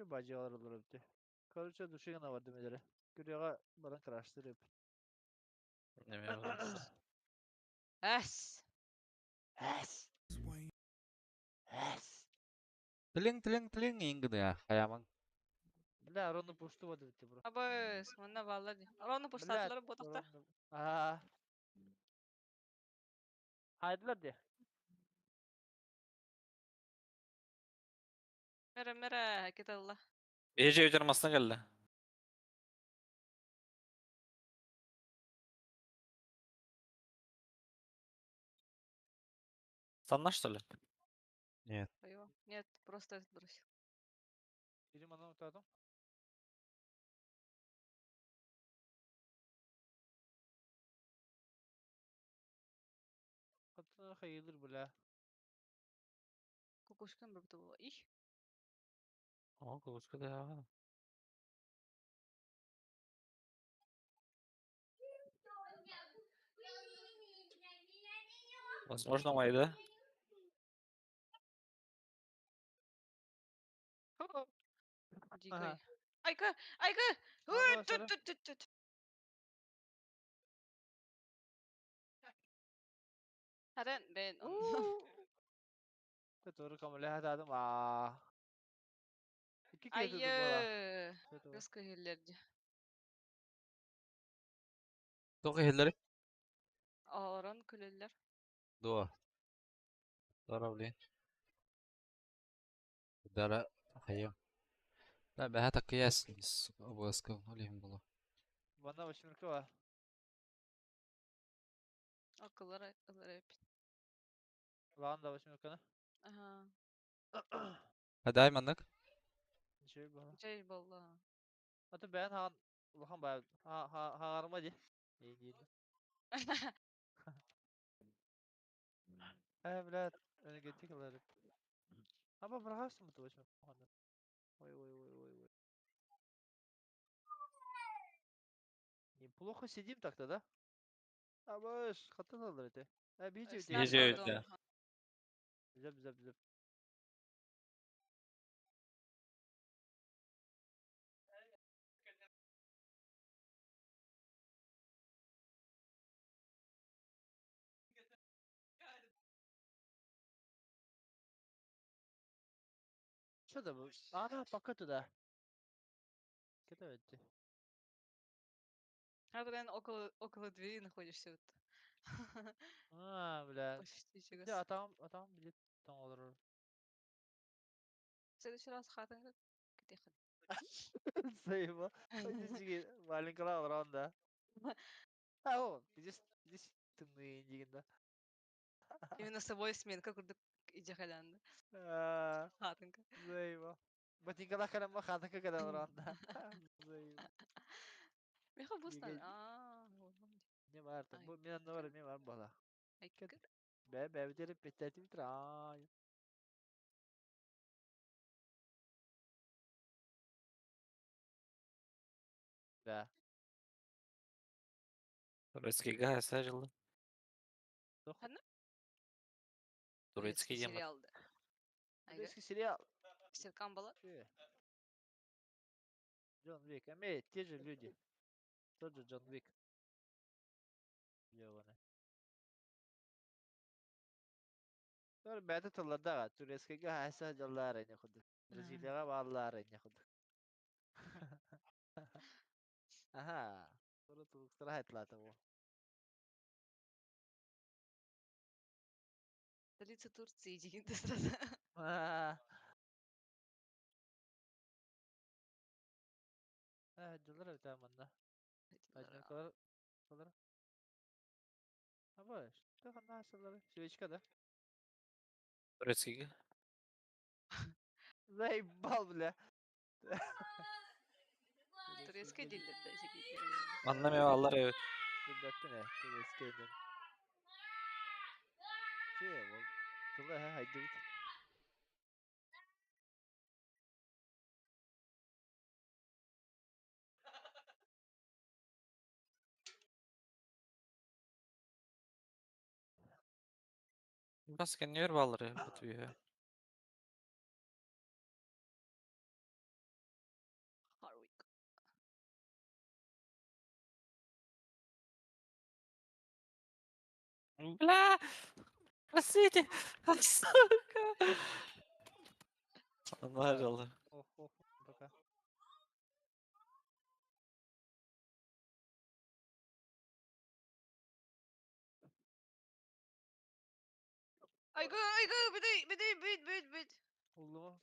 Бадьыалар олорор эбит. Короче, душигана бардым элere. Күрүөҕэ баран краштыр эбит. Неме olur. Эс! Эс! Эс! Тилиҥ, тилиҥ, тилиҥ иҥ гыныа, хайаамаҥ. Бля, Рону пушту вот эбит бро. Абыс, манна бааллар дии. Рону Бля, пуштаатылар буотахтар. Рону... Аа. Хайдылар дии. Мэрэ, мэрэ, кыталла. Ece өтөр masına geldi. Санна что ли? Нет. Айва. Нет, просто этот бросил. Бiri манан утаатым. Хаттан хайылыр бля. Кукушкан бір было. Их. О, кукушка да. Возможно, мои, да? Дикой. Ага. Айка! Айка! Ага, Ой, сора. тут, тут, тут, тут. Харен бен онно. Который камля хатадым аа. İki kere tuttum bana. Айы! Kötü. Кыска хиллерди. Тоҕо иһиллэрий? Олорон күлэллэр. Дуо? Дора, блин. Дара хайым. Да, бэһэ таккыйас обыаска ол иһин буолуо. Bana восьмерка var. Акылар ылар эпит. Лан да восьмерканы. Ага. Хадай маннык. Ничего bana. Жай болла. Аты ben han улахан баа ха ха хаарма ди. İyi değil. Э, блядь, энергетикалары. Аба бырахасың бу восьмерка. Ой ой ой ой ой. Неплохо сидим так-то, да? Абаш, хаттан алыр эти. Э, бийчи Снап Ежи алдым. өтө. Güzel güzel güzel. Что да bu? Ana pakatu да. Кете өтти. А ты, наверное, около двери находишься. Вот. А, бля. Почти чего. Ya атам атам билет там olur. В следующий раз хатынга кытыхын. Sayma. Маленькала olur onda. Ha o. Здесь здесь тымныы дегенде. Именно с собой сменка курдук ижахалянды. Аа, Хатынга. Заеба. Ботинкала калама хатынка када olur onda. Заеба. Меха бустан. Еге- А, вот. Не бар Ай, Bu мен анна бар, мен бар бала. Айкы. Бә бә битерип беттерти битир. Ай. Да. Турецкий газ сажылды. Ханна? Турецкий ема. сериалды. Айга. Турецкий сериал. Серкан бала. Че? Джон Вик. Эме, те же люди. Тот же Джон Вик. Ёбаный. Тор бәті тыллардаға, турецкийге хайса жаллар эне худы. Бразилияға баллар эне худы. Аха. Туры тулуктара хайтлаты бу. Столица Турции дегенде сразу. Аа. Э, жаллар өтә манда. Ажнакалар калар. Абаш, тахана асылары. Свечка да. Турецкийге. Заебал, бля. Турецкий дилдерде жеке. Манна ме аллар evet. Билбэппин ээ, турецкийден. Че, ол тыла ха хайдыбыт. Бас кеннер баллар бут үйе. Бля! Простите! Сука! Нажал. Ох, ох, пока. Айгы, айгы, бүтэй, бүтэй, бүт, бүт, бүт. Oldu mu?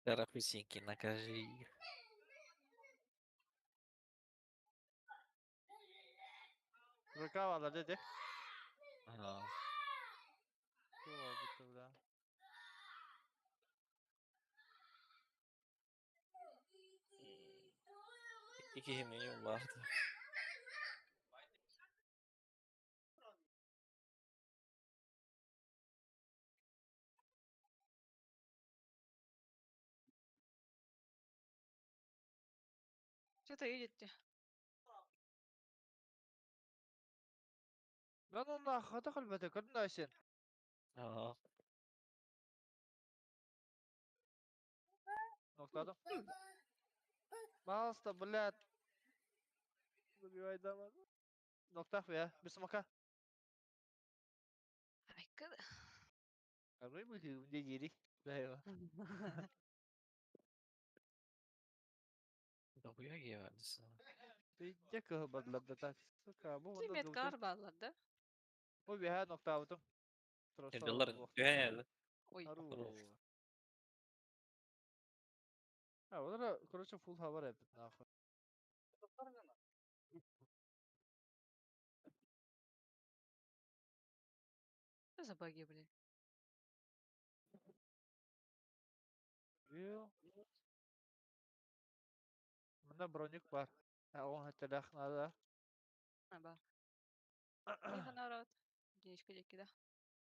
Тарапусинки, накажи. Ruka varlar dedi. Ага. Şu var bu turda. İki milyon vardı. Что-то едете. Ben onunla hata kalbete kadın Ayşen. Ага. Ноктадым. Пожалуйста, блядь. Забивай давай. Ноктах я. Без смока. Айгы. Karayı mı ki? Ne yeri? Eyvah. Дохуя гевалися. Пиздец, бадлар так. Сука, bu Ты onda меткар баллар, да? Bu bir her nokta aldım. Yıllar dünyada. Ой. Хару. Ha, olara, короче, full hava yaptık нахуй. Что за баги, блин? Yo. Bunda броник бар. Ha, он hatırlak nada. А, ба. Тихо, народ. Денежка деки, да?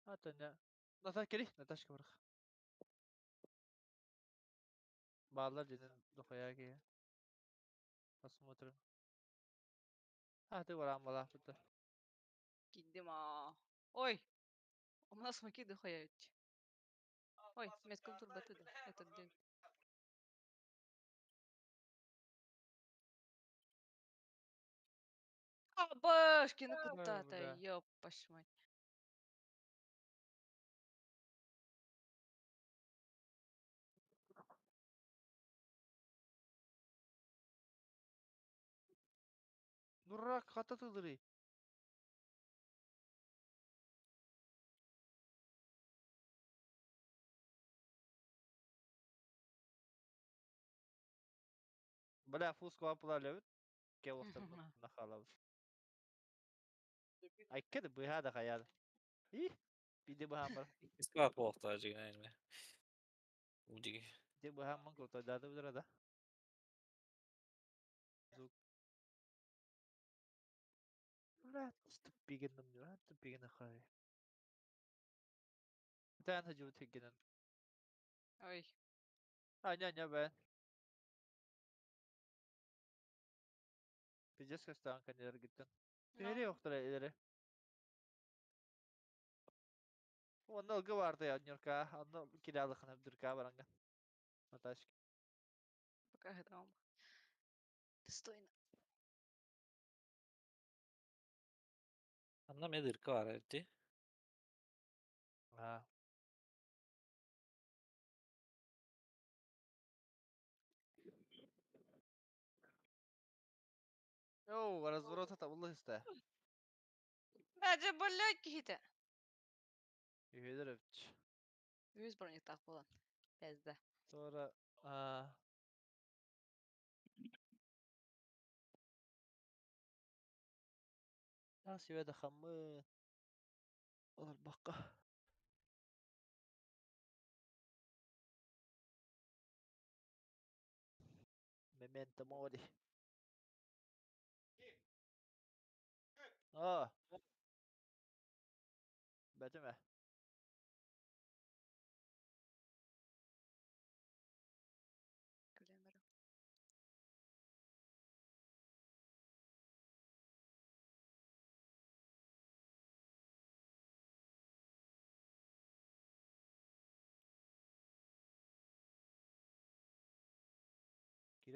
Hatta ne? Natal geri, Наташка bırak. Bağlar dedin дохуя ки. Посмотрим. А, ты варам была тут. Кидима. Ой! У нас смоки дохуя ведь. Ой, метка турбаты, да. Этот день. А, башки, ну Ой, куда-то, бля. ёпаш мать. Дурак, хата ты дыры. Бля, фул склад была Кел нахалав. Ай, кede быһа хаяд. И, биде быһа бар. Искала плохо жигнайме. Удиги. Де быһа ман кото дады бдра да. Звук. Бля, тупигин нам, тупигин хай. Тан хажу тигин. Ой. А, не, не, бен. Пиздец, как канелер gittin. Ну, Nereye yoktur ileri? Onda ılgı vardı ya Nurka. Onu kiralık Dürka baranga. Наташка. пока это вам. Достойно. Anna me dırkı var etti. Ha. Yo, разворот это Allah iste. Бля, блядь, кихите. Üyeler öpç. Yüz броник так болан. Пизда. Sonra aa. Nasıl ve de hamı. Olur bakka. Memento mori. Aa. Бәтеме. Күлән бара.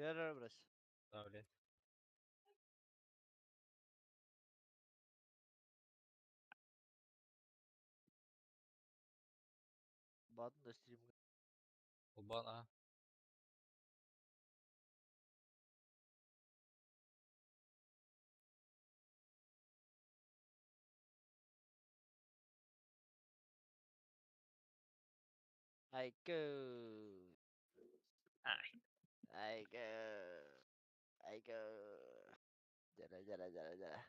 Вера брось. Да, блядь. Баатын да стримҥа. Улбаан аһа. Айгы. Ай. Айгы. Айгы. Дьэрэ дьэрэ дьэрэ дьэрэ.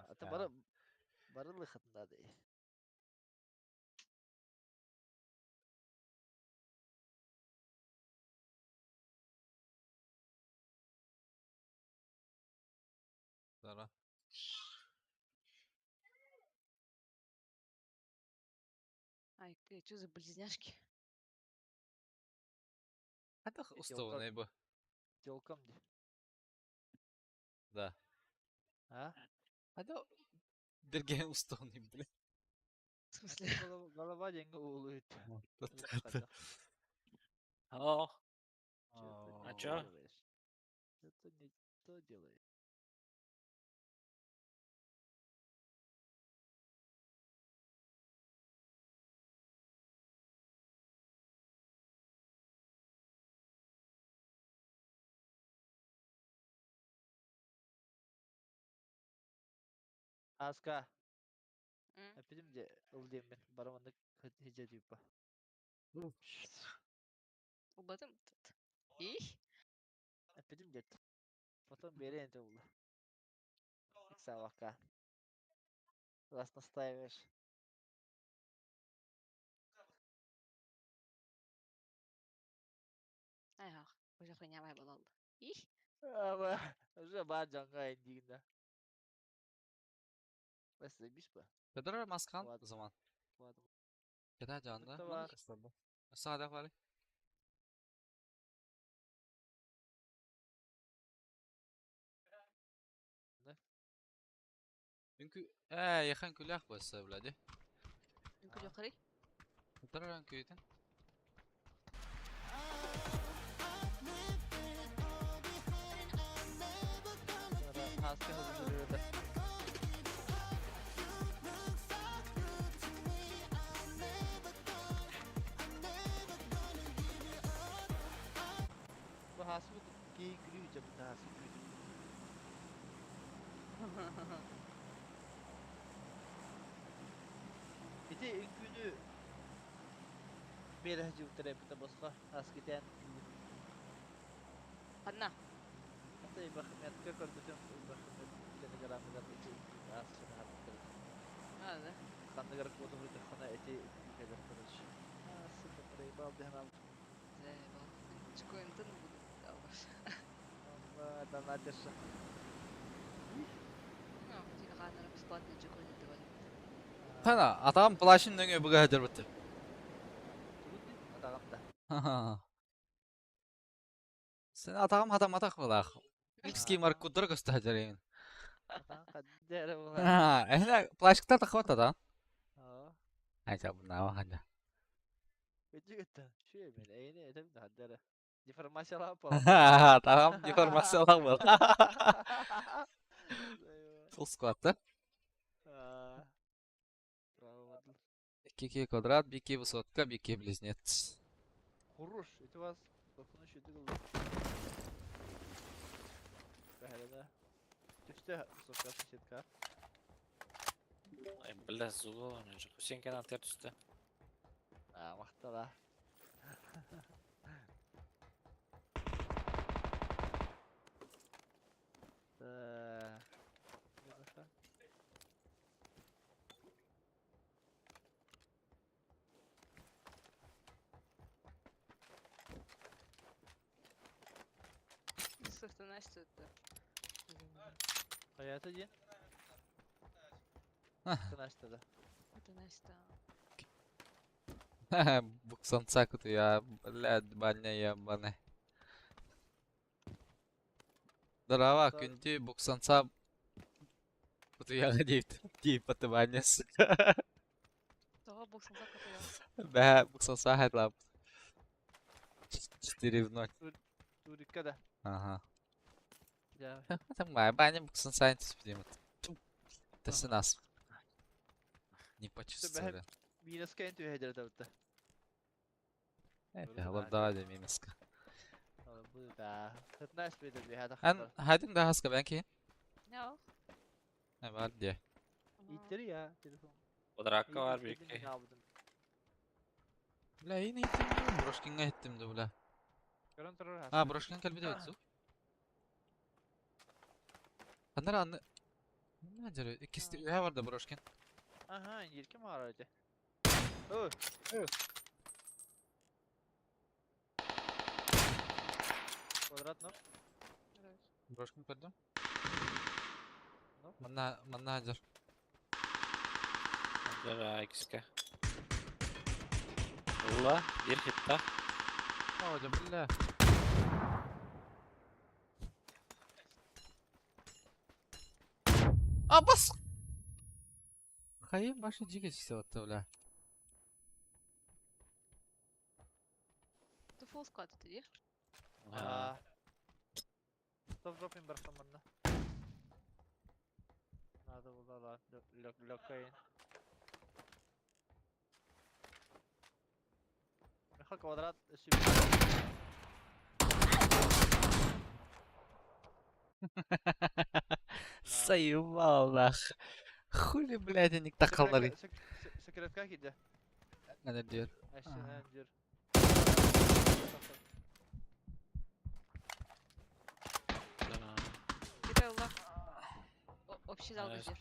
Ата бары бары лыхытында дии. Дара. Ай, ты что за близняшки? Хайдах устуоҕунай бу? Телком дии. Да. А? Хайдах дирген устуоҕунай, блин? В смысле? Голова деньги улует. О, А чё? Это не то делаешь. Аска. Эппитим дьэ, ыл диэммин, бараманнык хидьэ тыыппа. Убатым тут. Их? Эппитим дьэ. Потом биэриэн этэ буолла. Ыксаабакка. Раз настаиваешь. Айах, уже хуйня буолалла. Их? Аба, уже баар дьоҥҥо диигин да. Бас заебись ба. Федор Маскан Ладно. zaman. Ладно. Кета жанда. Бутта бар. Саада бары. Да. Үҥкүү ээ яхан күлэх буолса блади. Үҥкүүлүөххэрий? Федор үҥкүүтүн. Хаска хызырыыта. Бу хаспыт кии күрүү дьабыта хаска күрүү. Ити үҥкүүнү биэрэ сылдьыбыттара эбитэ босхо хаскитэн Ханна? Ата Ибрахиметка көрбүтүм Ибрахимет телеграмыгар ити үҥкүүнү аас санаабыттар. А, да? Ханныгар куоту суруйдаххына ити үҥкүү кэлэр короче. А, сука, проебал дии санаабытым. Заебал. Чкоинтын буду албаш. Онно донатерша. Ну, телеграмнара бесплатно чкоин давали. Хана, атаҕым плащын нөҥүө быга сылдьарбыт. Тугун дии? Атаҕым да. Сен атаҕым хатамматах былаах. Икский маркуддара көстө сылдьар эҥин. Атаҕым хадда эрэ буолар. Эһинэ плащыктар тахыбат да? Аа. Айта бунааба ханна. Өтүгүттэн. Шүө мен эйини этем да хадда эрэ. Деформациялаах буолан. Атаҕым деформациялаах буол. Full squad да? Аа. Браво, 2 квадрат, 2 высотка, 2 близнец. Хорош, это вас бакыны шүдүк ылла. Бэһэлэнэ. Түстэ высотка соседка. Ай, бля, зубы, Хусейн канал түстэ. Аа, махтала. Так. Слушай, Настя это... Хайата диэн? Это Настя да. Это Настя. Буксанца кутуя, блядь, баня ебаная. Здорово, күндү буксанца кутуяҕа диэбит диэбит баня сука. Тоҕо буксанца кутуйа? Бэ, буксанца хайдлап. 4 в 0. Турикка да. Ага. Я. Там баня буксан сайентис бидем. Тэсэ нас. Не почувствовали. Минуска эн түһэдэр табытта. Это голода минуска. Да. 15 беде бихада. Эн хайдын да хаска бэнки? No. Ne var diye. İttir ya telefon. Квадратка var bir iki. Бля, yine ittim diyorum. Брошкинга ettim de бля. Көрөн турар. А, Брошкин кэлбит эбит су. Ханнар анны... Ne acaba? İkisi de ühe var da Брошкин. Aha, yirki mi araydı? Ö. Квадрат no. Брошкин көрдüm. No. Манна, манна ажар. Дара икске. Ула, bir хитта. О, да бля. А, бас! Хайым башы жиге чисе батты, бля. Ты full squad ты, Аа. Stop dropping барсан манна. Надо было лёкайын. Меха квадрат сүб. Заебал, нах. Хули, блядь, они такалары. Секретка киде. Ne diyor? Әшшенен жүр. Где ула? Общий зал Знаешь. жүр.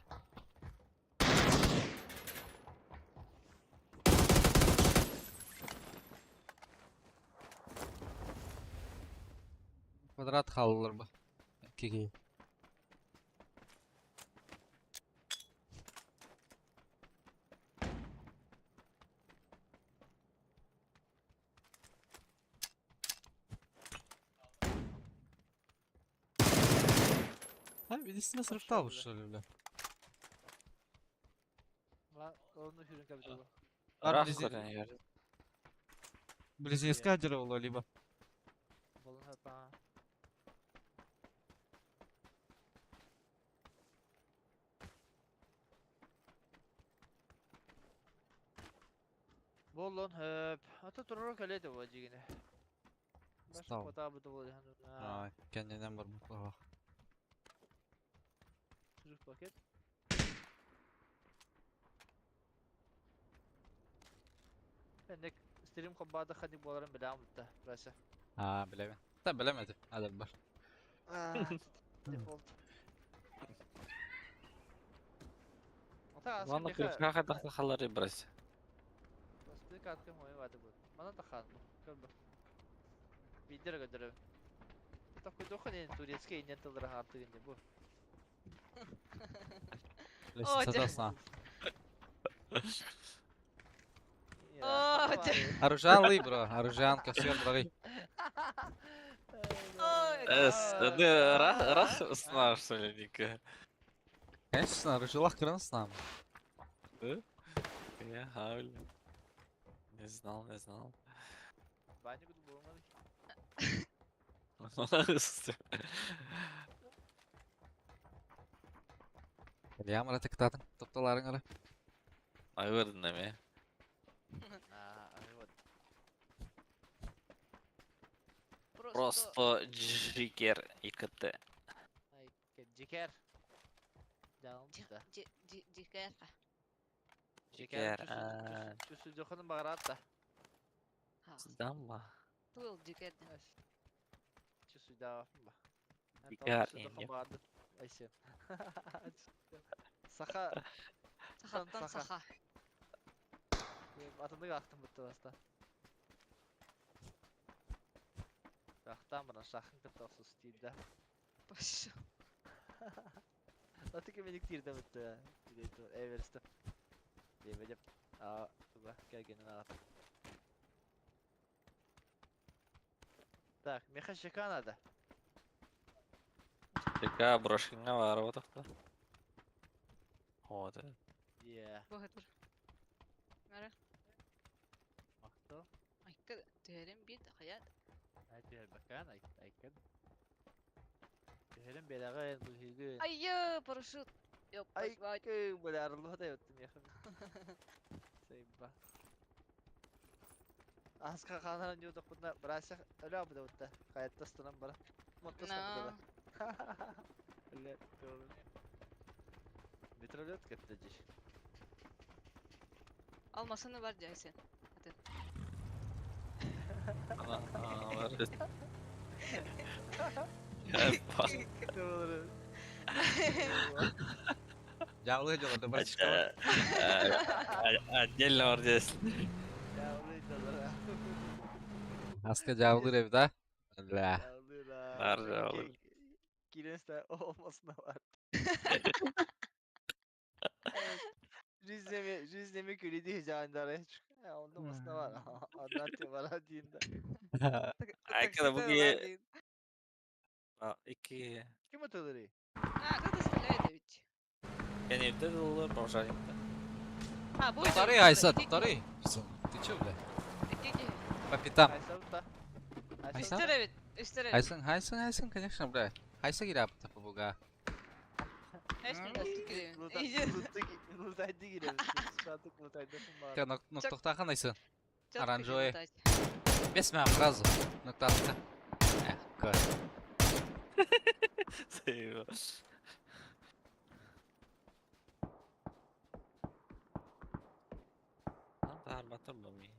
Квадрат халылар бу. Киги. Ha birisine sırf almış şöyle bile. Оны хүрін капиталы. Ар Рах близи- көрен yer. Близнецка жара либо. Болын хапа. Болон хөп. Ата турар каледе бу жигине. Баш Стал. кота бу бол А, kendinden var bu. Çocuk paket. Ben de stream kombadı хадик боларын билем бутта. Раса. Ha bilemem. Da bilemedim. Hadi bak. Default. Ата Ладно, күркә хатта халары брась. Спик аткым ой вады бу. Мана та хан бу. Көр бу. Видер көдөрө. Такой дохын турецкий инен тылдыра артыгын бу. О, Лестница сна. О, Оружиан бро. Оружианка все брали. Ой, Эс, ты рах, рах снаш, что ли, Ника? Конечно, оружиалах крын с нами. Я хавлю. Не знал, не знал. Баня куду болмады. Ямара тыктадың. Топталарың ара. Айырдın эме. А, вот. Просто джикер ИКТ. Ай, джикер. Да. Джикер. Джикер. а, Чүсү жохонун багарат да. Сдамма. Туыл джикер. Чүсү да ба. Джикер инде. Айсе. Саха Сахаттан Саха. саха. Атындык ақтым бітті баста. Ақтан бұрын шақын кітті оқсыз тиді. Пошел. Аты кеменік тирді бітті. Эверсті. Деме деп. А, туга, келгенін ағат. Так, меха шека надо. Така брошкинга бар отакта. Вот. Е, Богатыр. Мара. мақты. Айка түһәрен бит хаят. Ай түһэрбэккээн айкын. Түһэрин бэрэҕин, быһыыгын. Айы, парашют. Ёп, мать. Айкын, бля, арыллыбат эбиттим яхын. Сайба. Аска хаанаран дьуотахпытына, брася өлөө буда Хаятта станан бара. Мотто На. Бля, тоже. Метролет кэптэ дьи. Алмасыны бар дьайсен. Ана, ана, Я Дьяволы дьоло, да братишка. Отдельно бар здесь. Аска дьяволы эбит, да? Бля. Бар дьяволы. Киренсте olmasına var. Rizdemi, Rizdemi külidi candaraya çık. Onda olmasına var. Anlatıyor bana diyeyim de. Айка, буги. Ики. Kim atılır? А, кто-то стреляет ведь. Я не вдадил, пожалуйста. А, будет. Повтори, Айса, повтори. Ты чё, бля? По пятам. Айса Айса? Үстер үстер Хайсын, хайсын, хайсын, конечно, бля. Хайса кирапта побуга. Lutaydı girelim. Şu lutaydı. Ноктохтахан айсын. Оранжевый. Бес мя фразу. Ноктахта. Эх, көр. Сейва. Арбатыр бу мени.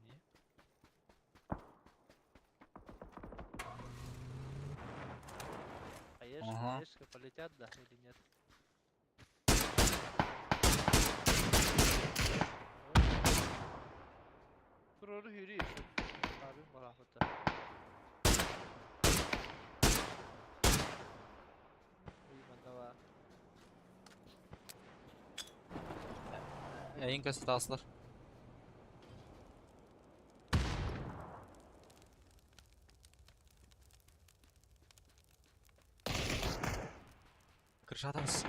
А ешка полетят, да, или нет? Tururu yürüyüş. Abim var ahıtta. Uyumanda var. Yayın kaseti aslar. Крышатамыз.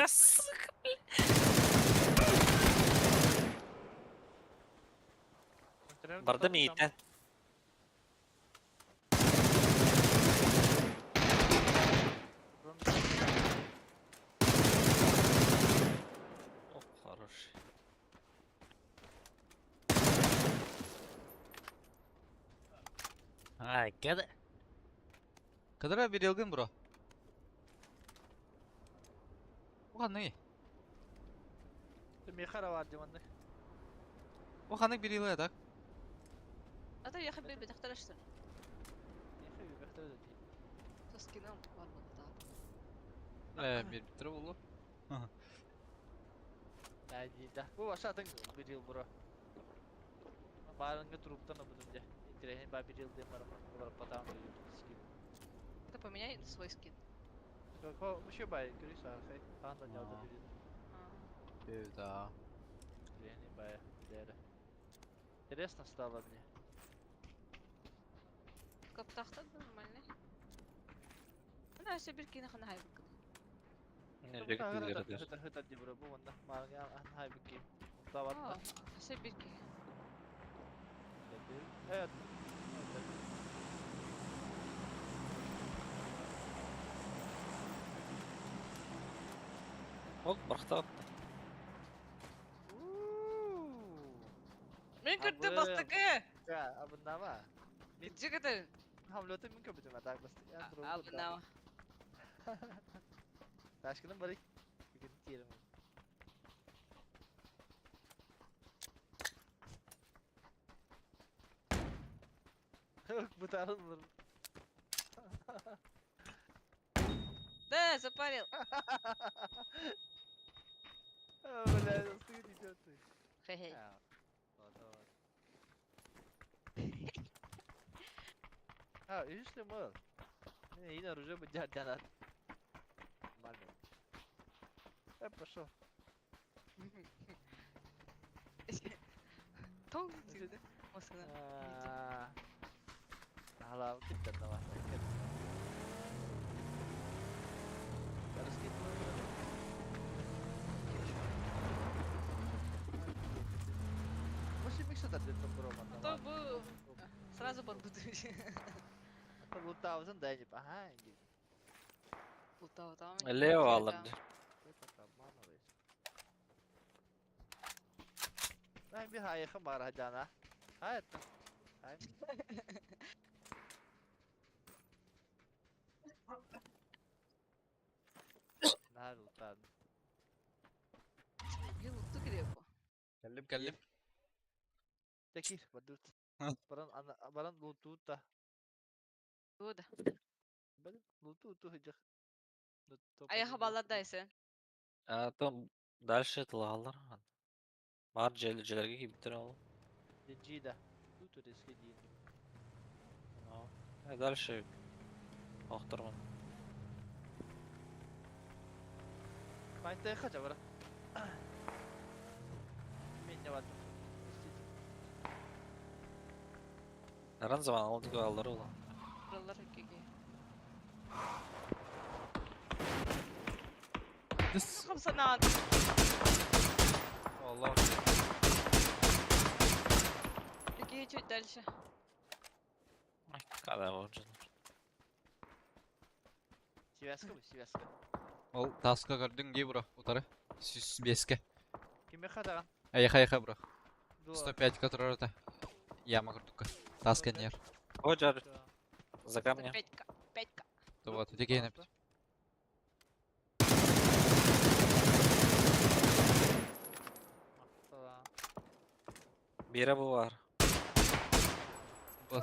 Сука, Барды миитен. Оп, хороший. Ай, кеде. Кадра bir yılgın bro. Уханны. Мехара var diyor. Уханнык bir yılı так. А то я хабиб бетахтарашты. Мехара бехтер Со скином бар было Э, bir bitir oldu. Да. Bu başa bir yıl bro. Барынга труптан обудум де. Интересно, ба bir yıl дем бар. Бар потам скин. Ты поменяй свой скин. Ко еще бай, көрүс архай. Хан да жалды bir yıl. Да. Интересно, бай, дәрі. Интересно стало мне. Коптахта нормальный. Ана все bir кина хана хайбык. Все bir ки. Evet. Оп, бархта. Мен көрдү бастыкы. Я, абыннама. Жигитер. Хамлөтө мен көбүтүм атак басты. Абыннама. Ташкının барı. Бүгүн тиерим. Бутарын Да, запарил. Бля, стыд идет ты. Хе-хе. Вот, вот. А, видишь ли мы? Не, и оружие бы дядя Нормально. Я пошел. Тоң деді. Осыны. Hala gitti давай. А то бы сразу барбыт. Лутаабытын да ини аха иди. Лутаабытаҕым. Лево алар. Ты так обманываешь. Ай би хайыха бар хадана. Хай это. Хай. Наар лутаадым. Лутту кириэппо. Кэллим, кэллим. Такир бардыбыт. Баран ана баран лутуут да. Тугу да. Бэл лутуу сыдьах. Айаха баллар да эсен. А там дальше тылаалар. Бар дьиэлэргэ киирбиттэр ол. Джида. Тут резкий дин. А дальше охторман. Майта хача бара. Меня ватым. Наран zaman ол диге аллар ол. Тураллар иккиге. Дыс. Хамсанаан. Allah. Иккиге чуть дальше. Када бар жана. Связка бу, связка. Ол таска көрдүң дии бро, утары. Сүс беске. Киме хадаган? Айха айха бро. 105 который это. Яма курдука. Таска нер. О, жар. За камнем. 5К. 5К. Вот, иди кейн опять. Бире бу бар.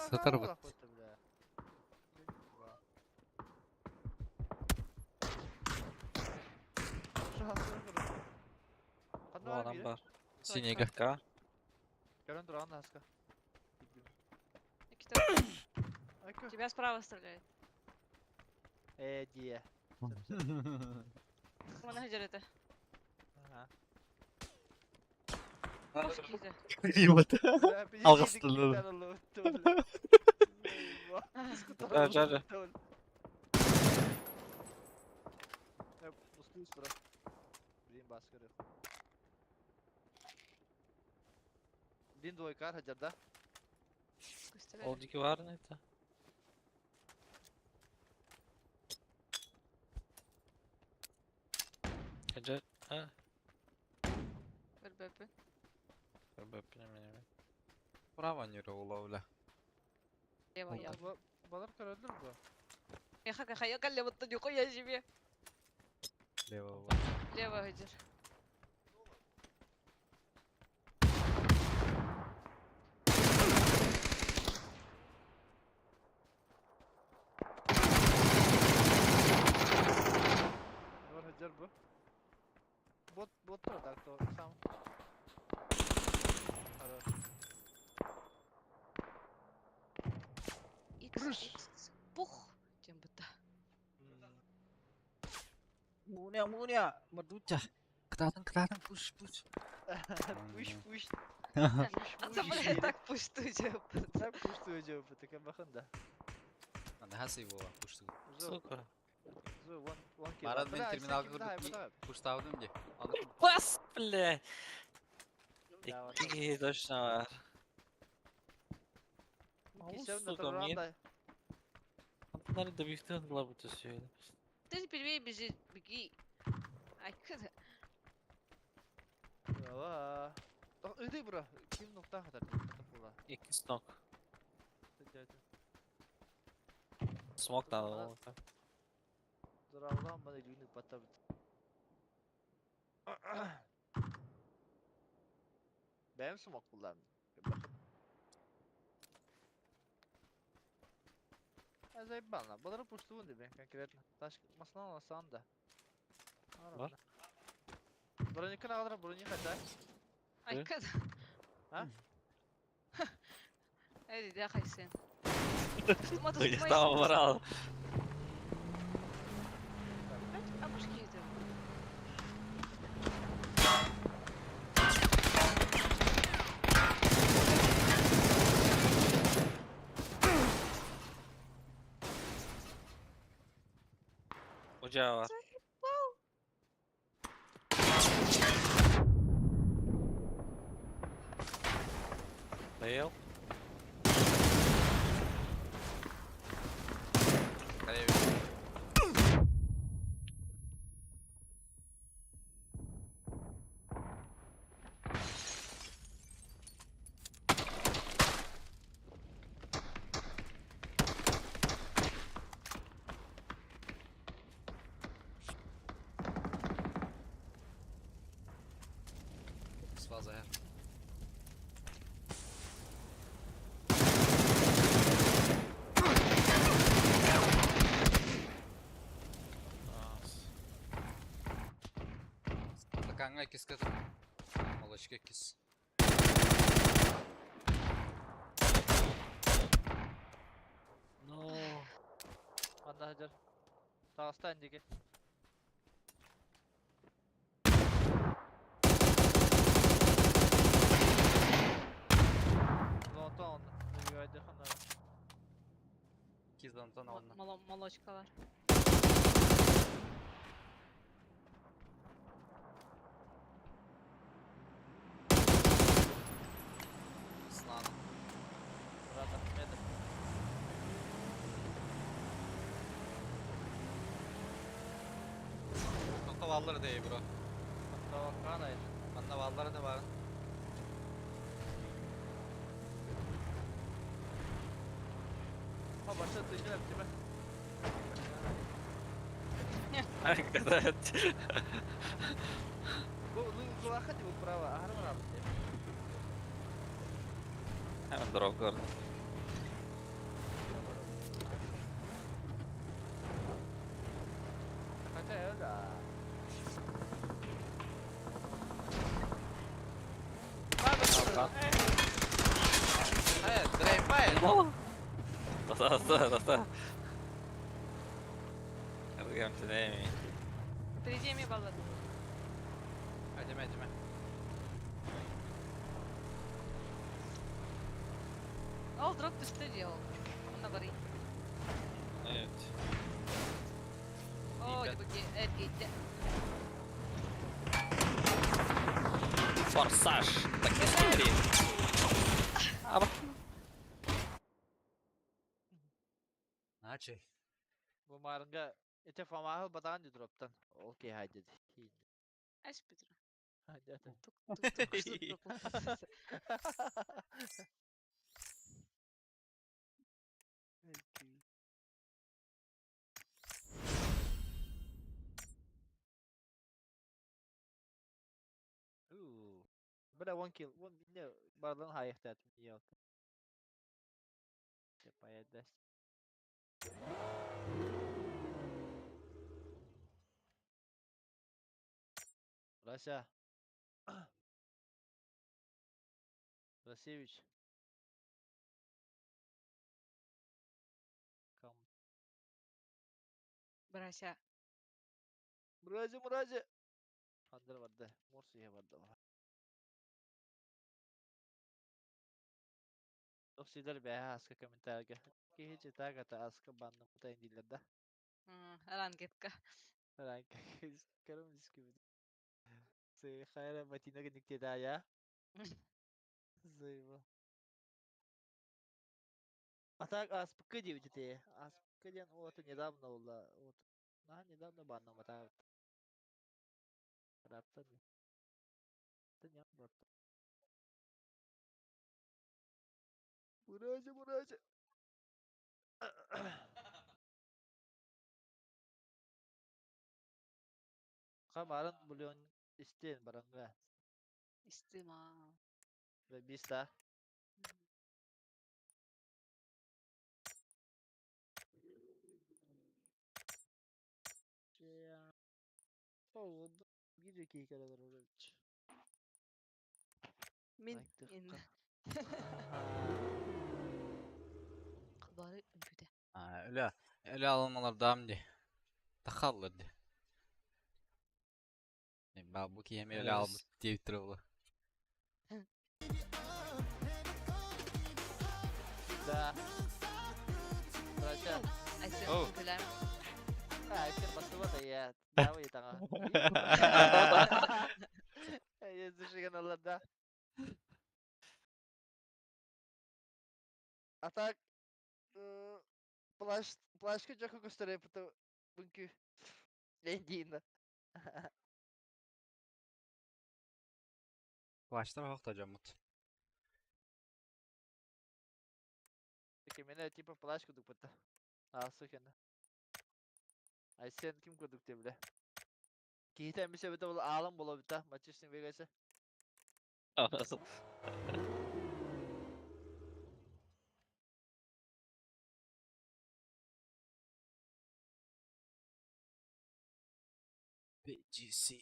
Сатар вот. Бу адам бар. Синега. К. Көрөн туран аска. Тебя справа стреляет. Дие. Вон где это. Ага. Алгастылы. Жа, жа. Блин, двойка хаджарда. Ол диге бар не это? Жа, а? Көрбөппүн. Көрбөппүн эме. Право не уловля. Лево я. Балар көрөлдөр бу. Эха кахая калле вот нихуя себе. Лево. Лево хадир. Бар хаджар бу. Бот бот так то сам. Хорош. Икс, икс, пух. Тем бы Муня, муня, мадуча. Кытаатын, кытаатын, пуш, пуш. Пуш, пуш. А то, блядь, так пустую Так пуштую жеп, такая бахында. Наха его пушту. Сука. Марат мен терминалга курдук пуштаудым де. Бас, бля. Икки точно бар. Сука, мне. Антонары да бихтен была бы төсөйдү. Ты первее бежи, беги. Ай, кыда. Ава. Иди, бро. Ким нокта хатар. Икки снок. Смок надо. Здравлан бана илүүнү батабыт. Бэм смок буллам. Заебал, Балары пуштуун деби конкретно. Таш масынан алсам да. Бар. Броникын алдыра, броник хата. Ай, кыда. А? Эй, да хайсен. Тустума, тустума. Там брал. А может это? Ocağı var. Стоял. Сразу я. Стаканга киска. Молочка кис. Ну, Манна сылдьар. Таҕыста диэки. Золото онно. Убивайдыхан надо. Киз Антон онно. Молочкалар. Слана. Брат Ахмедов. Тоқта баллары да бро. Таваккан айт. Манна баллары да бар. Ha başta tıycı yaptı be. Когда Бу луха не право, ахар бар. Дроп көрдüm. Хотя да. Э, дрейфай. Та та та та. Эргем тинеми. Впереди ми баллады. Әдеме, әдеме. Ол дроп түсті делал. Онна бары. Evet. О, Ребят. это кейтте. Форсаж. Так истории. А, Начай. Бу марынга ите фамахыл батан ди дроптан. Окей, haydi. Ась Петра. Haydi. Тук тук тук тук. Ooh. Бля, one kill. One не барлын хайыхтат. Yok. Поедешь. Рася. Расевич. Кам. Брася. Мрази, мрази. Андыр барды. Морсия барды. Тохсилер бэһэ аска комментарийга. Киһи читагата аска баннамыта индилер да. Рангетка. Ранка карым дискүбүт. Се хайра матина никте я. Зайва. А так аспкы диэбит Аспкы диэн вот недавно буолла. Вот. На недавно баннамата. Рапта ди. Тыня брат. Мурази, мурази. Камарын булион истен баранга. Истима. Ve биста. Биир киһи кэлэр олорор. Мин ин. Бары үңкүтэ. Өлө, өлө алымалар дам ди. Тахаллар ди. Ба бу киһи өлө албыт диэбит турабыла. Да. Рася. Айсен Оу. үңкүлэм. А, сен басыба да я. Давай таҥа. Я слушай, да. А так плащ, плащка дьоко көстөр эппитэ бүҥкүү Лендина. Плащтар оһох дьоммут. Кимine типа плащ курдук бытта. Аасы кэннэ. Айсен ким курдук диэбилэ. Киһитэ эмис эбитэ ол аалан буолабыта Мачишник Вегаса. BGC.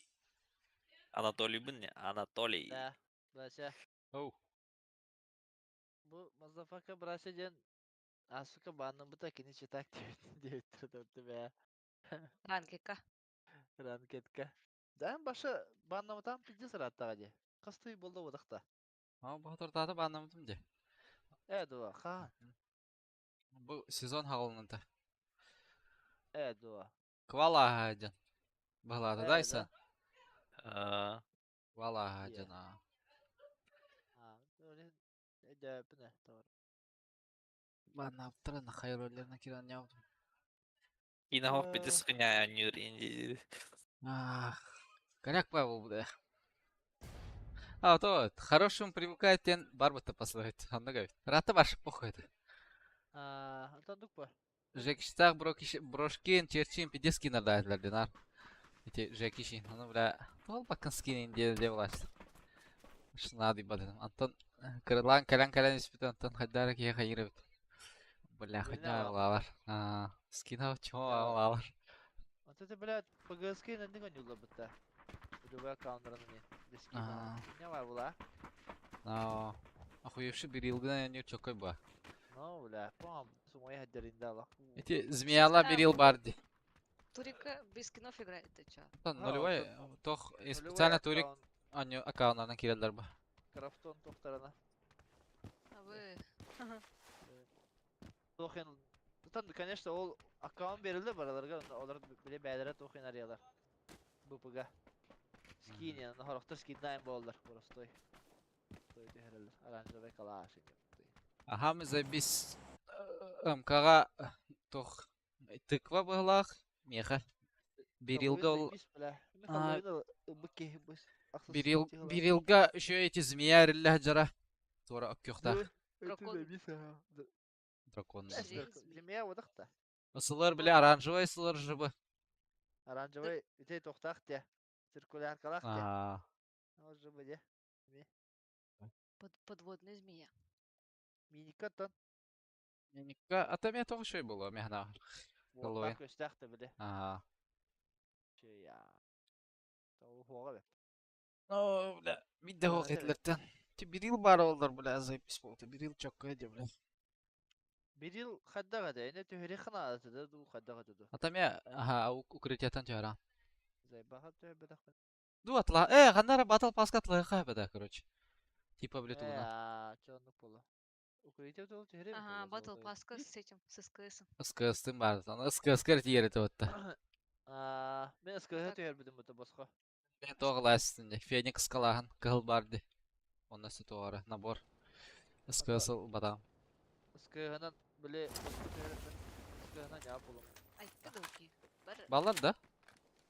Анатолийбын не? Анатолий. Да, Брася. Оу. Бу мазафака Брася диэн Асука бааннаммыта кини читак диэбиттэр бээ. Ранкетка. Ранкетка. Да, баша бааннамытаан пиздец ырааттаҕа дии. Хас тый буолла буолахта. Аа, бу тортаата бааннамытым дии. Ээ дуо, хаан. Бу сезон хаҕылыныта. Ээ дуо. Квала дьон. Баһылаата Ээ дайсан. Аа, Квала Иә. дьон аа. Аа, өйдөөппүн ээ, тоҕор. Бааннаабыттара нахай роллерна киирэн ньаабытым. Киинэ оһох пиздец хуйня инди. Ах, коряк Павел бля. А, то, хорошим привыкает тен барбата пословит. Онно говорит. Рата ваш похуй это. Аа, онтон по. Жекиштах брошкин, черчин, пидески надо динар. Эти жекиши, ну бля, тол бакын скин инде де власть. Шнады бадын. Антон кырылан кэлэн кэлэн испит Антон хайдара киһи хайырыбыт. Бля, хотя лалар. А, скинов чего лалар. Вот это, блядь, ПГСК на него не улыбыта. Любой аккаунтаран не. Без скина. Не була. А, охуевший берилгына не чокой ба. Ну, бля, пам, сумая хаддеринда ла. Эти змеяла берил барди. Турика без скинов играет, ты чё? Антон, нулевой, тох, специально турик аню аккаунтарынан киреллер ба. Крафтон тохтарана. А вы... Тохен. Там, конечно, ол аккаунт берилди бараларга, олар биле бәйләре тохен арыялар. БПГ. Скин яны, хорохтор скиннайын болдыр, простой. Той түһәрелер. Оранжевый калаш. Аха, мы забис МКга тох тыква быһылаах меха. Берилга ол А, Берил Берилга еще эти змея риллэх жара. Тура оккюхтах Дракон. дракон. Змея водахта. Сылар бля оранжевый сылар жыбы. Оранжевый үтей тохтах те. Циркуляркалах те. А, Ол жыбы де. Подводная змея. Миникаттан. Ника, а там я тоже еще было, мехна. Головой. Уоттах көстәхті біле. Ага. Чия. Тау хуага бе. Ну, бля, видео Да, это- хетлертен. Ти берил бар олдар, бля, запись болды. Берил чокка эди, бля. Берил хаддага да, эне түһери хана да ду хаддага ду. А там я, ага, укрытиятан тюара. Зайбаха түһ бедах. Ду атла, ханнара батал паска атлайха беда, короче. Типа, бля, тугуна. Э, чонны пола. Укрытие тол түһери. Ага, Battle Pass с этим, с СКС. СКС-тын бар, аны СКС-кер тиери туатта. Аа, мен СКХ Так. түһер бидим бу боско. Мен тоғыластын, Феникс калахан, кыл барды. Онна сүтуара, набор. СКС бадам. СКХ-нан биле боско түһер. СКХ-нан я болом. Ай, ты долгий. Бар... Балар да?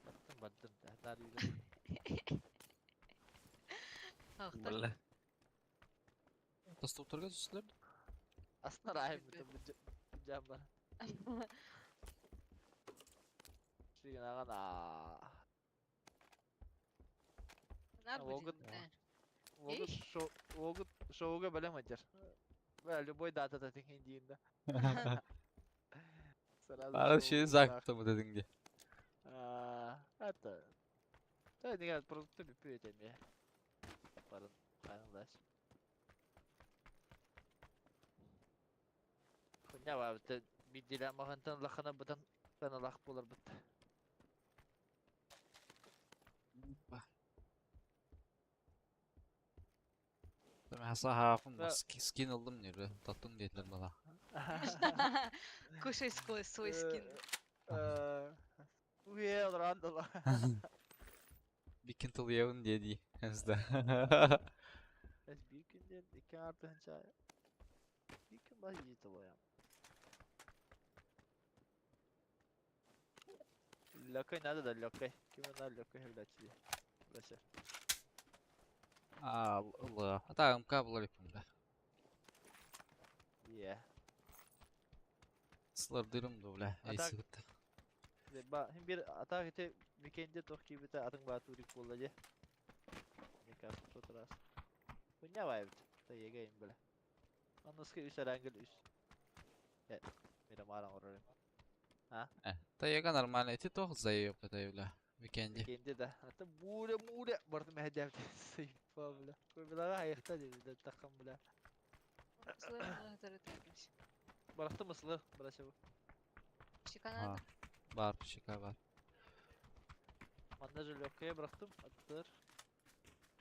Баттым баттым да. Нар үйгө. Ах, так. Бля. Таступтарга түсілер. Астына райым бу жамбар. Шиген аган аа. Нар Логан- будет, да. Огут шоу огут шоуга белем атер. Бля, любой датада теңин дейін да. Сразу Ара шоу şey болсақ. зактымы дедің А, Это. Да, не просто бүппү этеме. Барын кайыңдаш. Хуйня бар бит бидиле махантан лахана бытан лах болар бит. Мен Да. скин алдым нері, таттым дейтіндер бала. Кушай свой скин. Уе, рандала. Бикин тыл евін деді. Әзді. Эс бикин ден икен артынча. Бикин Лөкөй надо да лөкөй. Ким надо лөкөй хөллөччү. Бася. А, л. А так МК было ли бля. Yeah. Сылардырым да бля. А так- Эй сыгытта. Ба, хим бир атак ити викенде тох кибите атын баатурик болла же. Мне кажется, в тот раз. Хуйня вайбит. Та егейм бля. Анныска үс арангыл үс. Э, мира маран орорым. Э, та яга нормально. Ити тох заеб это бля. Викенди. Викенде да. Ата буре муре барды мәһдәп сайпа бля. Кой билага аяқта деди таққан бля. Барахты мыслы, брася бу. Щека надо. Бар, щека бар. Манда же легкая бырахтым, аттыр.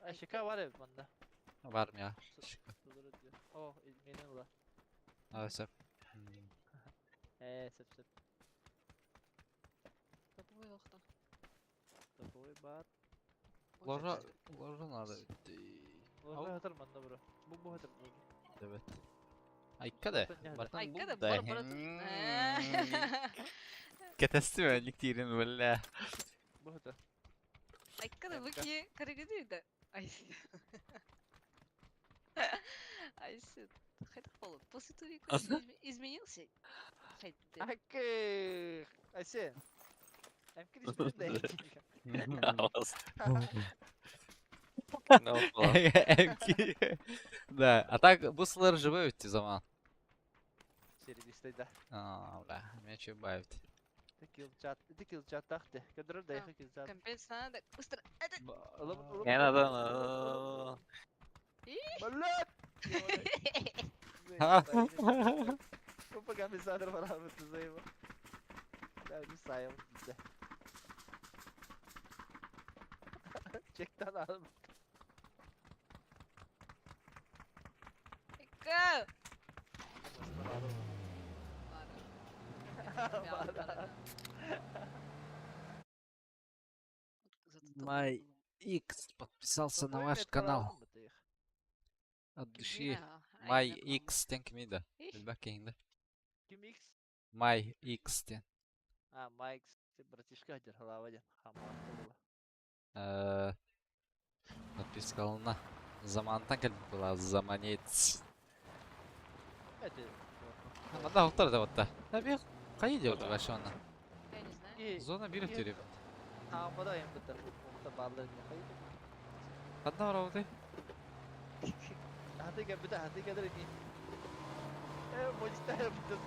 А щека бар эбит манда. Бар мя. Щека. О, менен ла. А, сеп. Э, сеп сеп. Топовый охта. Топовый бар. Ложа, ложа надо. Ложа хатыр манда бро. Бу бу хатыр. Evet. Айка да. Бартан Айка да, бу да. бар баратын. Катастрофа тирин бля. Бу хатыр. Айка да выки карыгыды да. Айсы. Айсы. Хайда болот. После турика изменился. Хайда. Айка. Айсы. Әмкин изменился. Эмки. Да, а так буслар живой өтті заман. Сервисте да. А, бля, меня че бавит. Ты килл чат тахты. Кадрор да их килл чат. Компенс надо. Быстро. Не надо. Блядь! Vou pegar minha para você aí, mano. Sayım bize. Çekten aldım. Айка. Май X подписался на ваш канал. От души. Май X тен кимида. Билбак кейинде. Ким X? Май X тен. А, Майк, ты братишка один, голова один. Подписка на Замантан как была заманец. Это. Манда уттар да вот. Таби кай делать вообще она? Я не знаю. Зона бир тирип. А, мада им битер. Мукта барлар не хай. Канда барабы? Хаты ка битер, хаты кадр не. Э, мочта битер.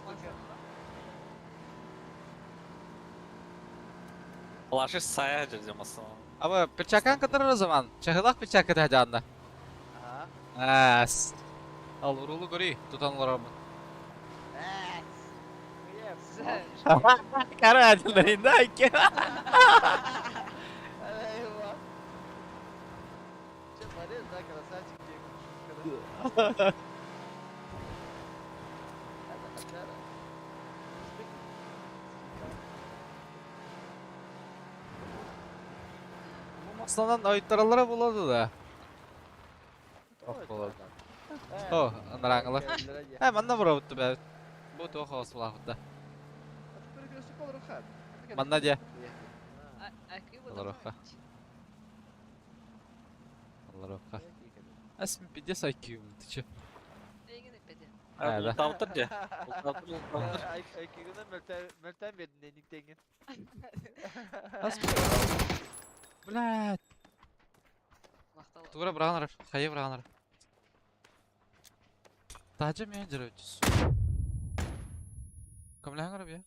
Плаши сая жерде масыл. Аба перчакан кадar zaman. Чахылак перчака да жанда. Ага. Ас. Ал урулу гори тутанлар амын. Кара адыларында айке. Eyvah. Че, Мария, да, красавчик. Масланан айттаралара болады да. Ох болады. О, анараңылар. Ә, манна бұрабытты бә. Бу тоқ осылағыда. Манна де. Алароха. Алароха. Әсім пиде IQ, ты че? Да. Улталтыр де. Улталтыр, улталтыр. IQ-ны мөлтән бердин ник Блядь. Тура браганар, хайы браганар. Тажы мен жүрөчүс. Кымлаңар бе?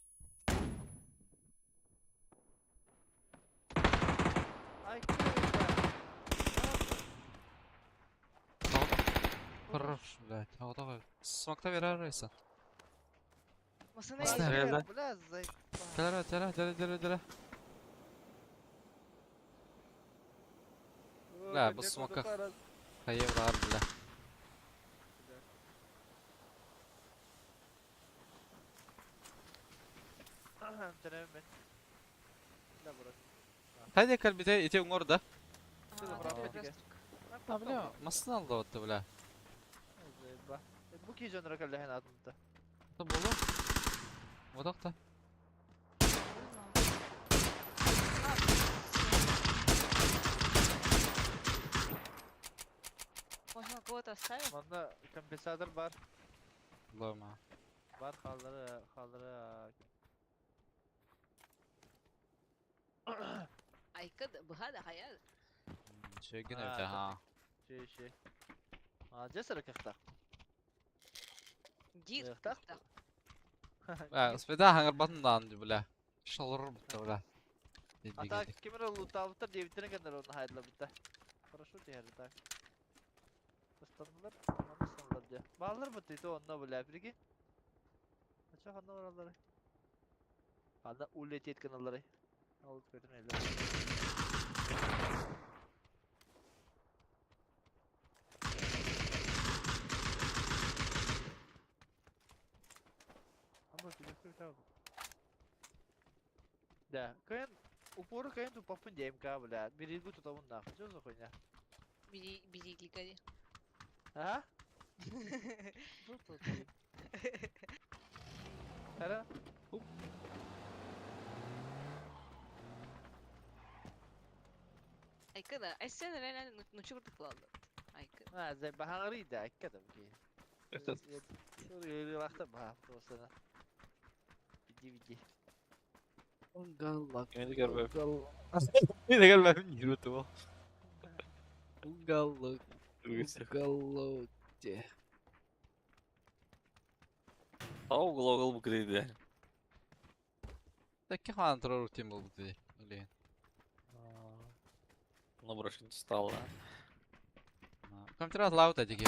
Хорош, блядь. Ағда Смокта берер рейса. Масына. Теле, теле, теле, теле, теле. Бля, bu smoka. Хайы бар, бля. Хайде калбите ите уңорда. А, бля, масын алды отты, бля. Бу киһи дьонноро кэллэһин аатынта. Это было? Вот так-то. Можно кого-то оставить? Манна компенсатор бар. Лома. Бар хааллары хааллары. Айка да быһа да хайа. Үчүгэй эбит аха. Үчүгэй үчүгэй. Маладьыас эрэ кыахтаах. Диир Кыахтаах. кыахтаах. Спеда хаҥырбатын даҕаны дии бля. Шалырыр бутта бля. А так ким эрэ лутаабыттар диэбиттэрин кэннэ онно хаайдыларбыта. Хорошо түһэрdi так. Ыстаннылар, манна ыстаннылар дии. Бааллар бутта ити онно бля, прикинь. Ача ханна баралларый? Ханна улететь гыналларый? Ол көтөн эллэр. Да, кыайан упору кыайан туппаппын диэм ка, бля. Биригу тутабын нахуй. Что за хуйня? Бери, бери А? Хара? Айка да, айсен реально нучу курдук буолаллар. Айка. А, зай баһаҥырый да, айка да бу Ыарыылаахтар баһаам туосана. Иди, иди. Уголок. Кими да көрбөппүн. Мин да көрбөппүн диир Уголок. Уголок. Тоҕо угол бу кырыйда? Таких хаан турар тем буолбут дии. Блин. Ну брошен стал, да? Компьютер лаут эдиги.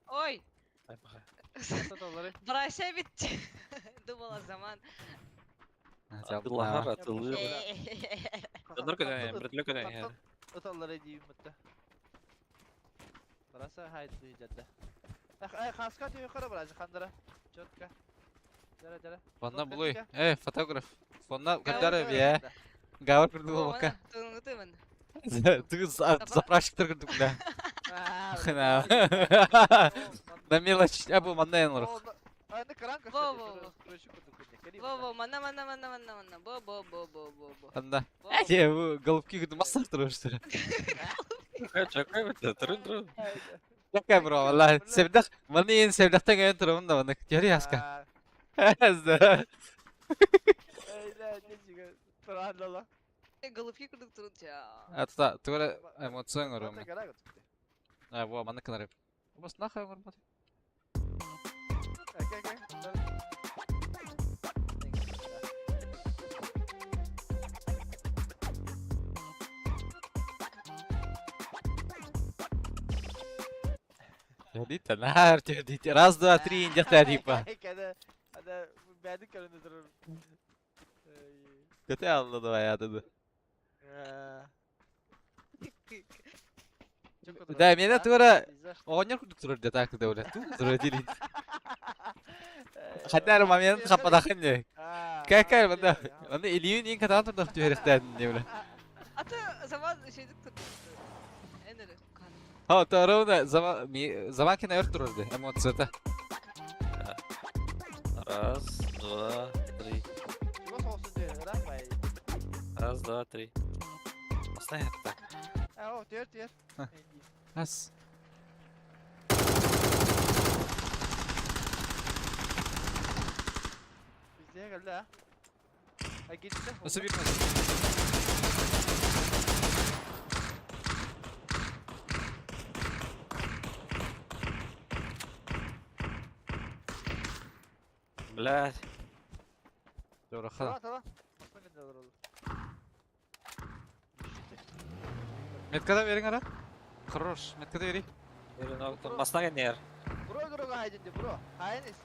Ой! Ай, пахай. Бросай ведь! Думала, заман. Атыллаһар, атыллыыр. Донор көтөн, бөртөлө көтөн. Ыталлары диибин бытта. Бараса хайды дьадда. Ай, хаска түйү хара барасы хандара. Четко. Жара, жара. Фонна булуй. Эй, фотограф. Фонна көтөр бие. Гавар курдук буолбакка. Тунгутымын. Тугу заправщиктар курдук бля. Хна. На мелочь, а бу манна эн олорох. Во, во, во. Во, во, манна, манна, манна, манна, манна. Бо, бо, бо, бо, бо, бо. Анда. Эти бу голубки курдук массаж турар что ли. Чакай бит, турун турун. Какая бро, валла. Себдах, манна эн себдахтан эн турабын да манна. Тери аска. Голубки курдук турун Ата, тугара эмоцион ором. А, во, манна кынарып. Бас нахай горбат. Дите, наар, дите. Раз, два, три, индяхта типа. Көтө алла давай адыды. Да, меня тура оҕонньор курдук турар дии так да бля. Тур турар дири. Хатар момент хаппатахын дии. Какая манда манда илиин иин катаан турдах түһэрэхтээтин дии бля. Ата заман şeydik турду. Энери. Ha, ровно заман кена өр турар дии эмоцията. Раз, два, три. Раз, два, три. Оставь это. Раз. Nasıl bir Блядь. Doğru хана. Меткада бериң ара. Хорош, меткада бери. Басына кенер. Бро, бро, хайдин, бро. Хайнис.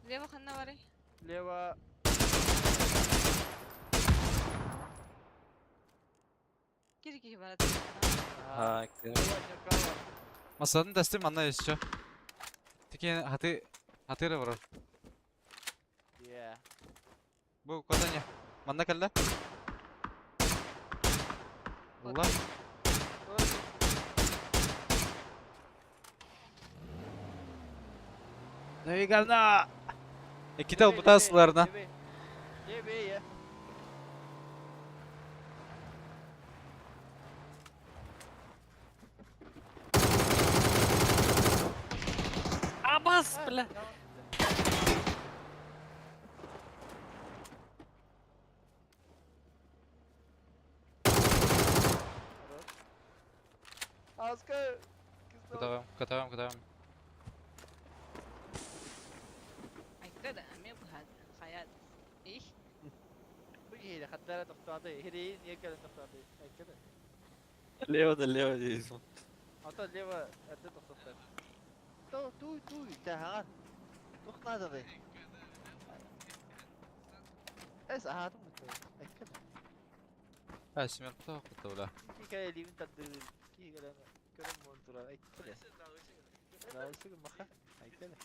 Лево ханна барый? Лево. Кири киһи барат. А, Масадын дастым манна еще. Теке хаты хатыры бар. Yeah. Бу куда не? Манна кэллэ. Улла. Ну говно! Иккитэ ылбыта сыларына. Тебе Абас, бля! Аска! Кытаҕым, кытаҕым, кытаҕым. Айка да, эмиэ быһа хайа их. Бу киһи хаттара тохтоото, хириин не кэлэн тохтоото. Айка да. Лево да лево дейсің. Ата лево эрдэ тохтоттар. То туй туй таһаҕан. Тух наадалый? Эс аһаатым бутта. Айка да. А, семерка кытта бля. Ки кэлэ либин тардыы. Ки кэлэн көрөн буолан турар. Айка да. Дальше маха. Айка да.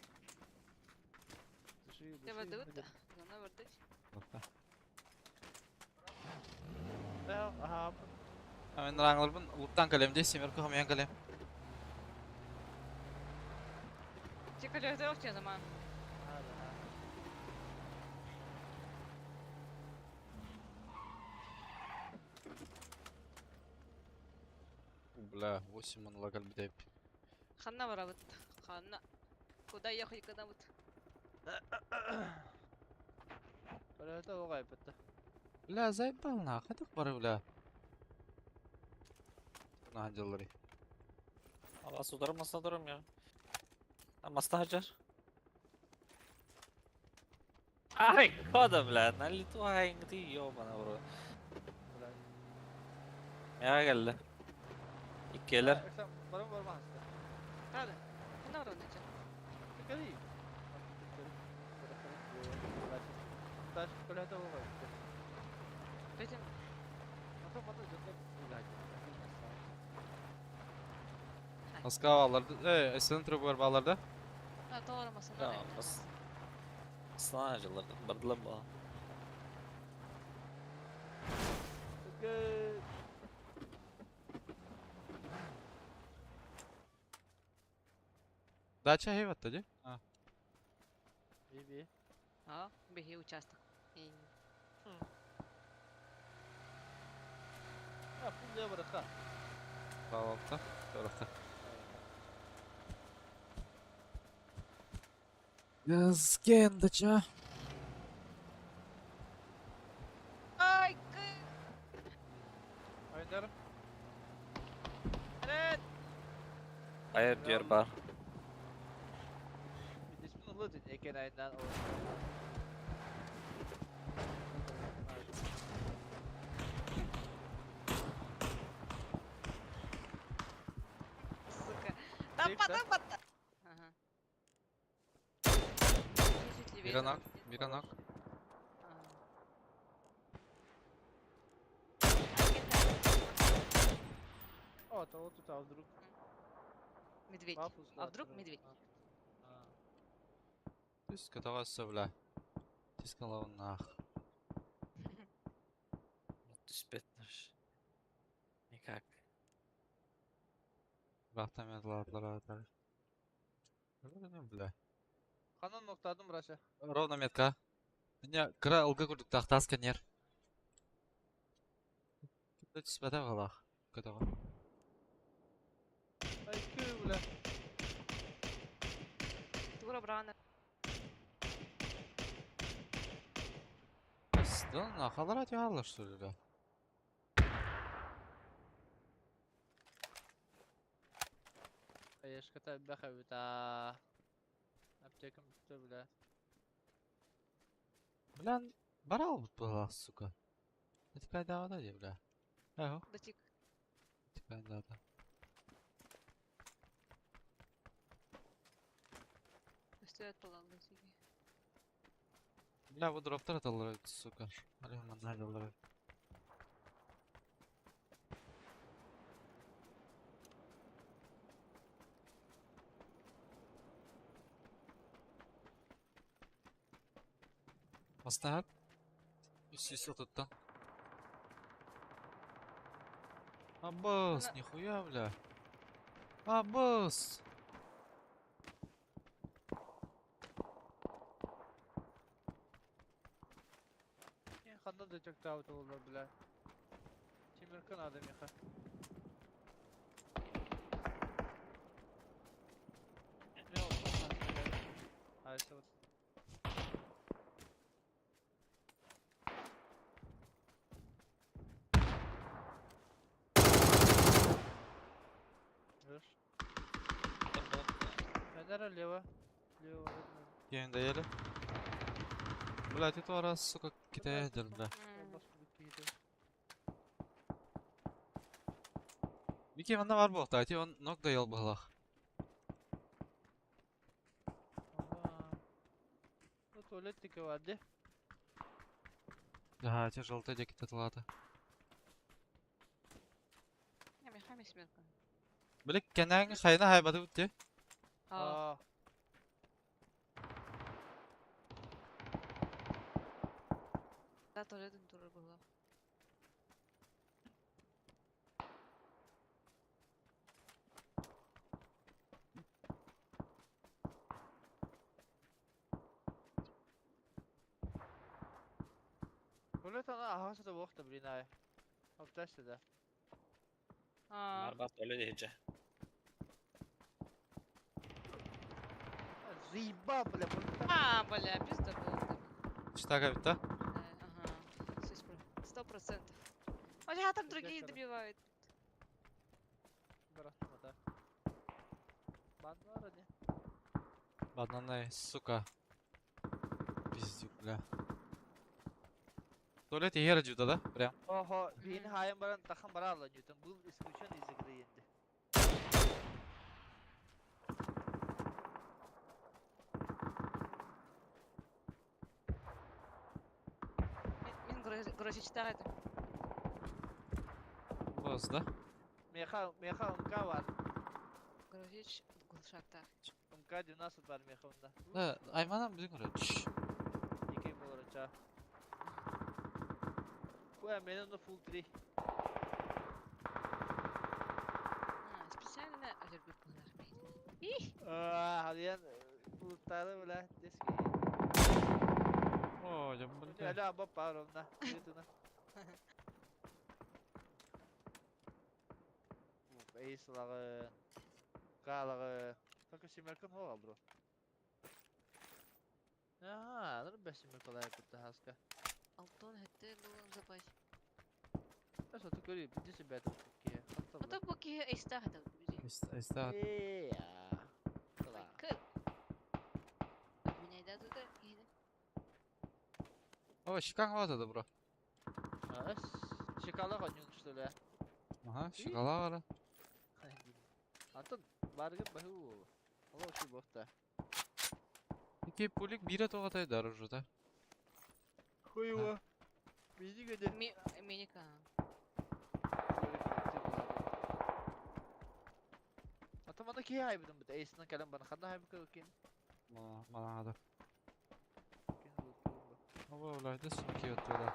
Души, Те души. бардыбыт да. Зона бардыч. Аха. Мен раңларбын луттан калем де, семерка хамьян калем. Те калерде охча заман. Бля, 8 он лагал битеп. Ханна барабыт. Ханна. Куда ехать когда вот? Барата оҕай бытта. Бля, заебал нах, это бары, бля. На делали. Абас ударым, маста ударым ya. Ha, маста hacar. Ай, кода, бля, на лету ай, ты ёбана, бро. Мега келdi. Иккелер. Барым барма хаста. Правда? Ханна барабыт. Кали. Таш калята оҕай. Бетим. Ата мата жонда улай. Аска аларды, э, эсен трубы бар баларда. А, тоҕо масына. Ya, bas. Aslan harcalar. Bardılar bu. Good. Дача хейватта ди. А. Би-би. А, беги участок. И- А, пулля бараха. Балалта. Тарахта. Газкен дача. Ай, кы! Айдар. Evet. Hayır diyor bar. Дисмин улы экен айынан. Сука. Там Лифт, да? потом потом. Ага. Чуть-чуть левее Миранак, там. Миранак. А. О, то вот тут, а вдруг? Медведь. А вдруг медведь? Түс катагасы, бля. Түс калавын нах. Түспетнеш. Никак. Бахтамедлар. Бля. Ханан ноктадым Раша. Ровно метка. Меня кра алга күрдүк тахтас канер. Түс бата галах. Катага. Ай, кü бля. Тура брана. Да нахалар атялар что ли, бля. Ешката баха бита. Аптекам битте бля. Бля, барал была, сука. Это какая вода, бля. Ага, Дотик. такая да. Стоят полан дотики. Бля, вот дроптар аталар, сука. Алиман Мастаһар. 330-тан. Аббас, нихуя, бля. Аббас! Ханна детектаабыт буолла, бля. Тимирка надо меха. Айсы Наверное, лево. Лево. Киэн даялы. Бля, ты то раз, сука, китая дел, бля. Вики, манна бар буолта, ти он ног даял быһылах. Ну, туалет тики бар, де. Ага, те желтый деки татылата. Били кэнээҥи хайна хайбаты бутти. Аа. Да, туалетын турар была. Туалет ана аһаҕас да буолуохта, блин, аай. Апташта да. Аа. Бар туалет иһдьэ. Заебал, бля, А, бля, пизда был. Штага бит, да? Ага. 100%. А там другие добивают. Бананы, сука. Пиздюк, бля. Туалет егер жуда, да? Прям. Ого, бин хайын баран тахан бара Ньютон был исключен из игры енді. Мин грозичтар это. Бос, да? Меха, меха МК бар. Грозич глушактар. МК 12 бар меха онда. Да, айманам билин короче. Екі болар ча. Куя менен на full 3. А, специально өлөрбүт булар Их! Аа, халиян булуттары бля, дески. О, я бля. Аля аба бар онда. Ютуна. Эйс лагы. Калагы. Только семеркан хоға, бро. Ага, ну бес семерка лайк кутта хаска. Алтон хэтте булам запас. Эсо ту көрү, биди бәт ки. А то бу ки эйста хата биди. Иста. Э, Кыр. Меня да тут кихи. О, шикан вата да, бро. Шикала конюн что ли? Ага, шикала вара. Антон, баргы баху. Алло, ши бохта. Ики пулик бире тогатай дар уже, да? Хуево. Биди где? Ми миника. Ата мана ки хайбыдым бит. Эйсинен кэлэн бана ханна хайбы кин. Мала, мала Кин луттуум. О, бля, да суки оттуда.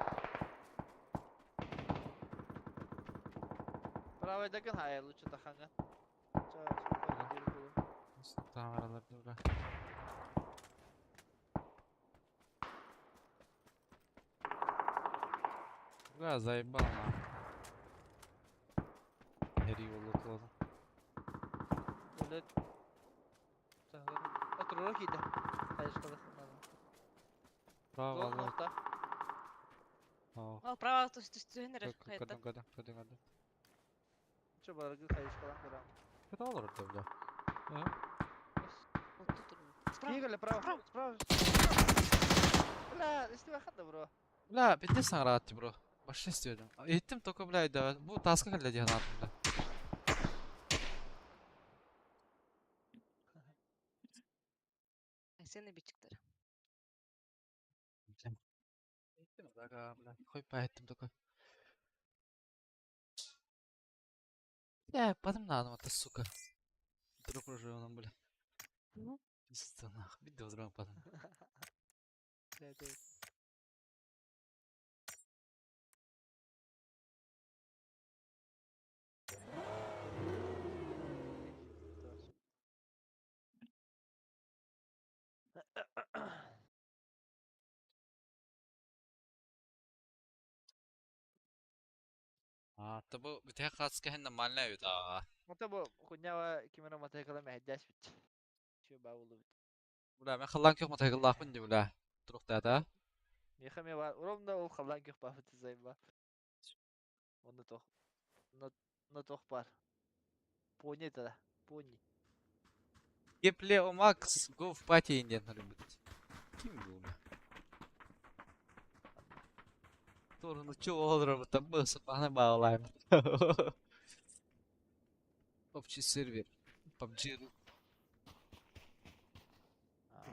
Правый дагын хай лучше таханга. Ча, ча, Камералар бля. Бля, заебал на. Эри олотладым. Туалет. Отрурок иде. Хайышкалах. Право, Зон алла. нокта. О, Ал право түстү түһүнэр хайта. Көрдүм, көрдүм, көрдүм, көрдүм. Ча баргы хайышкалан көрөм. Это олар да, бля. Вот тут. Справа. Кигеле право. Справа. Бля, исти ханда бро. Бля, пиздец саңраатты, бро. Башын истедим. Еттим только, бля, да. Бу таска кэллэ диэн аатым, бля. Сени бичиктер. Еттим, да, бля. Хой па еттим только. Бля, падым на это, сука. Дроп уже бля. Ну. Пиздец, нахуй. Видео дрон падым. Бля, А, то бу бүтэһик хаатыска иһин нормальная эбит аа. Ото бу хуйнява ким эрэ мотоциклы мэһэйдээспит. Чүө баа буллубут. Бля, мен халлаан күөх мотоцикллаахпын дии, бля. Туруктаата. Миэхэ эмиэ баар. Ровно ол халлаан күөх баабыт заеба. Онно туох. Онно онно туох баар. Пони это пони. Геплео Макс, go в пати диэн суруйбут. Ким бу? Туруну олорор бу сапаны баалайм. Общий сервер. PUBG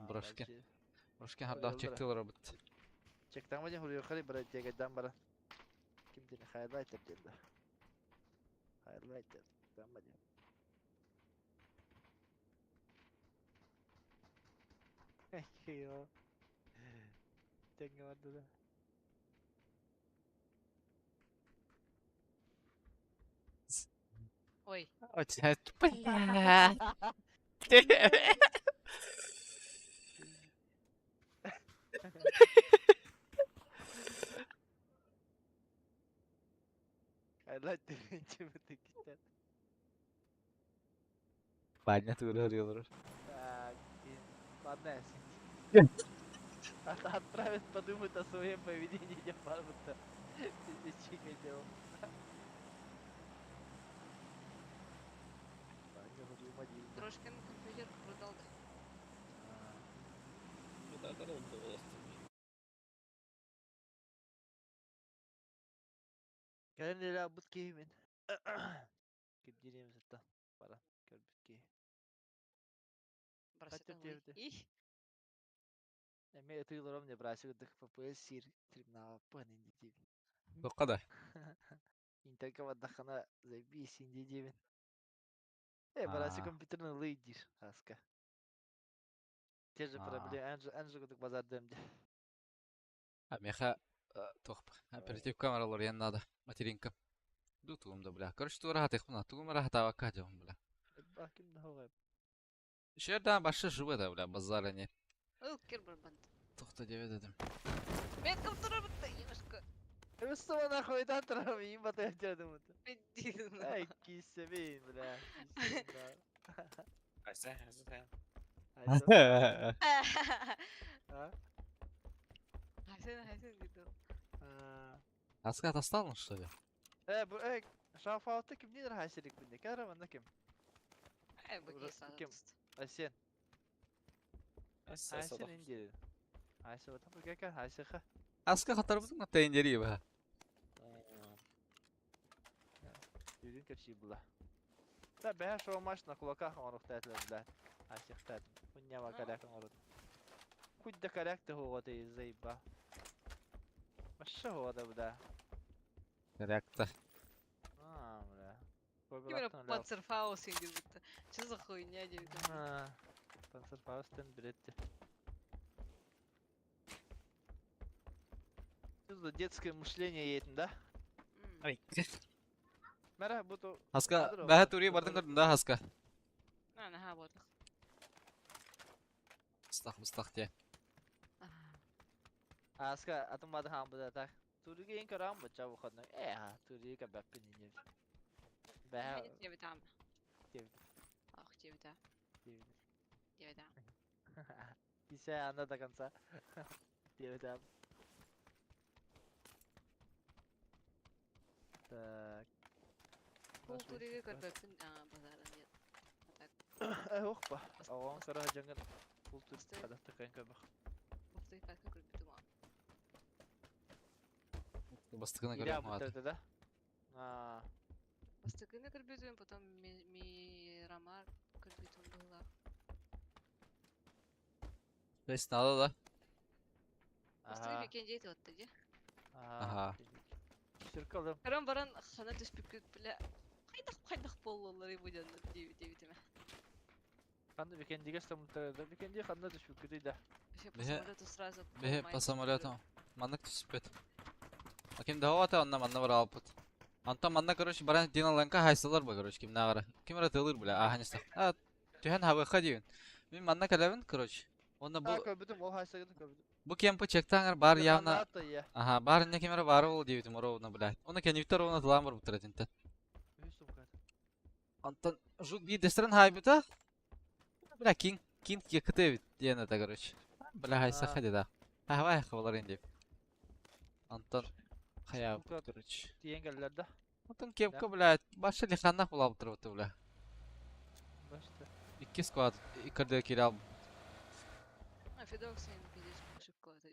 Брошки. Брошки хардах чекти олоробут. Чектама ден хуруйхали бара тегеден бара. Ким дени хайлайтер диэллэр. Хайлайтер. Тама диэн. Йоо. Тэҥҥэ барда да. Ой. Бля. Хайлайтер чымытык Баня тугу олорор. Так, ладно, Отправит подумать о своем поведении, я барбута. Пиздечи хотел. Трошкин компьютер продал да. Кэлэн элэ бут киһи мин. Ким сытта. Бара көрбүт киһи. Бросит диэбитэ. Их. Эмиэ ытыыларым не брасик дых ФПС сир тримнааппын инди диибин. Тоққа да. Интерке бардаххана заебись инди диибин. Э, барасы Аа. компьютерный ылый диир аска. Те же Аа. проблемы, анжы анжы кудук базардым де. А меха тоқ оператив камералар ен надо. Материнка. Ду тугум да бля. Короче, тура хатых мына. Тугум рахата вакка жом бля. Баким да хоҕай. Шердан башы живы да бля базара не. Ыл кир бір банд. Тоқта деп дедим. Мен компьютер бітті, немножко. Рустама нахуй да трам им бата дедим. Пиздец. Эй, кисебин, бля. Кисебин, да. Айса, айса, Айса, а? Хасен, Хасен дейді. А. Аска отостал, что ли? Э, бу э, шафауты ким нидер хайсерик бинде. Кара манна ким? Ай, бу Ура, кис ким? Айсен. айса. Айсен инди. Айса бата бу гека айсеха. Аска хатарбытын аттайын ба. Юрин кепси була. Та бэха шоу маш на кулаках оҥоруохтаатылар бля. Айсехтаат. Хуннява коряк оҥорут. Хоть да коряк ты хоҕоты заеба. Маша хоҕота бля. Корякта. А, бля. Именно Панцерфаус инди бітті. Что за хуйня дейді. Панцерфаустен билетти. Что за детское мышление едет, да? Ай. Мара, буду... Хаска, бәһә тури бардың көрдүм да хаска. Ана, ха, вот. Ыстах, ыстах те. Аска, атым бады хан буда так. Туриге ең көрам бу ча выходной. Э, ха, туриге бәппин инде. Бәһә Тебе там. Тебе. Ах, тебе да. Тебе да. Кисе анда до конца. Тебе там. Так. Бул туриге көрбөппүн, а, базара нет. А так, Э, охпа. Оған кара жаңын бул тур Басты. кадакты кайын көбөх. бул кайка көрбүтүм. Бастыгына Иля көрөм ат. бутырды да. А, Бастыкыны көрбүтүм, потом Мирамар көрбүтүм была. Бес надо да. Бастыгы ага. мекен жейт отты, де. Ага. Сүркалым. Каран баран хана түспүк бля. Кайдах кайдах боллолар бу жанна дебитиме. Ханды бекендиге стамтырды. Бекенди ханды түшүп да. Вообще по Бе- самолету сразу. Бе по самолету. Маннык түспөт. А ким да онна манна бар алыппыт. Антон манна короче баран дина ланка хайсалар ба короче ким нагара. Ким ра тылыр бля а ханистах. А түһэн хабыха диэн. Мин манна кэлэбин короче. Онно бу А, көрбүтүм, ол хайсагын көрбүтүм. бу кемпы чектаңар бар явно. Ата я. Аха, бар не кемера бар ол диэбитим ровно, блядь. Оны кенивтер ровно тылаан барбыттар этинтен. Үһүс сумкат. Антон жук биирдэстэрин хаайбыта. Бля, кинг, кинг КТ эбит диэн это, короче. Бля, хайсаха деді. Хавай хабалар деп. Антон хайа, Сумкат короче. тиен келлер да. Антон кепка, блядь, башы лиханнах була бутыр бля. Башта. Икки склад, иккірді кире ал. А Федокс мен пиздец ошибка это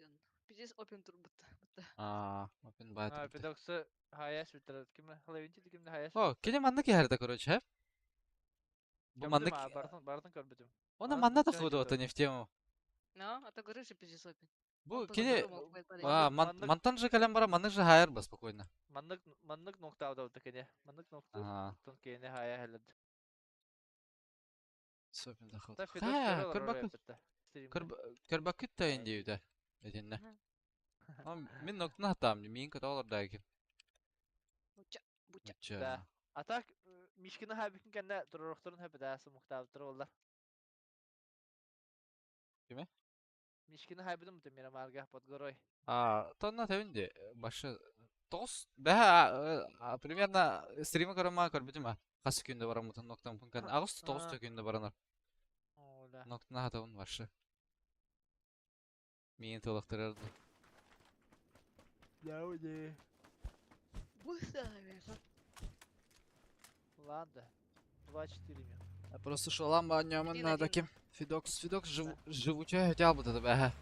Пиздец опен тур бутта. Бутта. А, опен байт. А, педоксы хаяс биттер. Ким халавинти кимде хаяс. О, кене манны кeherde, короче, хеп. Бу манны Бартын, бартын көрбүтүм. Она Аны манна нучча тахыды айтты. не в тему. Но, а то говоришь, что пиздец опен. Бу Он тоже кене думал, будет падать. А, ман, мантан же калем бара, маннык же хайыр ба спокойно. Маннык маннык нокта да кене. Маннык нокта. Ага. Тон кене хая хелед. Сопен заход. Та Федокс Ха, көрөр көрбакы битте. көрбакы тайын дейді. Этинне. Мин ноктuna хатам, мин кыталар да екен. Буча, буча. Ча. Да. А так Мишкини хабикин кенне туророхторун хөпөдә сумуктабы туроллар. Киме? Мишкини хабидым бутын Мирамарга под горой. А, тонна тәвинде башы тоғыз бәһә примерно стрима көрөмө көрбүтүм а. Касы күндө барам мутун ноктан пункан. Агыс тоғыз күндө баранар. Ола. Ноктuna хатабын башы. Мин толуктырарды. Яуди. Быстро, наверное. Ладно. 2-4 мин. Просто шолам ба нямын Один надо один. кем. Фидокс, Фидокс живучая хотел бы это бәһә.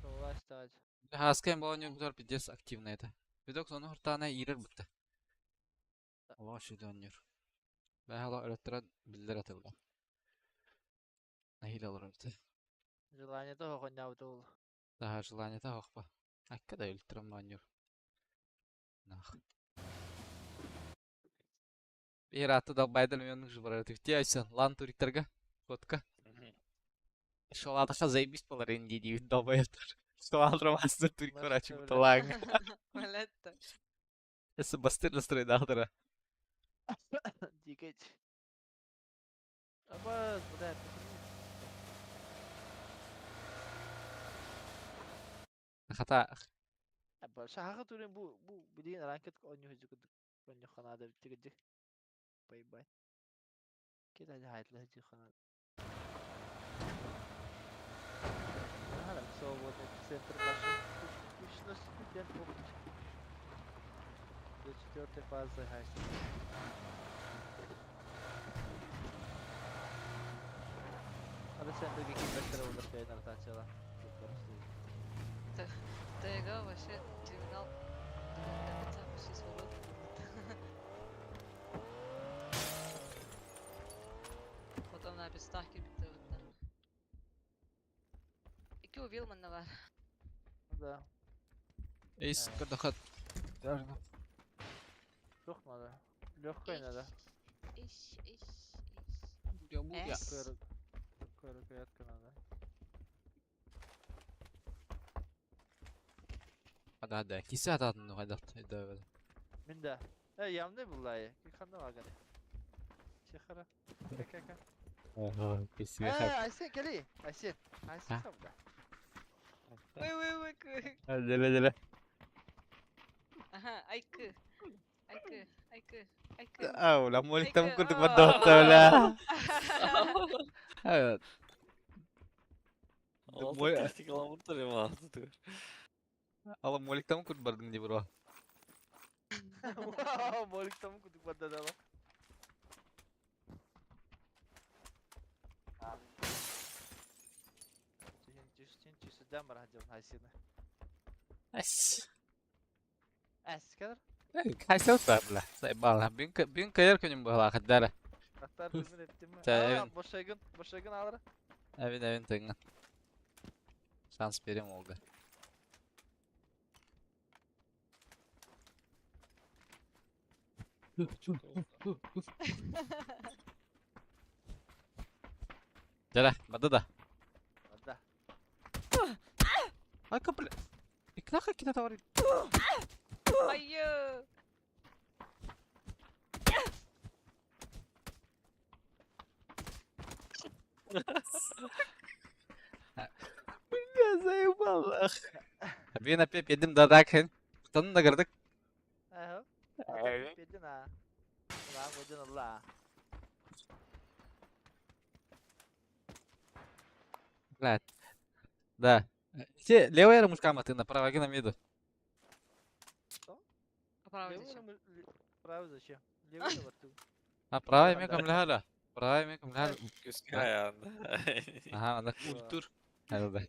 Власть Хаскайм была не будар пиздец активно это. Фидокс оны хуртана ирер бутты. Allah şu dönüyor. Бәһә өлөттөрөн билдер атылды. Нахил алыр öptü. Желание того хонябыты ол. Daha желание та хохпа. Акка да өлтөрөн баньор. Нах. Bir атты да байдал менің жыбар өтүктей айсан. Лан туриктарга. Котка. Шоладыха заебись болар инди дейт долбоебтар. Шоладырмасты турик короче Бля. буталаң. Малетта. Эсі бастыр настрой дағдыра. Дикеть. Абаз, бля, Хата Шаха турин бу бу билин ранкет оню хүзү оню ханада битти Бай бай. Кет хайтлы хүзү ханада. Hala свободный центр башен. Точно опыт. До четвертой фазы хайс. Hadi sen de bir beşlere olur şeyin ротацияла. ТГ вообще терминал. До конца почти свободный. Потом на пестах кирбитте вот Ики убил манна бар. Да. Эйс кырдахат. Çok надо. Легкая надо. Иш, иш, иш. Я. Эс. Рукоятка надо. Hadi hadi. Kisi hatатын хайдат. Hadi. Мин да. Э, ямны буллай. Киханда ваганы. Чехара. Ка-ка-ка. Киси Э, Айсен, кели. Айсен. Айсен А? сам да. Ой, ой, ой, кы. Деле деле. Ага, айкы. Айкы, айкы, айкы. Ау, ла моликтам Айкы, курдук аа. баддатта бля. Evet. Ол Мой- тактикаламыр ема. Ала моликтам курт бардың ди бро. Молик там кудук бадда да. Түстен бар хадим хайсины. Әс. Әс, кадр. Хайсел бар бля. Сайбал. Бүн бүн кайыр күнүм була хаддара. Аттар дүмін еттім. Та, Aa, boşaygın, boşaygın alır. Эвин эвин тыңгын. Шанс берем олга. Жара, бада да. Да. Ай капля. Икнаха кита товар. Айы. Валлах. Мен опять педим да так. Тан да кырдык. Aha. Педин а. Лаа годин алла. Блядь. Да. Те левая мушка маты на правой на миду. А правый зачем? Правый зачем? Левый барту. А правая мекам ляля. Правая мекам ляля. Күскә аягында. Ага, ана культур. Да.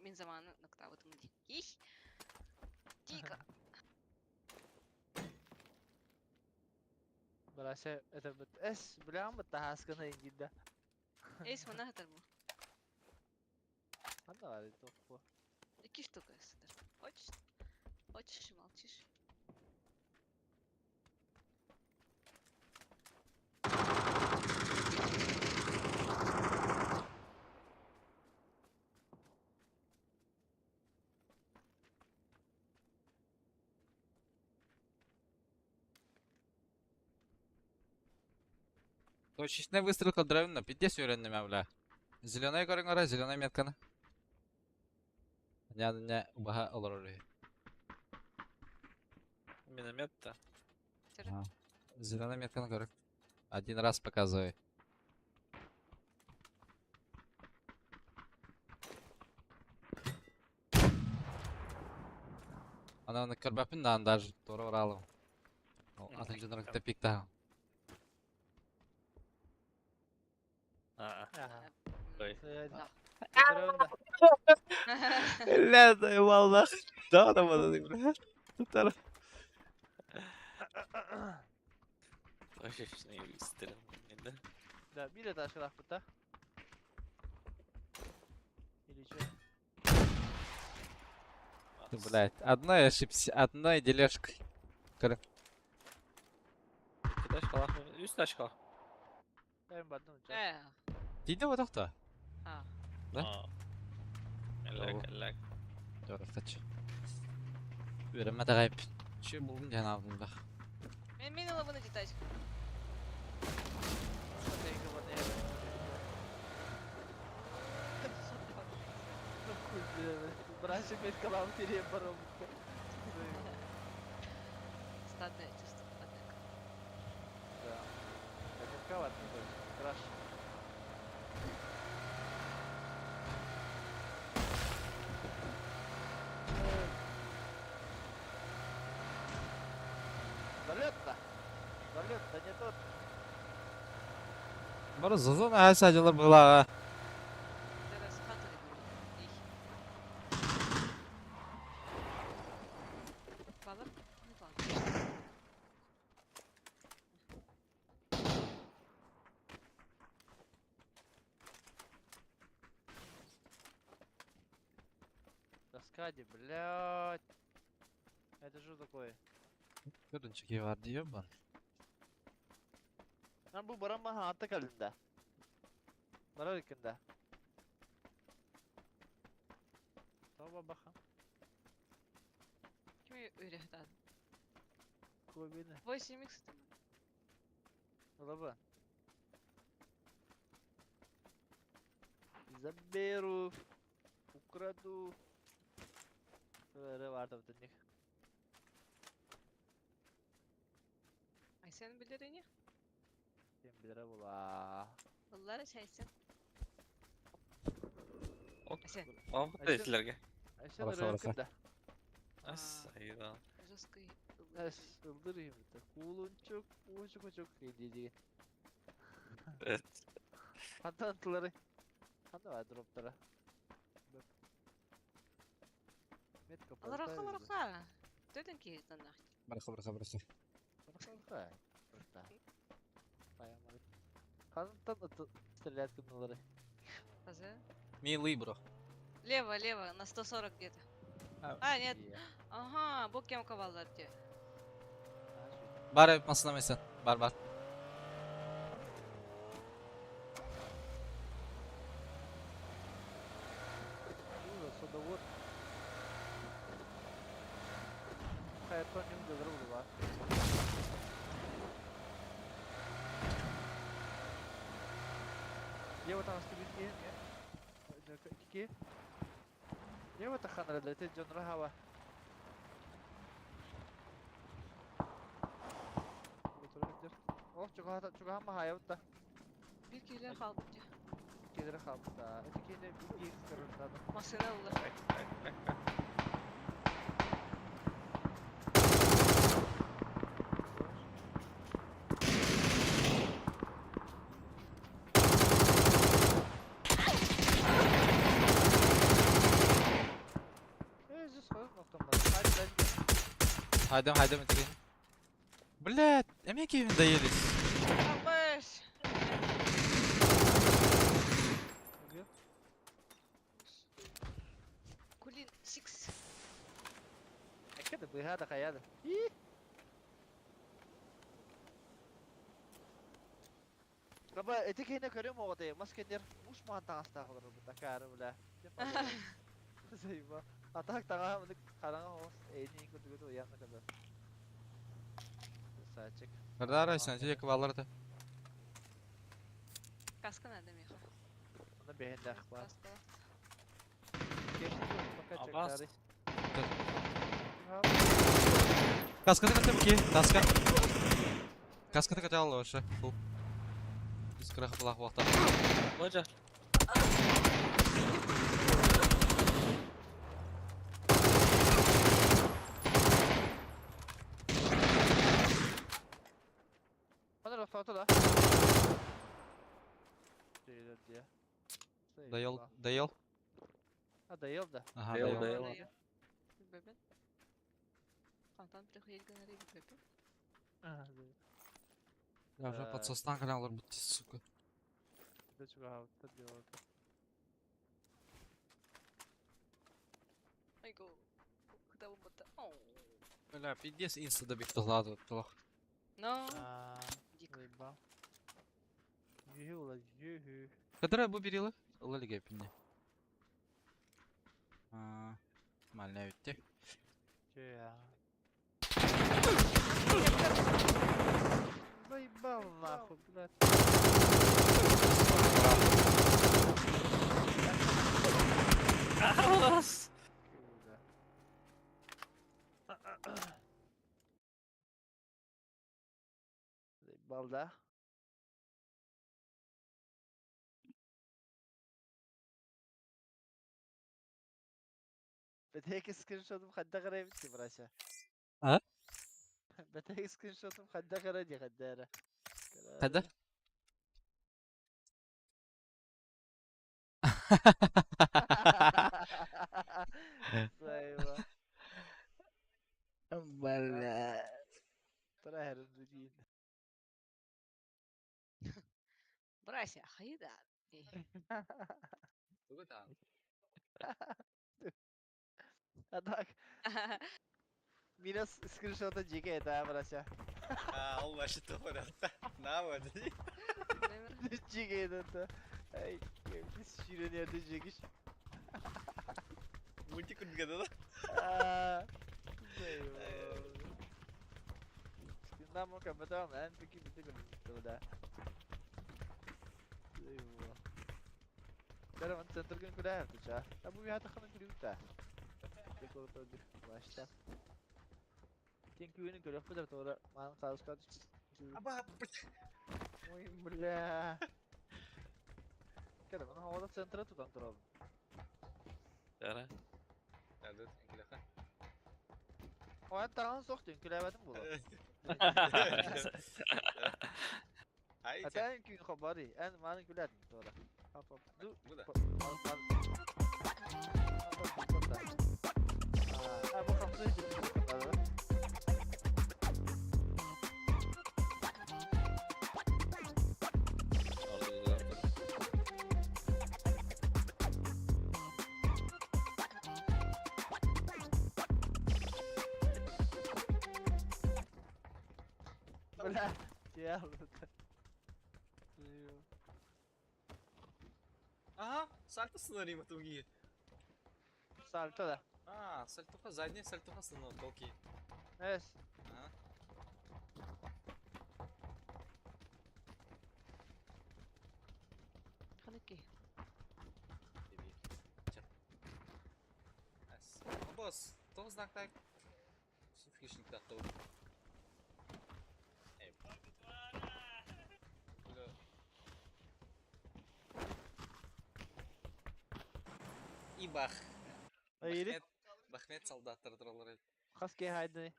Мин заманы ныктабытым ди. Их! Дико! Барася это бит эс билям бит тахаскана ингидда. Эйс мана хатар бу. Анда бар топпу. Ики штука сытар. Хочешь? Хочешь и молчишь. Точечный выстрел кылдырабын, пиздец үйрендим бля. Зеленый көрүң ара, зеленый метканы. Не, не, убаха олор оры. Миномет-то. Зеленый метканы көрүк. Один раз показывай. Ана көрбәппин даан даже тура оралым. Атын жонор кытта пикта. А, Ага. Ой. Да. Ля, заебал Да, да, да, бля. Тутар. Точечный выстрел. Да? Да, бир этаж да? Или чё? Блять, одной ошибся, одной дележкой. Iki taş kalak mı? Üç taş kalak. Ben бардым. Э, Тиде вот то. а. Да? Эллек, эллек. Дөрөфтөч. Үрәмә дагайп. Чү булдым дигән алдымда. Мен мин алабын эти тачку. Брася меткалам терем баром. Стадное чувство, однако. Да. Это Краш. Залет-то! Залет-то не тот. Бары зозон аса жылы була. Зараз хату не буду. Их. Балар? Не балар. Каскаде, блядь. Это что такое? Көрүнчү бар диyor бан. Lan bu baran maha ata kalında. Barar ikinde. Tamam bakalım. Ким үйрәтәде? Кобины. 8 икс там. Лаба. Заберу. Украду. Öyle vardı bu них. Айсен билер не? Kim bilir була. Буллар Айсен. Ок. Айсен. Ок, Айсен. силерге. Айсен Бараса, бараса. рынкында. Ас, айда. Жесткий. Эс, ылдырыйм. Кулунчук, учук учук диye. Evet. Хантантылары. Ханда бар дроптара. Метка Алар алар Төден ки танах. Бараха, бараха, бараха. Хантан стрелять кымналары. Таза. Милый бро. Лево, лево, на 140 где-то. А, нет. Ага, бу кем каваллар те. Бар masına mesela. Бар бар. Хайаттан ньум дылары булула. Ева таҥасты бир киһи Ики. Ева таханара ити дьонро хаба. Ох, чугаһа чугаһа маһайабыт да. Бир киһилэр хаалбыт дьэ. Киһилэр хаалбыт да. Ити киһини бир киһи көрөрдө. Массыына ылла. Хайдам, хайдам итигин. Блядь, эмиэ киһим доелись. Апаш! Кулин 6. Эккэ быһа да хайа да. Аба ити киһини көрүм оҕотой, мас кэннер муус маһан таҥастаах олорбут акаары бля. Заеба. А так таҥаһа мынык хараҥа оҕус эйни курдугу уйаан кадar. Красавчик. Кардара, сантиде кыбалар да. Каска надо меха. Оны бэһин бар. Каска. Пока Абас. чекари. Каскаты ката бики, каска. Каскаты ката алла вообще. Фу. Искра хапалах вақта. Божа. Bana rafata da. Diye. Дайыл, дайыл. Ha dayıl da. Ага, Дайыл, дайыл. дайыл. Бэбен. Хантан приходить гонори бэбен. Я уже под состан канал бут, сука. Айго. Куда вы бота? Оу. Бля, пиздец инста добить глазу, плохо. Но. Дик. Заебал. Юху, юху. Которая бу берила? Лалига пинне. А, Мальня ведь. Че Заебал нахуй, блядь. Алас! Заебал, да? Бэтээки скриншотум хадда карайбыт брася. А? Бэтээки скриншотум хадда карай хаддара. Хадда? Заебал. Бля. Тра хердудин. Брася, хайда. А так, минус скриншота жеке это брася. А, ол вообще тупо На вот. Жеке это. Ай, şirin жегиш. Мультик да? Заебал. Скринам кабатам, эн пики бити да. Заебал. Караван центр кын куда хавтыча. А бу бихата ханы күлүтэ. Başta. Thank you көрөх битер тора. Ман калыска. Аба, Ой, бля. Караван havada центра тутан турабын. Яра. Оя таган соқтын күләбәдим була. Атан күн хабари, эн маны күләдим тора. Хап хап. Ду. А, бу хапсы Бля, я Ага, сальто сценарий матуги. Сальто да. А, сальтуха, задняя сальтуха сцена, толки. Эс. А? Ханыкки. Босс, то знак так. Хищник готов. Эй. Бля. И бах. Айри. Бахмет, Бахмет солдаттар тураллар. Хас ке хайдыны.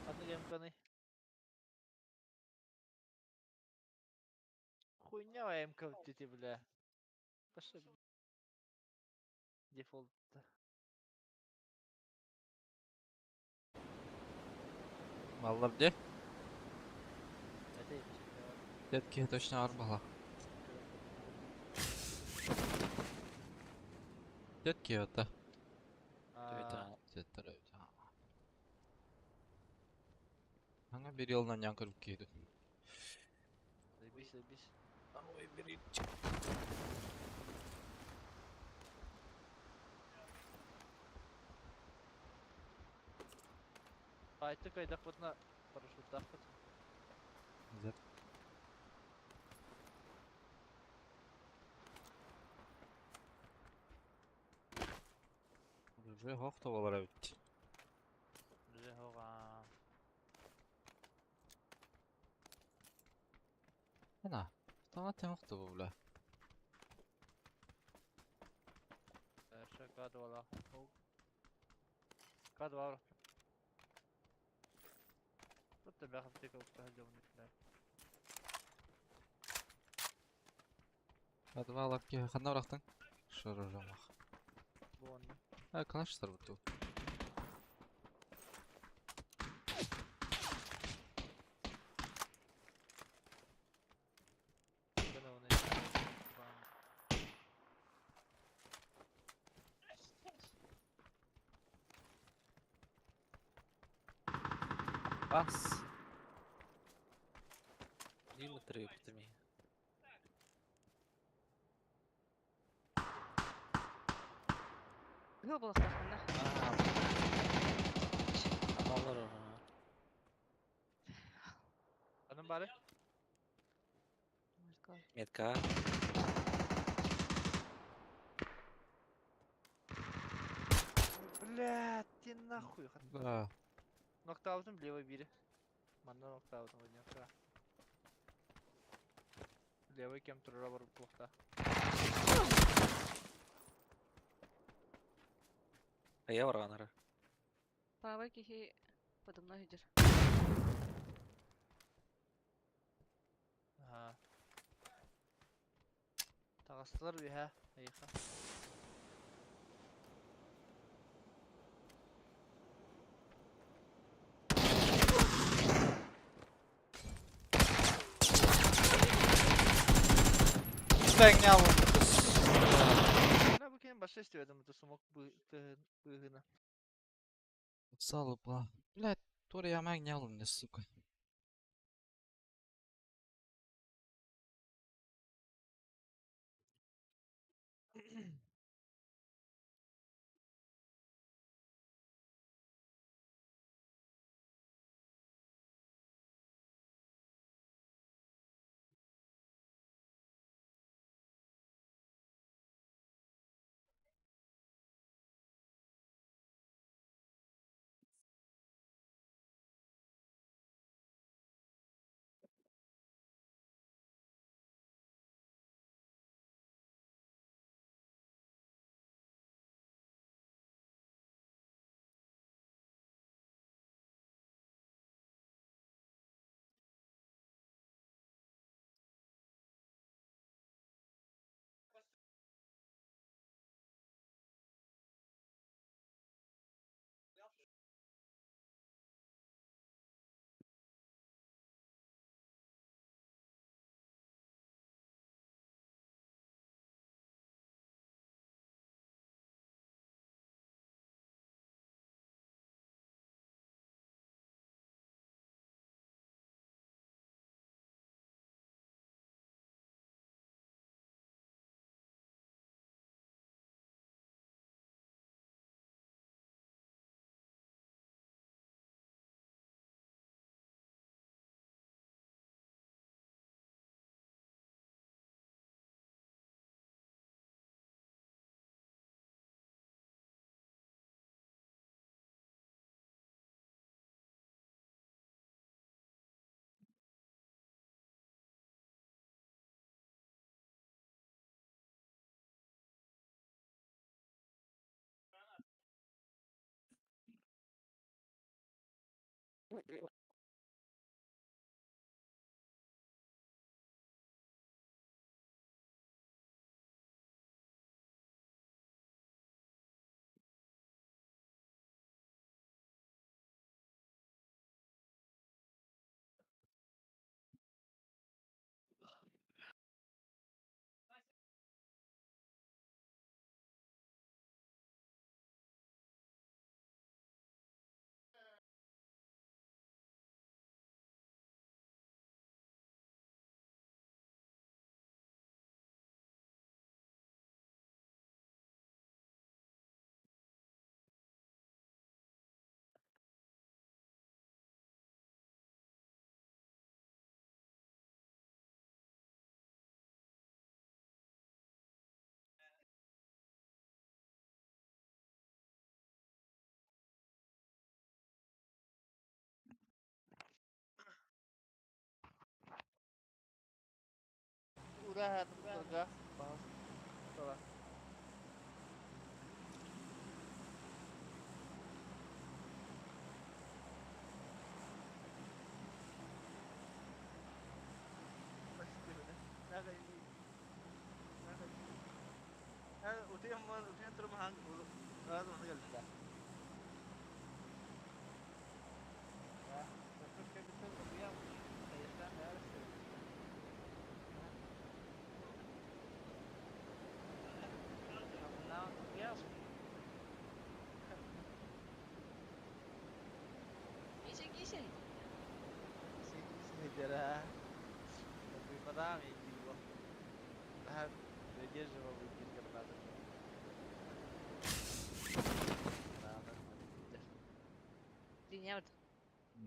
Ханны МКны. Хуйня МК дети, бля. Пошли. Дефолт. Маллар где? Это я Детки точно арбала. Детки это. А, Зеттер Ана bir yoldan yan kırıp giydi. Заебись, заебись. Ой, бери. Айтты кайдақ бұтына парашюттақ бұт. Зет. Уже хохто болар бит. Уже хоға. Ана, автомат хохто бу бля. Хорошо, кадвала. Кадвала. Вот тебя хаптика уптахалёвник, бля. Подвал апки ханна барахтың? Шыры жамақ. Бон. А, калаштар буту. Бына оны. Бас. Дима трыпытыми. Гыл балықтақына. Аналар ана. Аның бары? Метка. Бля, ты нахуй. Да. Ноктаутын левой бири. Манна ноктаутын ойнап. Левый кем тура бар плохта. Ая барганары. Павай кихи подымна хидер. Ага. Тағыстылар бе, Айха. Ben ne aldım? Бля, bu kenim başa istiyordum bu smoke bığına. Салып, ла. Блядь, Тори я маг не алым, не сука. Ура, туга. Туга.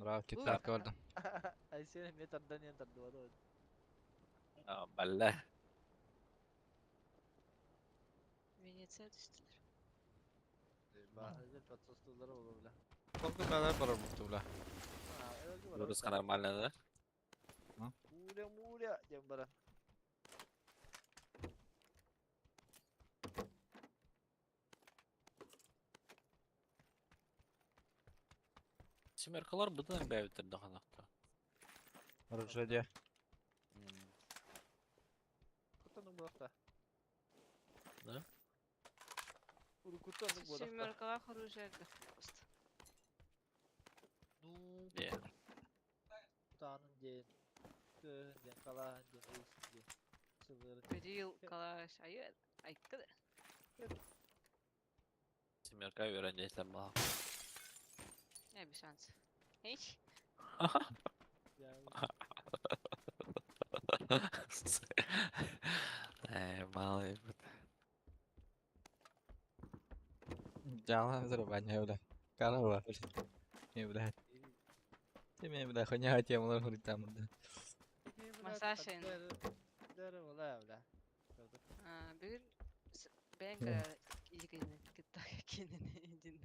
Нравится көрдүм. Айсен эмиэ тардан иһэн тардыбата. Балла. Венеция түстүлэр. Баһылы подсостулары боло бля. Только бәлер барар бутту бля. Выгрузка нормальная, да? Муля, муля, диэн баран. Семеркалар быдан бәбиттер даханакта. Оружие. Кутанын буолахта. Да? Урукутанын буолахта. Семеркалаах оружие элбэх просто. Ну, Де. кутанын диэн, көөһүн диэн, халааһын диэн, ыйсын диэн. Сылырын. Берил, калаш, айы, айкы да. Семерка үйренейтер маа. Не без шанс. Эйч. Э, малый. Дьаалан зарабанья бля. Карала бля. Не бля. Ты меня бля хуйня темалар хуритам бля. Массаж энэ. Дәрі бола бля. Бүгүн бэйэҥ илигини кытта кинини дин.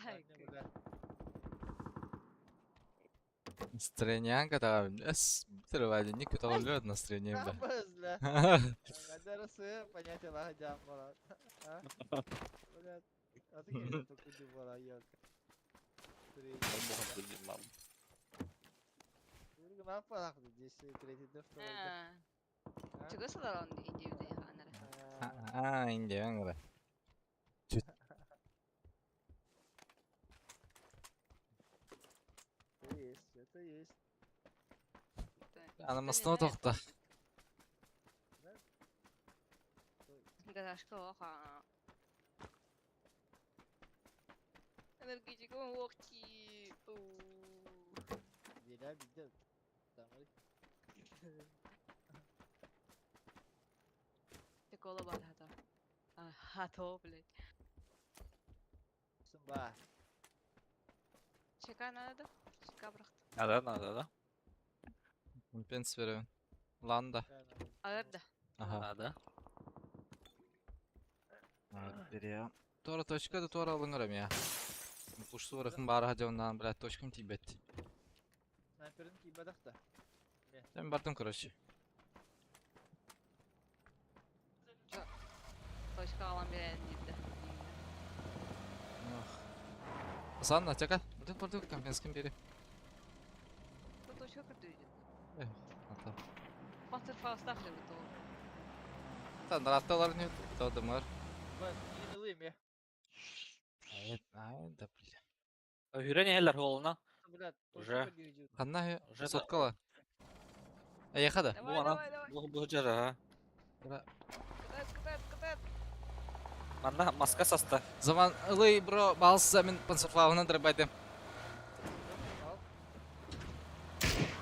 Айкы. Настроениянка там. Эс, бля, не көтөҕөллөр настроение бля. Бля. Дәрісі понятие лаһа бара. А? Бля. А ты кем только не бара, ёлка. Третий, да, второй, да. Чугас олорон индиюде ханара. А, индия аңра. Это есть, это есть. Анамасына тоқта. Гаражка оха. Энергетика охти. Деля бидде. Тамыр. Такого бар хата. Хато, блядь. Сымба. Чека надо? Чека брахт. Надо, надо, да? Пенс беребин. Ланда. Алар да. Аха. Надо. Тора точка да тора алыңырым я. Пушту барахын бары хадионнан, блядь, точкам тибет. Снайперин кийбадах да. Мен бардым, короче. Точка алан берен диде. Санна, чака. Бүтүн бурдук компенскин бери. Точка кырдыйды. Эх, ата. Панцер фаустах деп то. Та наратталар не тодымар. Бен, yine я. Ай, ай, да бля. Хүрен эхелер холуна. Блядь, Уже. Ханна Уже да. соткала. Аяха да. Давай, ана. давай, давай. Бу бу жара ha. Кытат, кытат, кытат. Манна маска саста. Zaman ылый бро балса мен пансафлавынан дырбайды.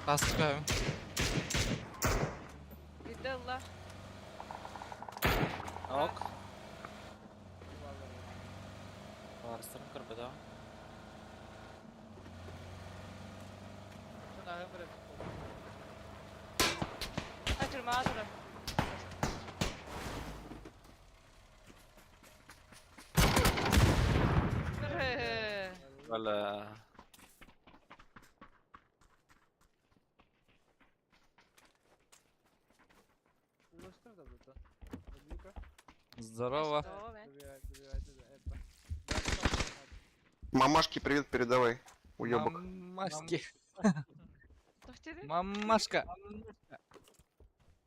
Тас чыгайым. Виделла. Ок. Барыстырым кырбыда. Açırma, açırma. Вала. Здорово. Мамашке привет передавай, уебок. Мамашки. Мамашка.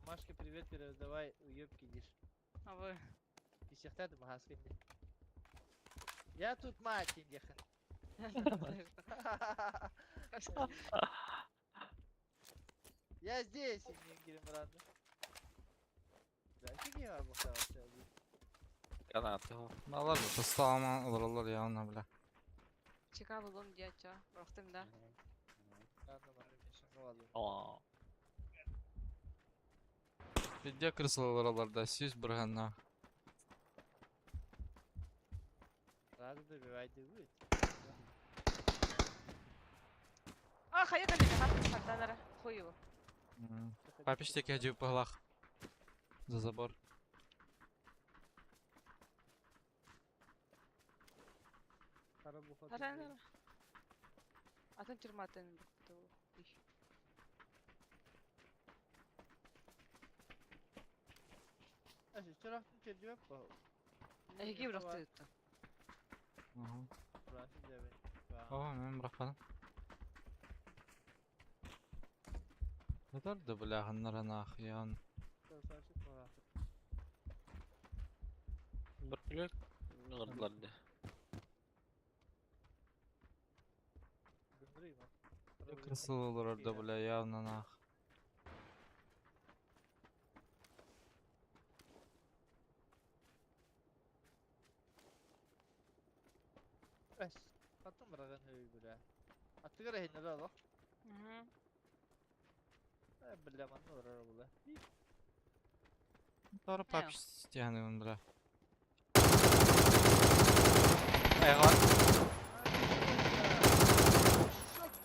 Машке привет передавай, уебки дишь. А вы? И всех ты магазин. Я тут мать индихан. Я здесь, Ингельмран. Да, фигня бухтала. Канаты. Малар тасталама олоролор явно бля. Чека булым дяча. Бырахтым да. О. Видео крысалар да сүүс бырганна. Надо добивать будет. А, хайа калеме, хат хаттанара. Хуево. Папич теке жип пылах. За забор. Харанара. Атын тюрьматын бу. Эги бырахты. О, мен бырахпадым. Нетер да бля ханнара нах ян. Бір күлек. Нығырдылар Крысалар да бля явно нах. Тора папич стягнын бля. Айган.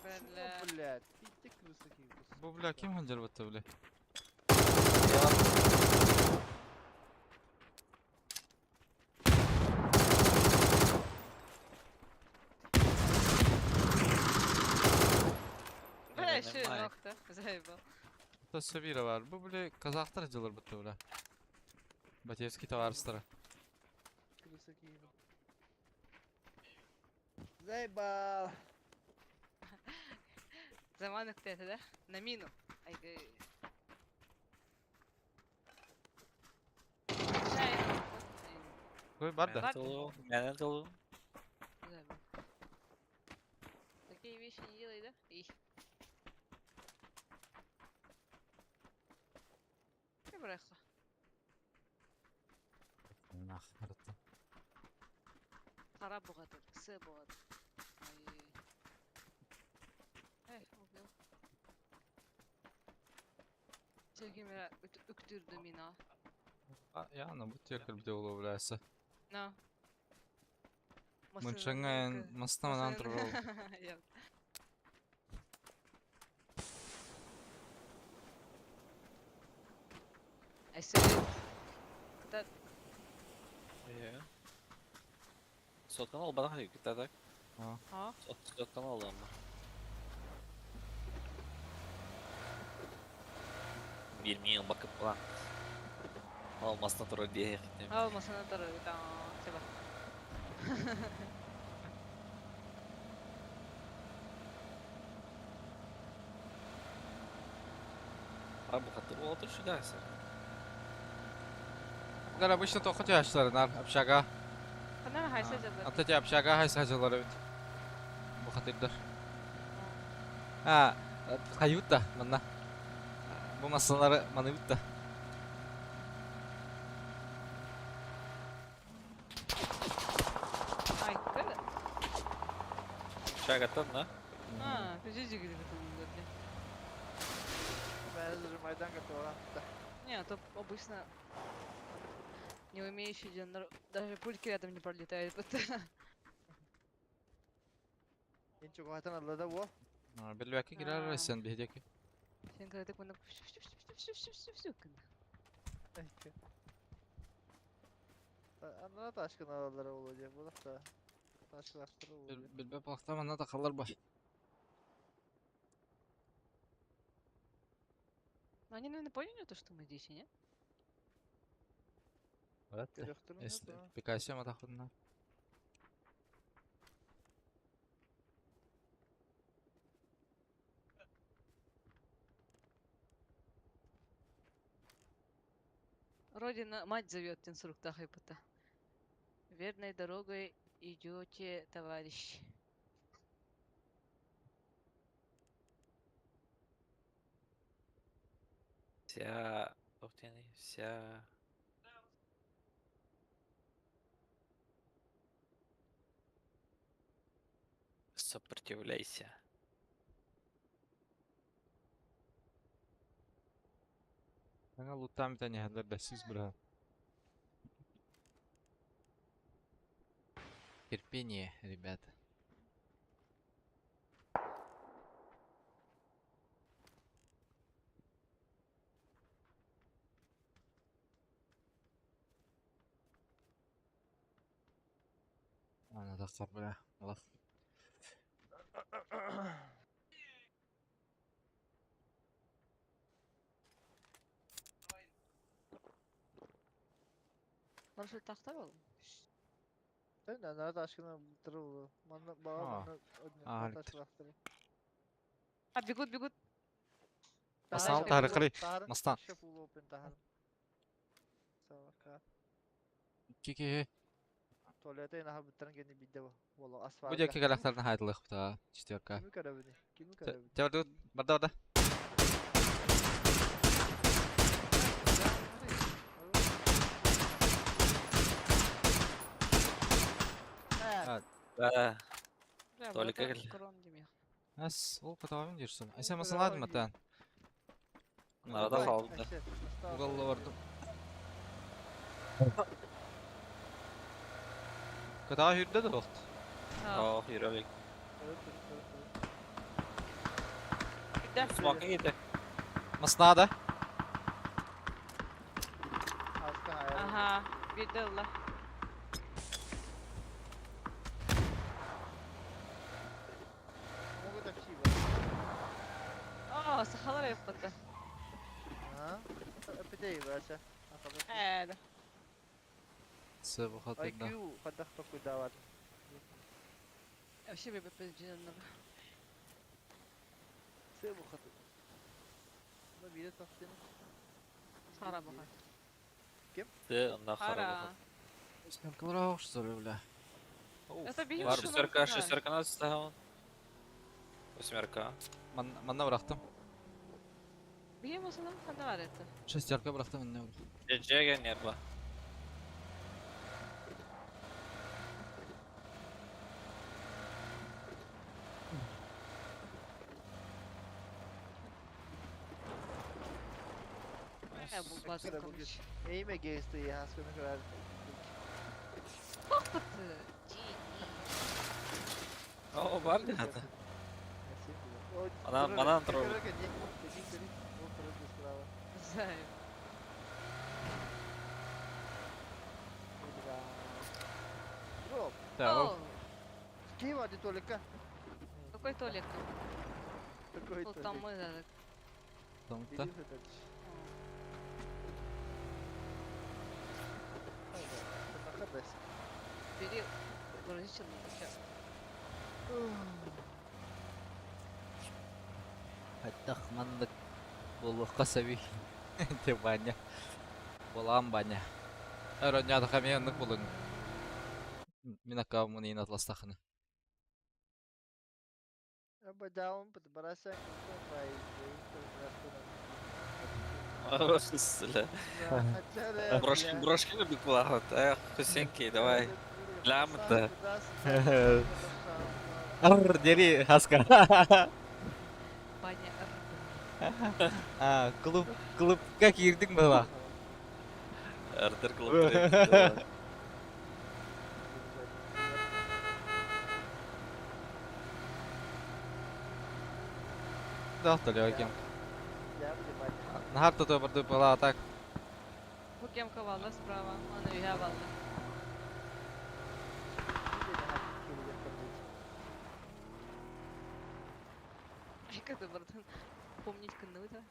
Бля. Блядь, ты крыса Бу бля ким ханжар батты бля? Бля, еще нокта. Заебал. Та сөбире бар. Бу бля казахтар жылыр батты бля. Батевский товарыстары. Крыса киви. Заебал. Заман үктәте, да? На мину. Ай, Кой бар да. Менен толу. Такие вещи не делай, да? И. Браха. Нах, рыты. Қара бұғады, кісі бұғады. Ай. Эй, убил. Чегиме үктүрдү мина. Яна бу текер бде болу блясы. На. Мынчаңан мастаман турул. Әсі. Кыта Иә. Соткан ол бана хайы китадак. Ha? Соткан ол ама. 20 yıl bakıp lan. Ол масна турар диэһэх. Ол масына турар себа. А бухатыр уолатыр шугайсыр. Bunlar обычно тоқы тяжлары, нар, общага. Ханна хайса жадыр. Ата те общага хайса жалар эбит. Бухатырдар. А, хайут да, манна. Бу масалары маныбыт да. Ай, көр. Шагаттан да? А, көзі жігіді бітті. Менеджер Майдан готова. Не, а то обычно не умеющий даже пульки рядом не пролетают. Ничего, хатан аллада во. Билбәкке кирәр сен биһидеки. Сен когда так всю всю всю всю всю всю. Анна ташкын алалары болу диye. Bu da ташкын астыры болу диye. Билбә пахта манна да калар ба. Но они, наверное, поняли то, что мы здесь, нет? Если пикасия матахудна. Родина, мать зовет инструкта хайпата. Верной дорогой идете, товарищ. Вся... Вся... Сопротивляйся. Аңа лутам та не хәдләр бәсиз бра. Терпение, ребята. Ана тахсар бра. Аллах. Маршрут тахта был? Sen de nerede aşkına tırı Manna baba manna А, А, бегут, бегут. Мастан тарықыры. Мастан. Кики. Tuvalete naha bittiren geni bidde bu. Valla asfalt. Bu diyor galaklardan haydalık bu четверка. Kimi karabini? Kimi karabini? Tevar барда барда. Да. Толика кел. Әс, ол катабым дерсің. Әсә масаладым атан. Арада қалды. Угалла бардым. Катаа хүрдө да болт. Ох, юрелик. Смоки ите. Маснада. Ага, видела. О, сахалар yapmadı. Ha? Öpüdeyi böyle. Evet. Сыбы хатында. IQ қадақ токуй давар. Вообще бе жинаныр. Сыбы хаты. Bunu bir de taktığını. Хара баха. Ким? Ты на хара Хара. баха. Скалкалар что бля. Это бейін Бар шестерка, шестерка нас стал. Восьмерка. Манна бырактым. Бейін болсаным қанда бар это. Шестерка бырактым инне. Джеге нерва. Э, бұл базы короче. Эйме гейсті яхасканы көрер. Тоқтаты. О, бар да. Манан манан тұру. Знаю. Да. Ким var Толика? Какой Толик? Какой Тут там мы этот. Там-то. Бери, грузичный сейчас. Хайдах маннык буолуохха сөбүй? Ты Ваня. Буолаҕын Ваня. Оронньоотохо эмиэ оннук булуҥ. Мин аккауммун иин атластахына. Брошки, брошки любит плавать. Эх, Хусенки, давай. Лям-то. Ар, дери, хаска. Ваня р. А, клуб, клубка киирдиҥ была. Ардыр клуб. Да, кем. Нахар то барды была так. Бу кемка валла справа, аны үйә валла. Айка да бардын. Помнить кынны да.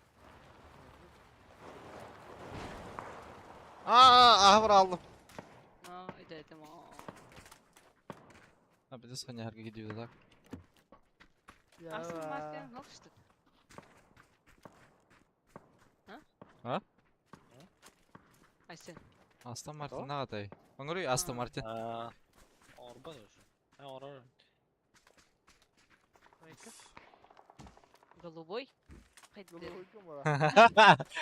Аа, аһабыр алдым. А, өйдөөтүм. А, биз ханя харга кидибиз так. Астон Мартин нох что А? А? Айсен. Астон Мартин нагатай. Оңоруй Астон Мартин. Орбан уже. Орор. Голубой? Хайдер.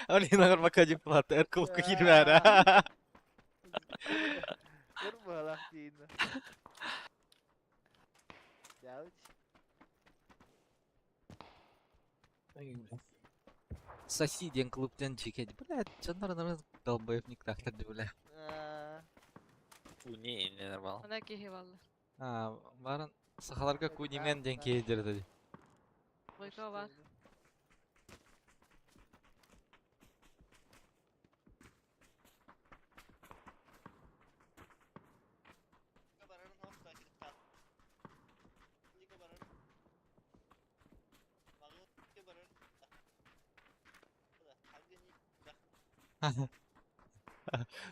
Олин оҥор бака диплат, эр клубка киирбээрэ. Соси диэн клубтан дьиэ Бля, дьоннор ынырык долбоебник тахтар бля. Не, не нормал. Ана киһи валла. А, баран сахаларга кунимен диэн киһи дии. Бойко бар.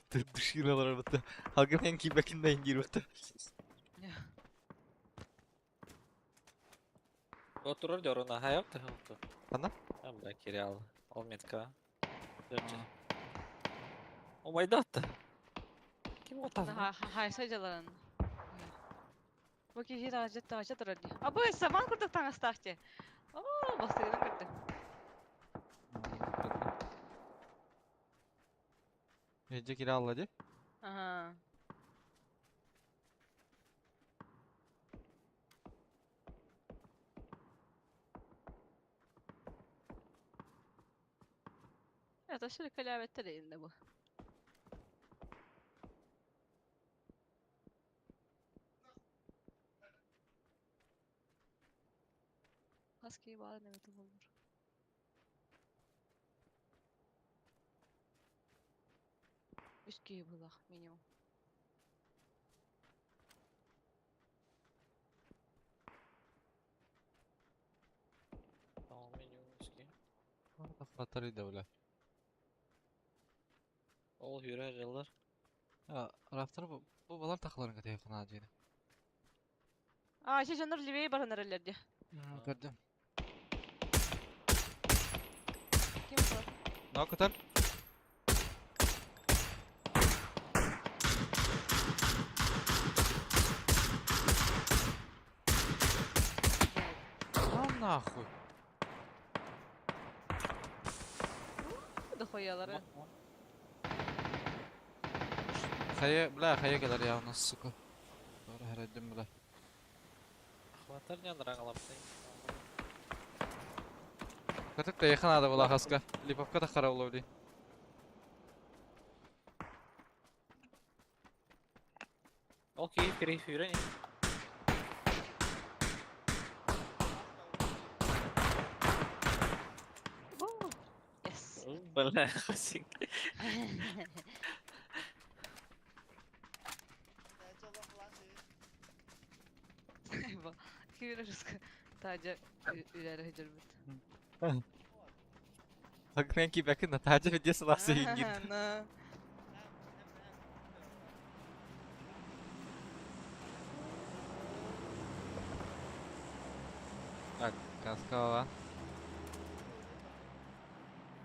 Түрдүшкин олорор бутта. Халгын эн киибэкин да ингиир бутта. Отурар дьоруна хайап та хылты. Ханна? Бля, Кирилл. Ол метка. Омайдатта. Ким отан? Хайса дьаларын. Бу киһи таҕача таҕача турар дии. Абы саман курдук таҥастаах дии. Оо, бастыгынан көрдүм. Эдже кире алла ди. Аха. Это широколявый инде бу. Хаски баар немете болур. Үс киһи булах минимум. Хатары да бля. Ол хүрэ жыллар. Рафтар бу балар тахларын катay хана дии. А, ще дьоннор левее баран эрэллэр дии. Көрдүм. Ким бар? Но кытар. А нахуй. Дохуялары. Хайа, бля, хайа келер я у нас, сука. Doğru herhalde бля. Хватар не андыраңалапты. Кытык да yakın ада була хаска. Липовка да хара була Ол киһи кири хүрэ не. Yes. Бля, хасик. Кибер Таҗа үләре һөҗәрбит. Хагмен ки бәкин на таҗа виде сыласы ингин. На. Каскала.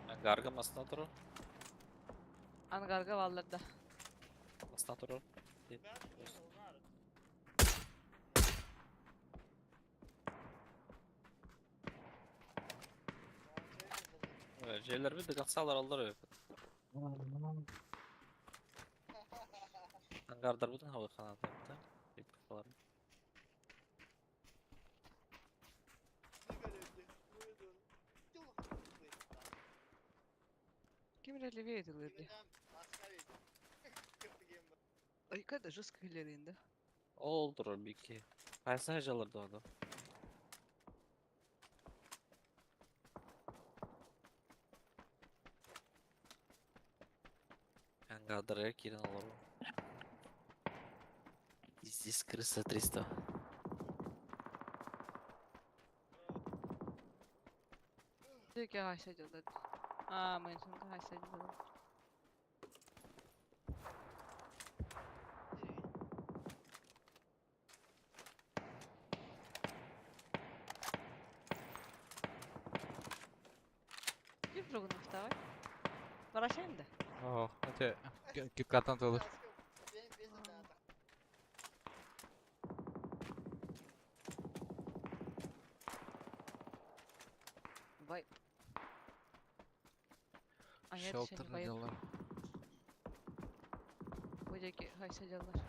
Ангарга масына турар. Ангарга баллар да. Масына турар. Желер bir до конца алар öp. Ангардар бутын хава канаты. Ким релеве edilirdi? Ой, когда жестко илеринде. Ол турар бики. Кайсы жаларды оны? Ангардарға кирен алар. Здесь крыса 300. Теке хайса жылдыр. А, мен сонда хайса жылдыр. Ким другун вставай? Барашайын да. О, это киткатан толыр. Вайп. А я Шелтер вайп. делар. Будеки хайса жылдыр.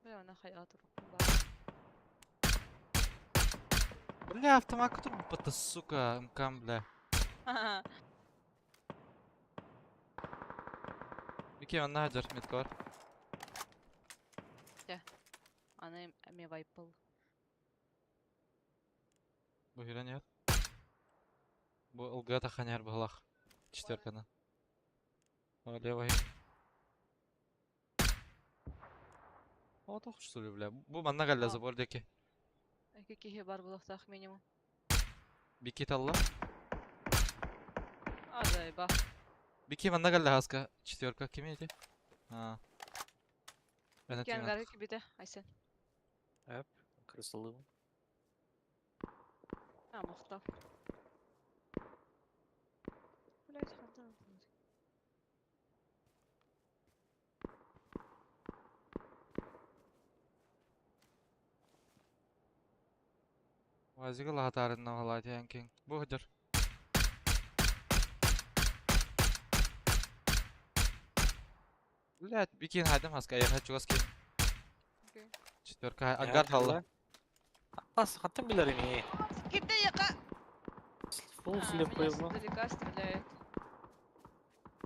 Бля, она хаятыр. Бля, автомат который это, сука, МК, бля. Бики, он надер, меткор. Аны эме вайп был. Бу хирен Бу ылгата ханяр балах. Четверканы. О, левый. О, тох что ли, бля. Бу манна галля А. забор деки. Эки кихи бар булактах минимум. Бики талла. Адай ба. Бики манна галля хаска. Четверка ким эти? А. Ben Ки ангары кибите, Айсен. Крысалы. А, мохтал. Блять, хантан. Вазига лахатарынна халати янкин. Бу хыджар. Блять, бикин хайдам хаска, я хочу вас кин. Окей. Четверка, ангар халла. Ас, хаттан билер эми. Кипте яка. Фул слепой Меня его. издалека стреляет.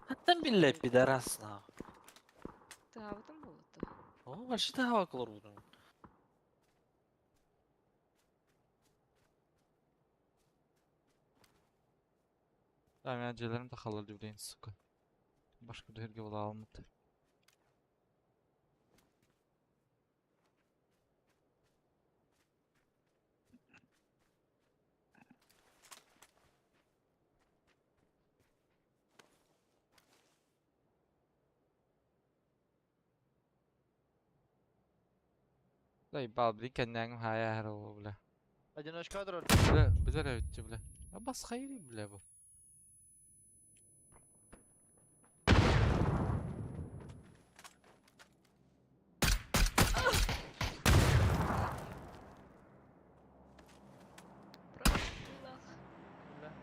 Хаттан биле пидорас на. Да, в этом было-то. О, вообще хава колор буду. Да, мен желерим да халла дивлейн, сука. Башка дөрге бола алмады. Да, ебал, блин, кәннәңім хая хәр ол, бля. Одиночка дроль. Бля, бля, бля, бля. Абас хайри, бля, бу. Пролах. Бля.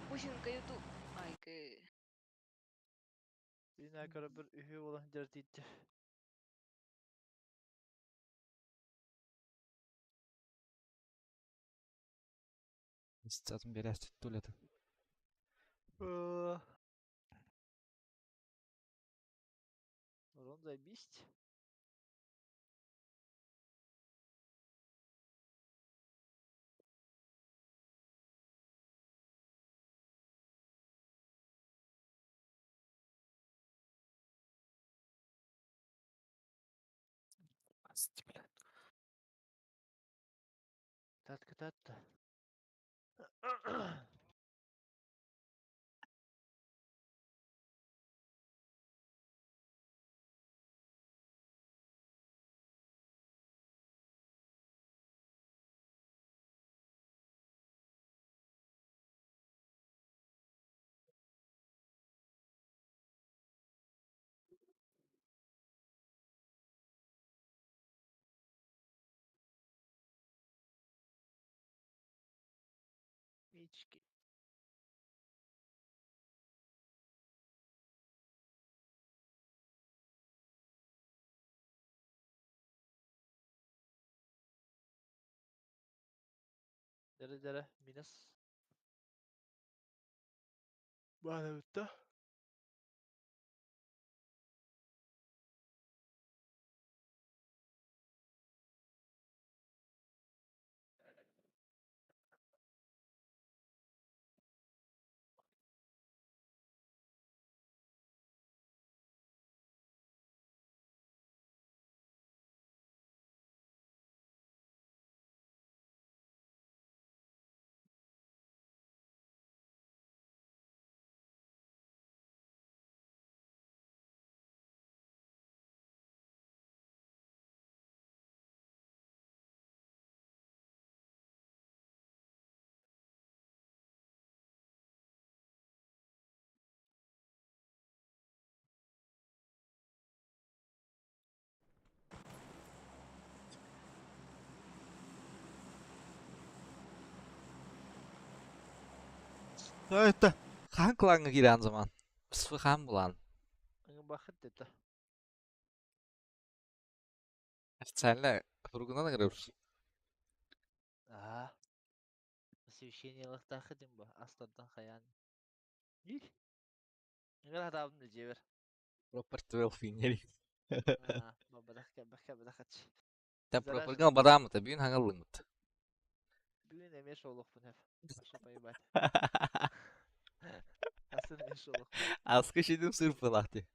Бусинка ютуб. Ай, кы. Бина көрө bir үһү болан дертитти. Истатын берәс түләтә. Урон заебись. Ас, бля. Татка татта. Мички. Дere dere minus. Bana bitti. Это хаан кланга киирэн zaman. Пысфы хаан булан. Бахыт деді. Официально фургунан ыҥырабыт. Аа. Освещениелыктаахы дим бу. Астардан хаян. Их. Ыҥыр хатаабын да дьиэбэр. Proper 12 финери. Аа, бабадах кэбэх кэбэх ач. Та properган бадаамыта бүгүн хаҥаллыҥмыт. Бүгүн эмиэ шоулохпун хэп. Аша поебать. Асын эмиэ шоулохпун. Аскы шидим сырпылахти.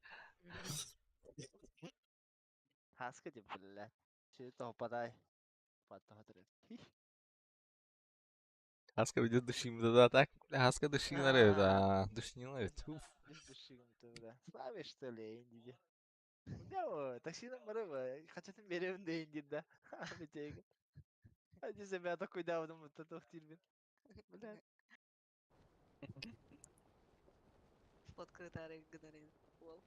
Хаска деп блядь. Че топадай. Паттахатыр. Хаска видит душим да так. Хаска душинар да. Душнила туф. Душим да. Славе что ли инди. Да, таксинан барып, хачатын беремин дейин дейт да. Битеги. Десе мен такой давным тохтирбин. Блядь. Фоткалары гынарын. Уол.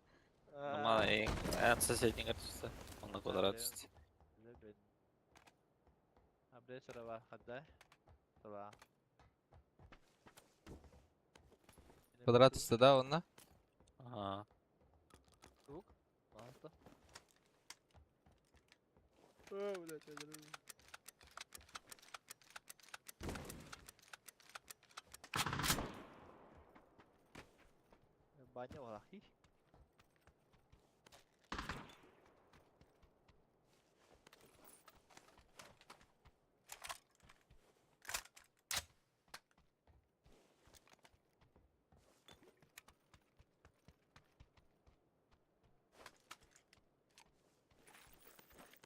Мана эн соседний түсті. Онна квадрат түсті. Абре сарава хадда. Сава. Квадрат түсті да онна. Ага. Звук. Пожалуйста. О, блядь, я дрожу. Баня валахи.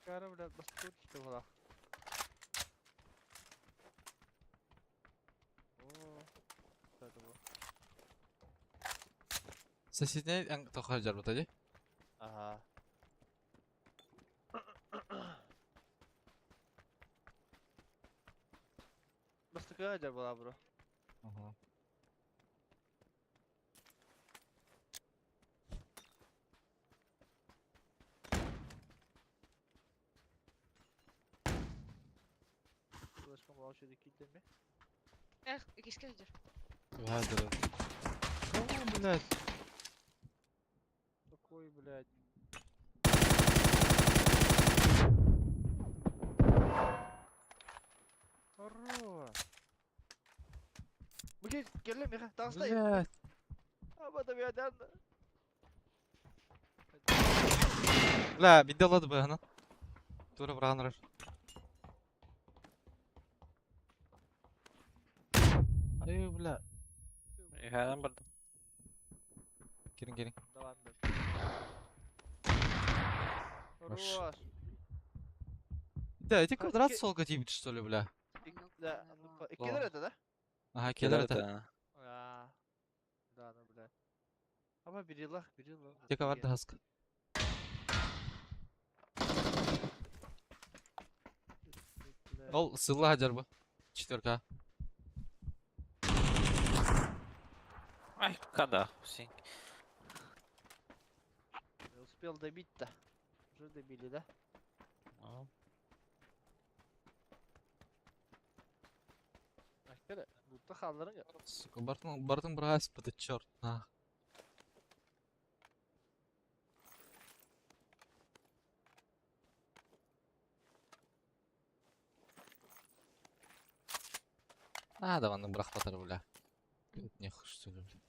Кара, блядь, бастур, что была. О, что это было? Соседний тохар жарбыта ди. Ага. Бастыкка жар была, бро. Ага. Флешкам лаучу киттеми. Эх, икиске жүр. Вадыр. О, блядь. Какой, блядь. Хорош. Блядь, келе меха, тағыстай. Блядь. Абада биядан. Бля, минде алады бу ана. Тура бырағанырар. Ай, бля. Үһәден бардым. Келин, келин. Давай, Хорош. Хорош. Да, эти квадрат Ки- солга тибит, что ли, бля? Да, келер это, да? Ага, келер это. А, Да, ну, блядь. Аба бирилах, бирилах. Тека бар хаска. Ол сылла хажар бу. Четверка. Ай, када, сен. Не успел добить-то. Уже добили, да? Ну, А, келе, То хаалларың. Сука, бартын, бартын быраспыты, черт, на. А, да, маннык бырахпатар, бля. Не что ли, бля.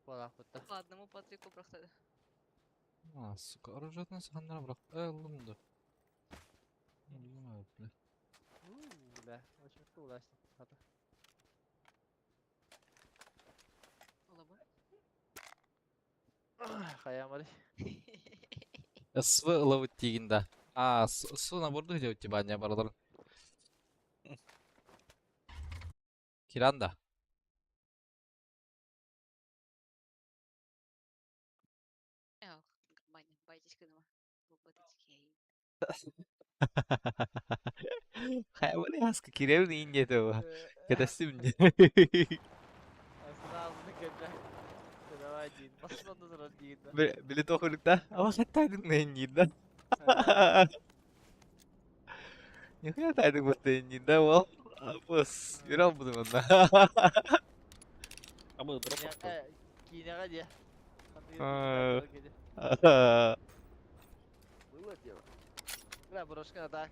Буолаахпытта. По одному Патрику бырахтады. А, сука, оружиетын саханнара бырах. Э, ыллым да. Ыллым, бля. Уу, бля, очень власть. Хата. Олобу. Хайамары. СВ ылабыт тиигин да. А, су наборду делать тиба не бараларын. Киранда. Эх, баня, байтичка дома. Хайвани хаска киревни инде това. Катастим. Асынаазыны кэннэ. Давай диин. Басынан да турар диин да. Били тохулукта. Ама хаттайдың нейин да. Нихуя тайдың бутын да ол. Бус, юрал буду онна. А мы дроп Киинэҕэ диэ. А. Было дело. Бля, брошка так.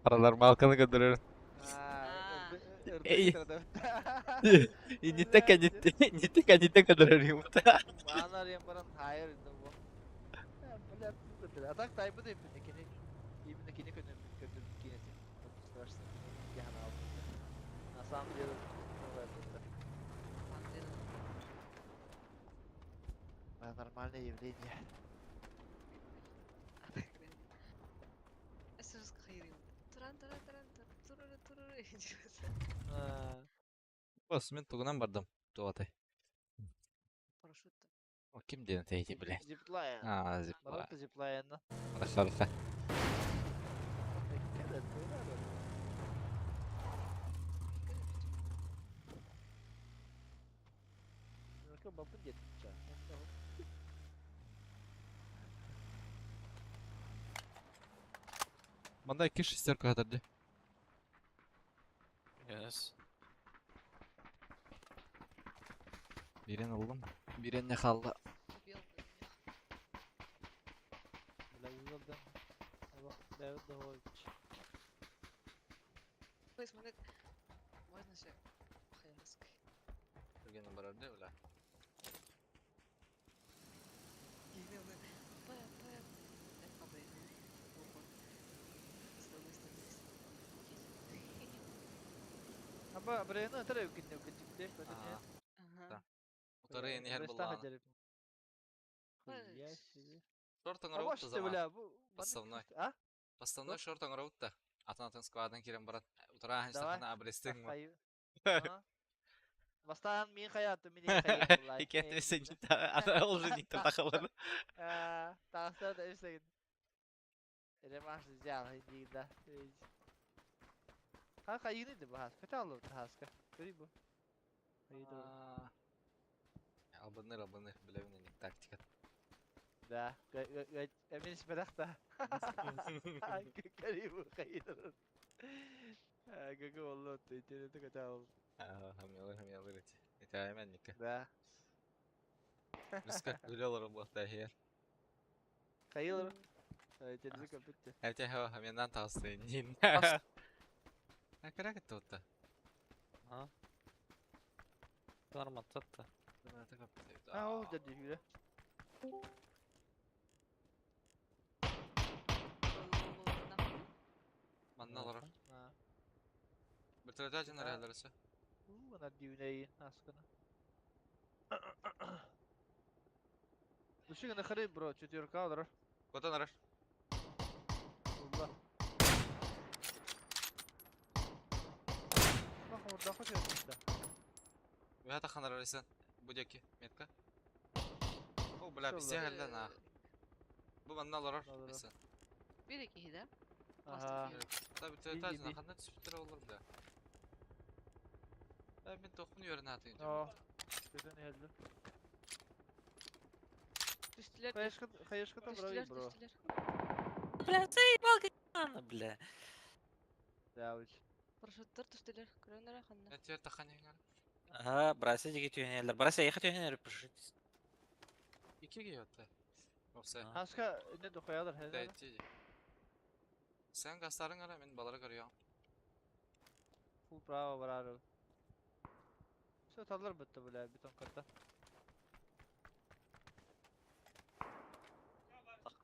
Аралар малканы көдөрөр. Эй. Иннитте кәнитте, иннитте кәнитте көдөрөр юмта. Маанар ем баран хайыр инде бу. Бля, а так тайбы деп кини именно кини көтөр көтөр кинеси. Страшно. Я на На самом деле, это нормальное явление. Бас, мен тугунан бардым. Туатай. Парашют. О, ким ден тейти, блядь. Зиплайн. А, зипла. Барат зиплайн. Хорошо, хорошо. Манда икки шестерка хатырды. Yes. Бирен алдым. Бирен не қалды. Убил бы меня. Ой, смотри, можно же хайрский. Түргені барарды, бля. Аба, брейны өтөрө үкүннө үкүнчүктэ. Да. Утары не булла. Шортың роутта зама. Бля, бу Поставной. А? Поставной шортың роутта. Атын атын складын кирен барат. Утара Давай. ханстахана абрестің. Бастан мин хаятым, мин хаятым. Икен сен ата ол же не тахалар. Тағыста да эсеген. Ремаш взял, иди да. Ха хайыны да бахас. Ката алып тахаска. Көри бу. Хайды. Албаныр, албаныр, билебин не тактика. Да. Эмин спедахта. Көри бу хайды. Гага болду, интернетте ката алып. Хамялар, хамялар эти. Это айменника. Да. Рыска гулялар болта хер. Хайылыр. Интернетте көпүттү. Әте ха хамендан тағысты нин. Акырак тотта. А? Нормально, тотта. А, ол деді хүрі. Манналар. Бөтөрөтө жана рәләрсе. Ана дүйнейін аскына. Душыгы нахары, бро, четверка алыр. Котан араш. Улла. Бах, орда хочет. Уята ханар арасан. Будяки, метка. О, бля, Шо, бисә бля? хәлдә на. Бу манналар. Алар. Bir iki да? Ага. Та бөтөрөтө Би, жана би. ханна түшүп тура олар бля. Та мен тохун йөрен атын. О, көтөн елді. Түстүлөр. Хайышкы, хайышкы там Түстүлөр, бро. түстүлөр. Бля, заебал, Аны, бля. Явыч. Парашюттар түстүлэр. Көрөн эрэ ханна. Эти таханьыңар. Ага, Брася диги түһэнэллэр. Брася эйиэхэ түһэнэр парашют. Икки киһи Окса. Хаска не дохуялар хэ. Дәйти. Sen gazların ara мен балары көрüyorum. Full право барар. Все таллар бітті, бля, бетон карта.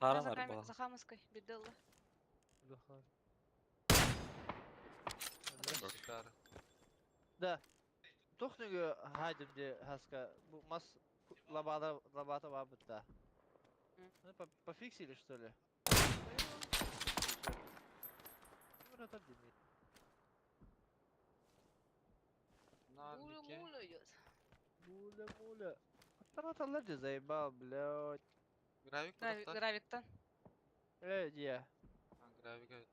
Харанар була. Захамовской беделла. Дохуя. Шикар. Да. Тохнугу хайдым де хаска. Бу мас лабада лабата бар бітті. Ну, пофиксили, что ли? Братан, демей. Нар Муля, бике. муля идет. Муля, муля. Аттар де заебал, блядь. Гравик буракта. Гравиктан. Э, де. Гравик evet.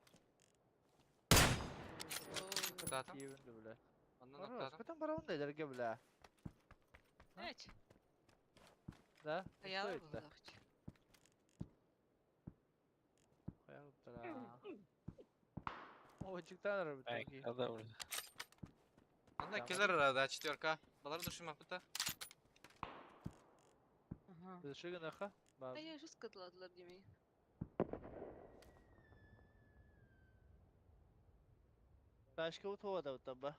Zaten. Киевинді, бля. Андан Хорош, октадым. Потом барабан дайлерге, бля. Evet. Да? Хаял Что это? буллахч. О, чиктан Ай, бітті. да, бля. Анда келер арада четверка. Балар душума пыта. Ага. Шыгын аха. Да я жестко дладлар демей. Ташка утуа да таба.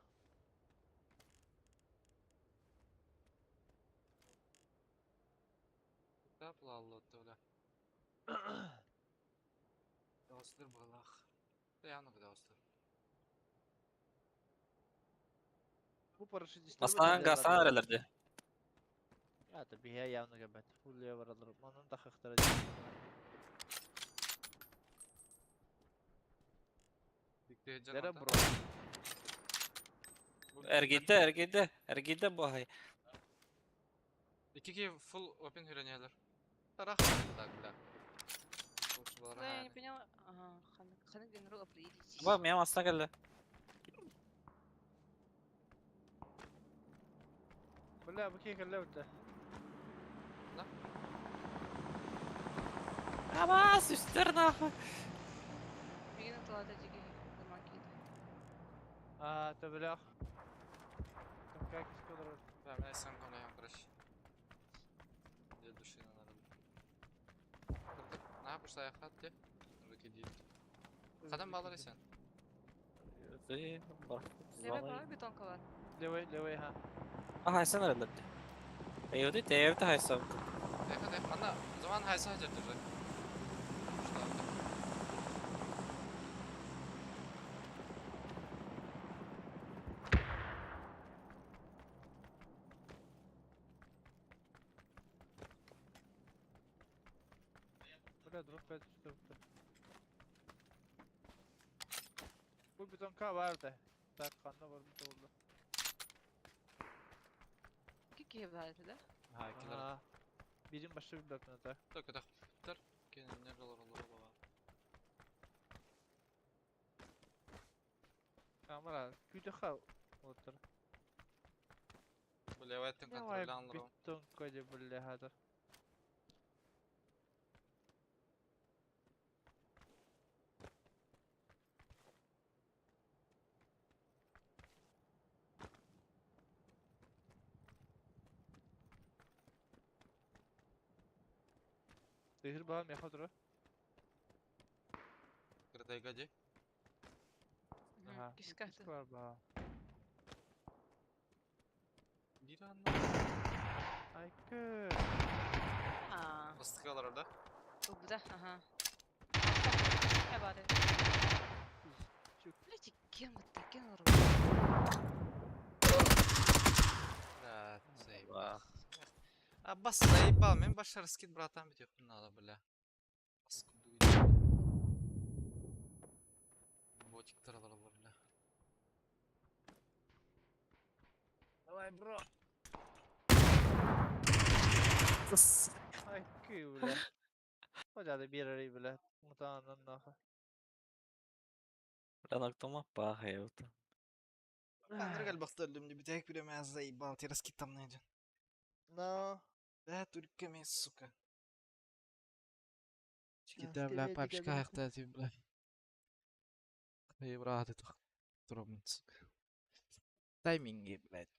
Да булаллы бля. Dostlar балах. Да яны dostlar. Бу парашютист. Бастан гастан араларды. Я да бия явно габет. Фулле баралар. Манын да хахтара. Дера бро. Эргидде, эргидде, эргидде бу хай. İki ki full open hüreniyeler. Tarah так бля. Лучше балар. Да я не поняла. Ага, ханы ханы генерал приедете. Ба, мен астан келди. Бля, бу кекерле бітті. Абас, үстер нахуй. Мегенен талата диги заман кийди. А, та бля. Там как скоро. Да, мен сам konuya короче. Для души надо. Ne yapırsa ayakta de. Руки değil. Kadın bağlar sen. Левый правый бетонка бар. Левый, левый, ха. А, хайсан араларды. Эйоди, тевте хайсан. Evet evet. Anda o zaman haysa hacer durdu. Бля, дроп 5 4. Бу бетонка бар да. Так, ханна бар бит oldu. Кики баар да? Ha ikiler. Ага. Бирин башы bir бәкне так. Так так. Тар. Kenan nerede olur olur baba. Камера, күті ха. Отыр. Bu Leviathan Давай kontrolü alır o. бетонка де бля хатыр. Тыгыр баҕа меха тура. Кырдайга ди. Ага. Киска. Бар баҕа. Bir anda. Айкы. Аа. Fıstık alır orada. Бу да, ага. Я баар. Блять, кем это кем Да, заебал. Abbas заебал. Мен башар скид братан бит надо, бля. Паскуду. Ботик таралар бля. Давай, бро. Айкы, бля. Хотя бир бля. Мутанан нахуй. Бля, ноктома паха, ёпта. Ben бахтарлым не битек бire мен заебал. Ти раскид там найден. Но. Да, только мен, сука. Чикита, бля, папочка, бля. Эй, брат, это сука. Тайминги, блядь.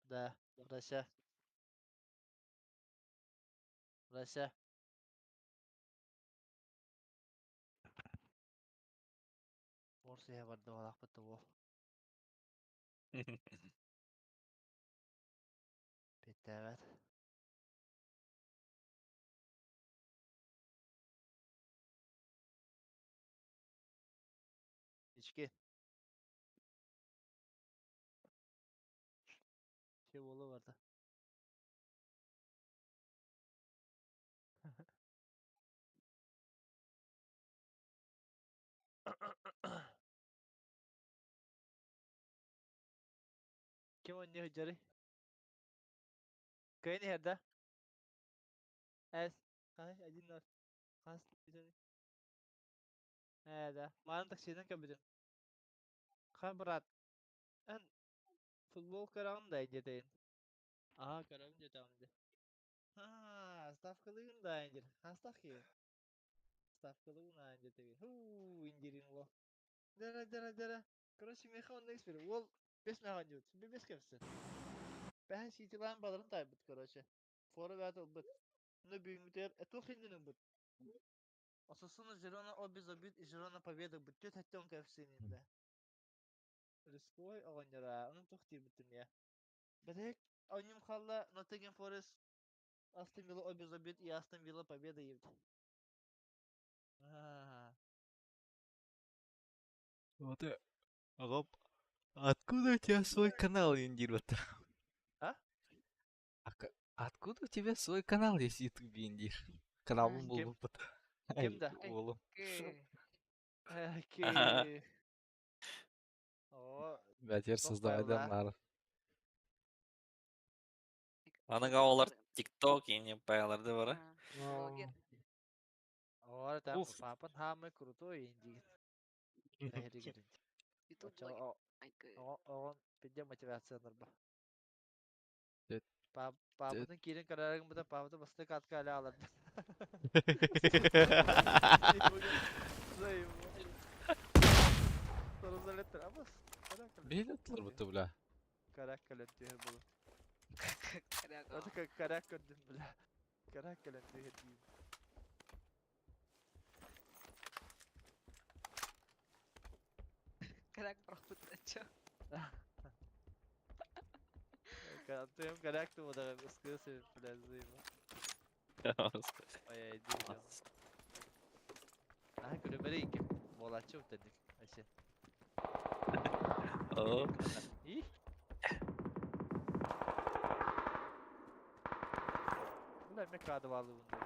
Да, Рася. Рася. Орсия барда балакпыт ол. Беттээбэт. Ички. Şey bolu vardı. Kim oynuyor Jerry? Kayın nerede? Es. Kay, adin Kas. Ээ, мааны таксиынан көрбүтүм. Ха, брат, эн футбол көрөҕүн да диэтэйин. Аа, көрөбүн диэтэҕим дии. Аа, ставкалыгын да диир. Хастах киһи? Ставкалыгын аа диэтэбин. Һуу, индирин уол. Дара, дара, дара. Короче, миэхэ онно испир. Уол бэс мээҕин диэбит. Бэс кэпсэтэр. Бэһэн сиитилээн баларын таайбыт, короче. Фора бэт ылбыт. Ну, бүгүҥҥүтүгэр туох иннин ылбыт. Осасуна, Жирона, обе забит и Жирона победа бүттүт хэттэн кэпсиининде. Рисковой оҕонньор аа, ону туох диэбитим я. Бэтэһик оонньуум хаалла Ноттингем Форест, Астон Вилла обе забит и Астон Вилла победа диэбит. Аа. Вот Гоп. Откуда у тебя свой канал, Индир? Вот? А? А откуда у тебя свой канал есть в Ютубе, Индир? Каналым Ким? был Ким да? Уолу. Ки. Оо, Бля, теперь туох создавай байла. Нар. Аныга олар TikTok не пайларды бара. Блогер. Оо, там Уф. папан самый крутой индигит. Ютуб блогер. Айкы. Оҕон пидде мотивация нарба. Дет- Папатын киирин карарыгын быта папаты басты катка аля аларды. Билетлер будто, бля. Карак кэлэн түһэр буолу. Коряга. Это карак көрдүм, бля. Карак кэлэн түһэр диим. Коряк прохпут чё? Антуем карак тумуда ыскысы, бля, зыма. Ой, иди. Аа, көрөмөрө икки. Буолаччы утадик. Вообще. О, И? Бля, мен кады бунда.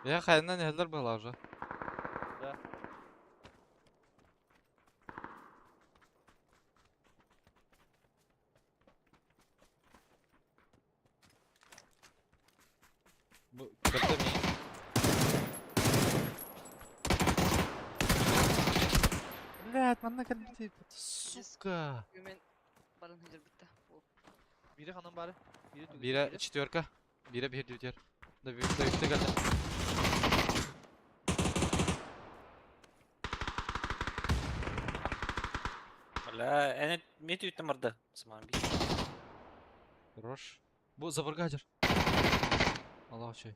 Я хайынан нелер была уже. Да. Бу кырды ми. Блядь, манна кэлбити. Сука. Мен барын хыжыр бітті. Бири ханан бары. Бири түгүн. Бире четверка. Бире бир дүтер. Да бир да үстэ келди. Бля, эне мет үттім барды. Сман би. Хорош. Бу забаргадер. Аллах чай.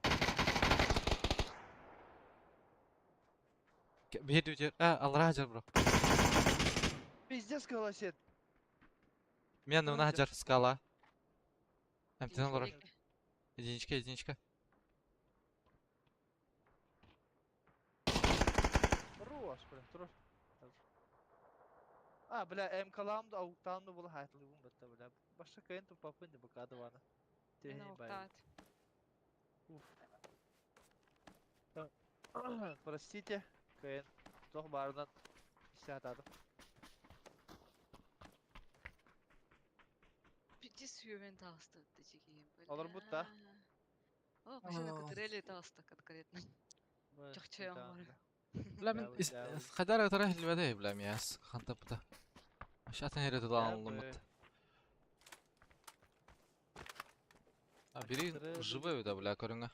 Бир дүтер. А, алра бро. Пиздец голосит. Мен Ну, наджар скала. Эмтен олар. Единичка. Единичка, единичка. Хорош, бля, хорош. А, бля, МК-лам да, ауктан да була хайтылы бу бітті, бля. Башка кайын тупапын деп кады вана. Мен Техни бай. оқтат. Уф. Простите, кыайан туох баарынан истэ сатаатым. Пиздец сүүрэн таҕыста дьигиим. Олорбут да? О, машина кытырели таҕыста конкретно. Чахчайан бар. Бля мин хайдара ытара иһиллибэтэ бля миас хантаппыта. Атын хере тылаан оллуммут. А бери живой да бля көрүҥэ.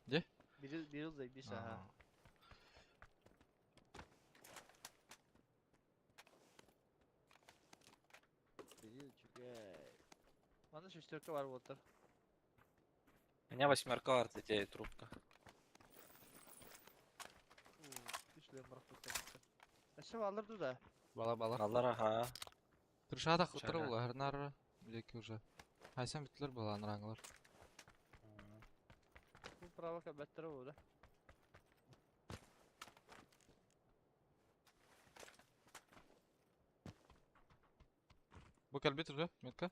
Де? Бирил бирил заебись ага. Бирил үчүгэй. Манна шестерка бар буолтар. У меня восьмерка бар эти трубка. Үс Өссө бааллар дуу да? Бала бала. Аллар аха. Крышата хуттара була хырнар билеки уже. Хайсан бүттүлэр була анараңылар. Бу право кэбэттэрэ була. Бу кэлбит уже метка.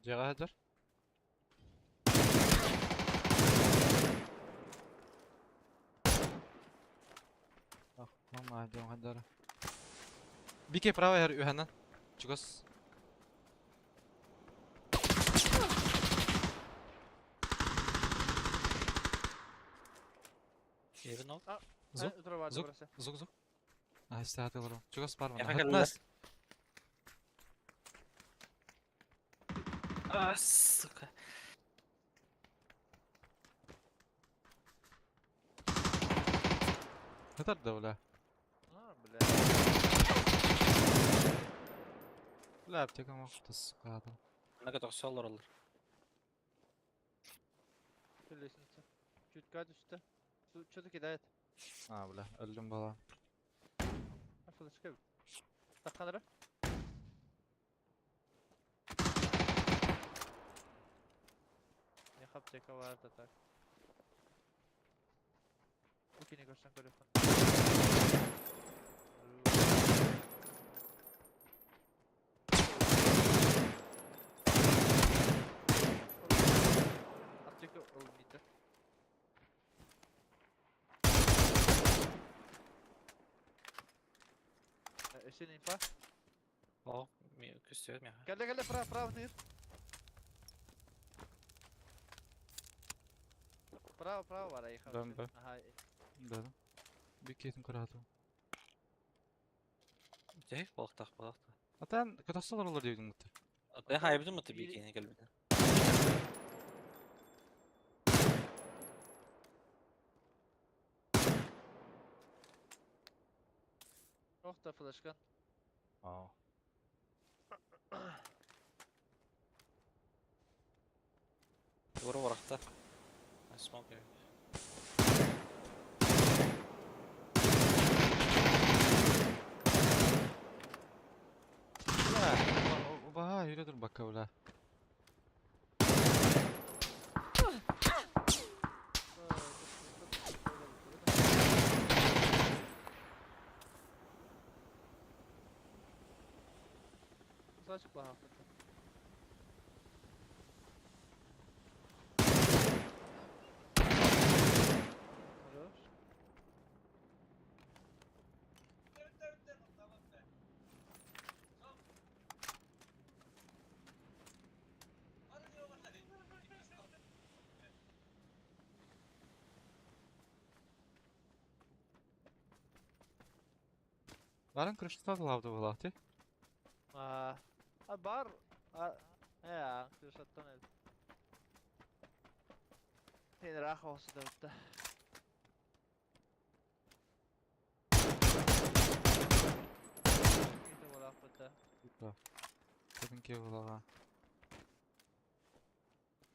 Дьиэҕэ сылдьар. Ах, мама, дьон хандара. Бике право иһэр үһэнэн. Чугас. Киһибин ол. Звук, звук, звук, звук. Аа, истэхэ олорон. Чугас бар Эфе манна. кэллилэр. Хатнас. А, сука. Хатар да бля. А, бля. Бля, аптека мохто, сука. Манна көтөхсө олороллор. Лестница. Чутка түстэ. Что-то кидает. А, бля, өлдүм бала. А, флешка. Тахханара. Не аптека бар да так. Бу кини көрсөн көрүөххүн. Аптека ылбыта. Өссө инфа. О, көстүбэт миэхэ. Кэллэ кэллэ право право тыыр. Право право бар айха. Да, да. Ага. Да. Бикетин көрөтүм. Дьэ, балыктаах балыктаах. Атан көтөхсө олороллор диэбитиҥ бутта. Ата хайбытым мыты бикини кэлбитин. Ох да флешкан. Аа. Тугура барахта. Смок. Бля, убаһа yürü dur бакка бля. Сачык баха. Хорош. Барын крышта лавды булахты. А, а бар, а, э, крышаттан эл. Сен ыраах оҕусу да. Ити буолаахпыт да. Кэтин булага.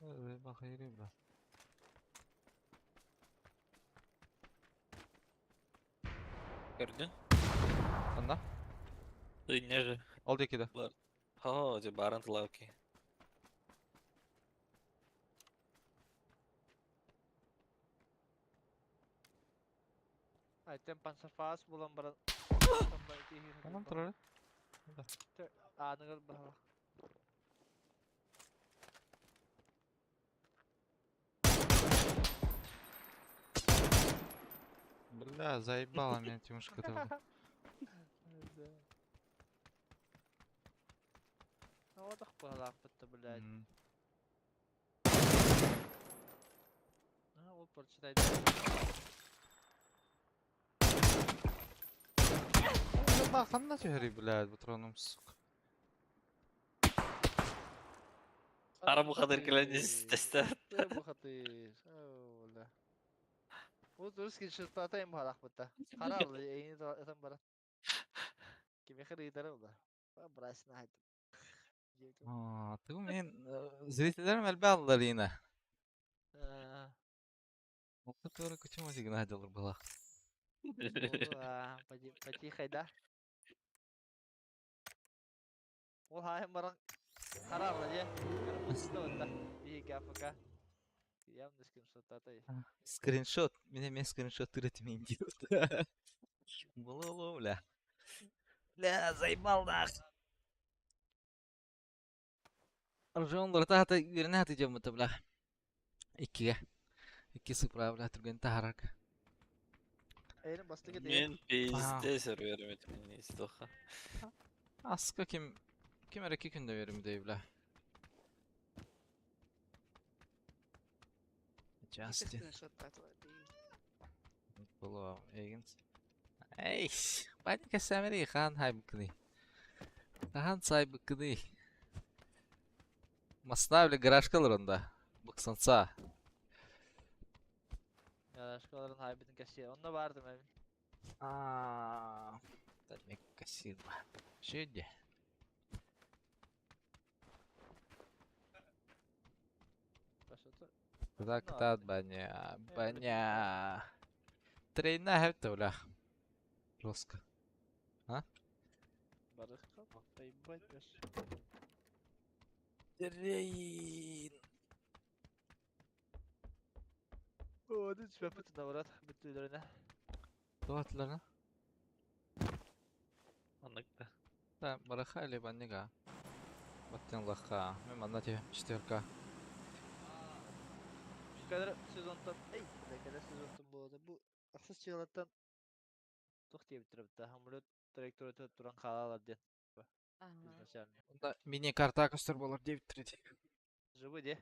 Э, бахайры бля. Көрдүн? Анна? Ынньа же. Ол диэки да. Хо, дьэ баарын тылаки. Айтем панцерфаас булан баран. Онон турар. Ааныгар баһа. Бля, заебала меня тимушка там. Оҕотох быһалаахпыт да, блядь. А, ол прочитай. Ханна түһэрий, блядь, патроном, сука. Хара бухатыр кэлэн истэстэ. Бухатыр. Бля. Вот русский шыртатайым быһалаахпыт да. Хара эйини этэн баран. Кимиэхэ ыйытара була. Брасина хайдым. Аа, тугу мен зрительлерим элбэх аллар ина. Ол туора кучу музыка надялар была. Потихай, да? Ол хаайын баран хара алла дьэ. Биһиги АФК. Явно скриншоттатай. Скриншот. Меня мен скриншот тырать идиот. Было, бля. Бля, заебал нах. Ржонлор таата үөрэнэ дьоммута бля. Иккигэ. Икки сыпра бля түргэн таһарак. Эйин бастыгы Мен пиздец өрүөрүм этим истоха. Аска ким ким эрэ күндө берим дей бля. Justin. Было эгин. Эй, паника самери хан хайбыкны. Тахан сайбыкны. Масна бile гаражкалар онда. Быксанса. Гаражкаларын хайбытын кэсиэ. Онно бардым эми. Аа, Тәмек кассир ба. Шөйде. Пашата. Куда баня, баня. Трейна хэвтэ бля. Жестко. Барыхка. Ебать, беш. Трейн. О, ты чөпөт наврат бүтүлөрүнэ. Туатларына? Аннык да. Да, бараха или баннига. Баттен лаха. Мен манна те четверка. Кадр сезонтан, эй, кадр сезонтан болады. Бу ахсыз чыгалаттан тух диэбиттэр битта. Самолет траекторията туран хаалалар диэн изначально. Онда мини карта көстөр болар 9-3. Живы де.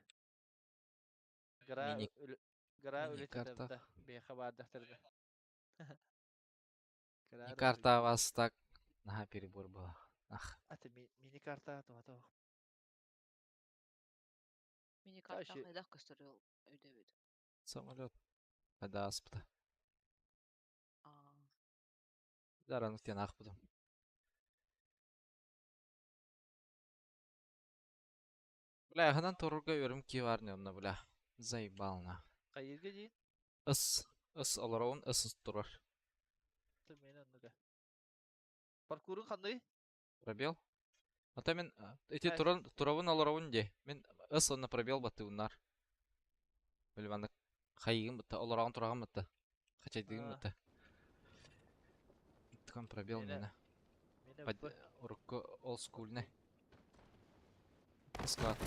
Гора гора мини үлетите карта. битта. Бэха баардахтарда. Мини карта вас так. Наха перебор была. Ах. Аты мини карта туата. Мини карта Вообще- хайдах көстөр өйдөбүт. Самолет. Хада аспыта. Аа. Даран тен ахпыдым. Бля, ханан торурга өрүм ки бар не онна, бля. Заебал на. Кайырга дейин? Ыс, ыс олороун ыс турар. Мен оннуга. Паркурун кандай? Пробел. Ата мен эти Ай. туран туравын олоровун де. Мен ыс онна пробел баттыгуннар. Билбанды хайыгын бытта, олорагын турагын бытта. Хачайдыгын А. бытта. Ткан пробел Мене- мене. Мене Под б. урукку олдскульный. Склад.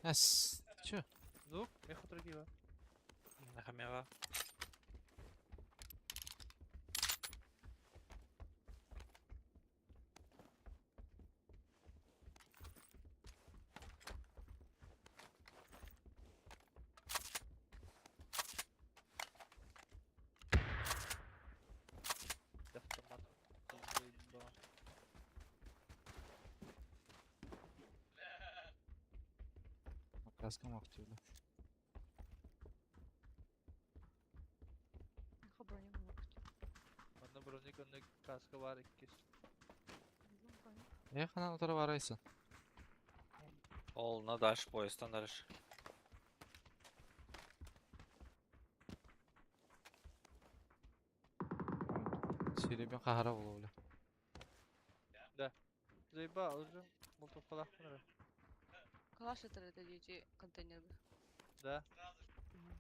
Эс, чё? Звук, меха другива. Нахамева. Автомат. Заебал. Краска мактивда. Ха броня мокт. Онно броник, онно каска бар иккис. Э, ханан утара барайсын. Ол на дальше поездтан дальше. Серебен кахара болу бля. Заебал, уже мултуп калах. Калаш это дети контейнерга. Да. Мгм.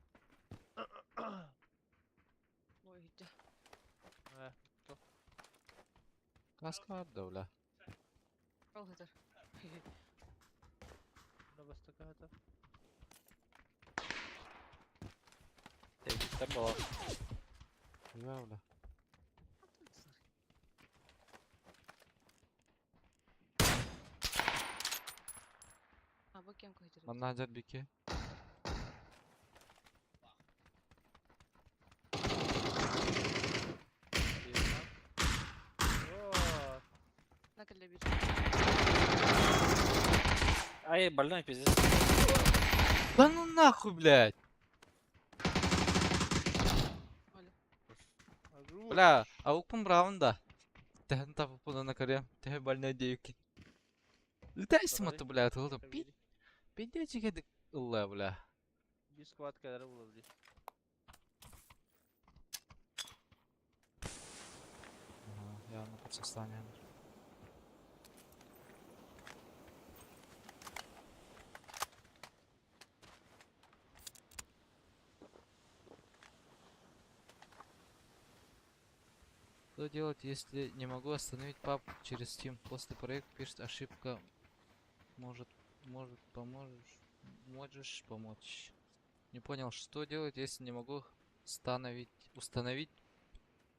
Ой, иһирдьэ. Э, Каска бар да, бля. Ол сытар. Мына бастакы хата. Тэйбиттэр буолар. Бля, бля. А бу кем көһүтэр? Манна хадьар бике. О, На кэллэ биир. Ай, больной пиздец. Да ну нахуй, блядь! Оля. Агру. Бля, а укпун бравын да. Тэхэн тапыппын на корем. Тэхэ больной девки. Летайсың Давай. аты, бля, тылды. Проверь. Пиздечик эдик ылла, бля. Bir squad kadar bulabilir. Ага, явно под состоянием. Что делать, если не могу остановить пап через Steam? После проекта пишет ошибка. Может, может, поможешь? Можешь помочь? Не понял, что делать, если не могу установить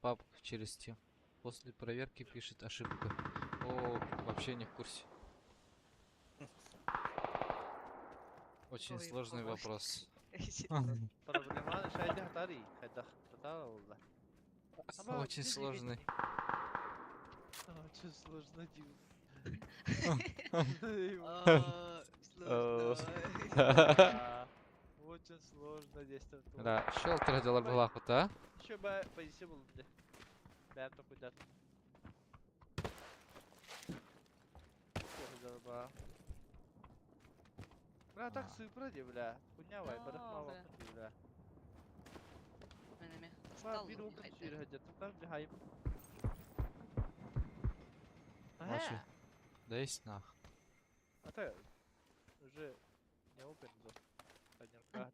папку через Steam? После проверки пишет ошибка. О, вообще не в курсе. Очень Ой, сложный помощь. вопрос. Проблема шайда хатари. Хайда хатара oldu. Ama Очень biz сложный. Очень сложно дим. А, Сложно. А, Очень сложно действовать. Да, шелтер делар была хута. Еще бы позиция был. Бэм такой дат. Бля, так сыпра ди, бля. Хуйня вай, Да, барахма бля. бля. Мен эме. Ба, bir open sür hadi. Там же хайп. Очень. Да есть нах. А то уже не open был. Один кат.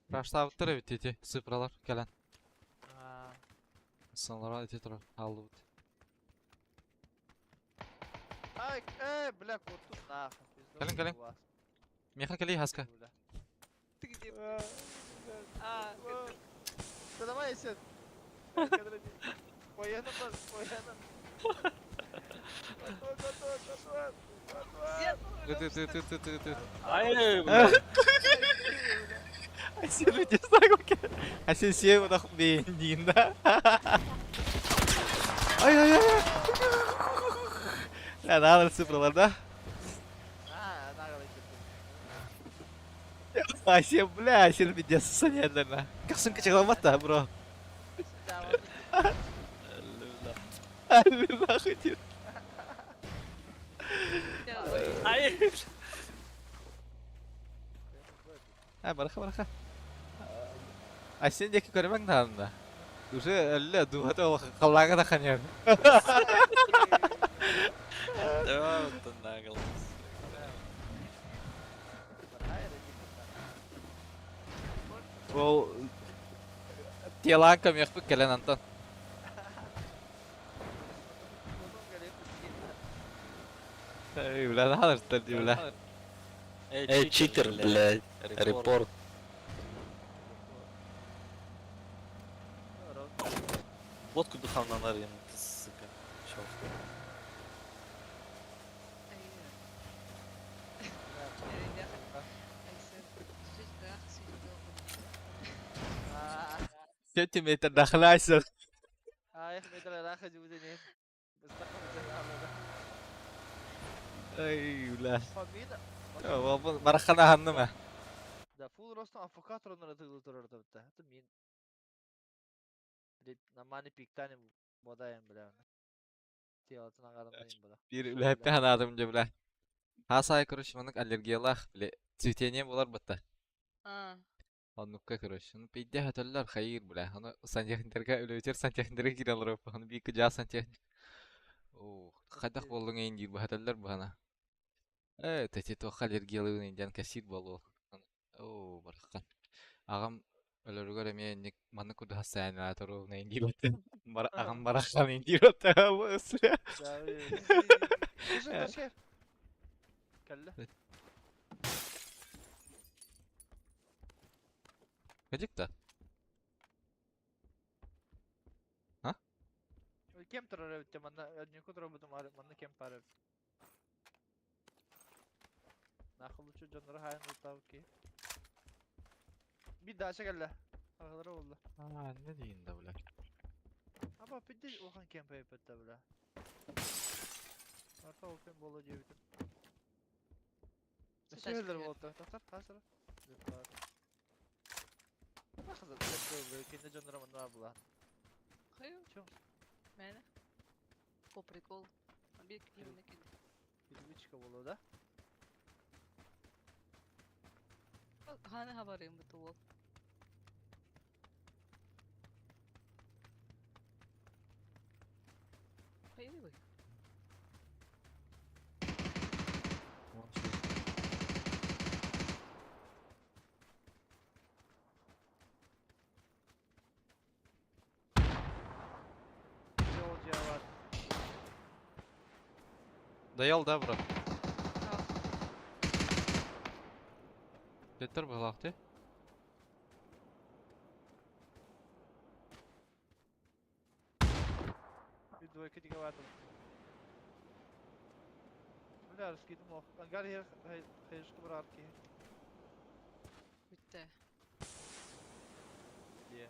Раштабыттыр эбит ити сыпралар кэлэн. А, Сылара ити турар хааллыбыт. Ай, бля, куртум нахуй. пизду Кэлин, кэлин. вас, Миэхэ кэлий хаска. бля. Ты где? А, А, бля. Да давай, Сет. Поеду, поеду. Ты ты ты ты ты ты. Ай, бля. Асен өте Асен сен нахуй бейін да. Ай ай ай. Я надо цифралар да. А, наглый Асен бля, Асен пиздец санядларна. Касын кычыгламат да, бро. Ай, нахуй ти. Ай, А, бараха, бараха. Асен деки көрмәң да. Уже әллә дугата каллага да ханер. Да, вот нагло. Ол теланка мехпы келен Антон. Эй, бля, надо что ли, бля. Эй, читер, блядь. Репорт. Лодку духам на нарину, ты, сука. Чё? Сантиметр нахлайсер. А, их метр раха дюденин. Эй, бля. Фамина. Барахана ханныма. Да, full ростом афокатор на тыгыл турар да битте. Это мин. Биле намани пиктани бодайым бля. Телатына карандайым бля. Бир үләппе ханадым же, бля. Хасай, короче, манык аллергиялах, бля. Цветение болар бытта. А, Оннукка, короче. Ну, пейде хаталлар хайыр, бля. Аны сантехниктерге үлөтер сантехниктерге кире алар. Аны бик жа сантехник. О, хайдах болдың эйин дир бахаталлар бахана. Э, тәте тоқ аллергиялыгын индиан кассир болу. О, бараккан. Агам Өлөрүгэр эмиэ инник маннык курдук хасааннаата ровно индиир Бар аҕам барахсан индиир Да, Слушай, Кэллэ. Кадик да? А? Кем турар эбит манна однюку турабытым манна кем пар эбит. Нахуй лучше дьоннору хаайан ылтаабыт киһи. Bir дача кэллэ. Аралара болла. А, не дейін да, бля. Аба пидде улахан кемп эбит да, бля. Арта опен боло диэбитим. Сытачка Сөйлөр кэлэр. болду. Тахсар, тахсар. Кенде дьонноро манна була. Хаю. Чё? Мэне. По приколу. Bir кимне кин. Привычка боло, да? Ханы хабарым бу туол. Хайы бу. Жол жабар. Даял да, брат. Деттер бұлақты. Bir двойка диге бардым. Бля, раскидым ох. Ангар хер хешки бар ки. Бүтте. Дие.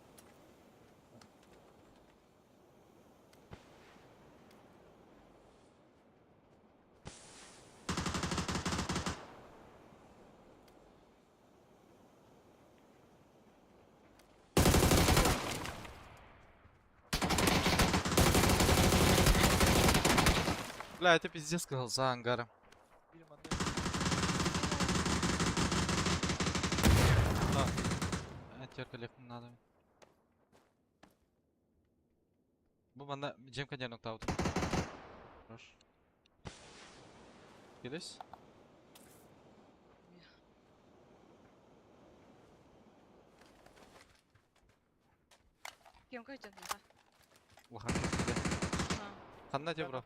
Бля, это пиздец сказал за ангаром. Bir манна. Терка лепнем надо. Бу манна жемка ден нокта. Хорош. Келес? Кем кайтан да? Улахан кемпте. Ханна те бро?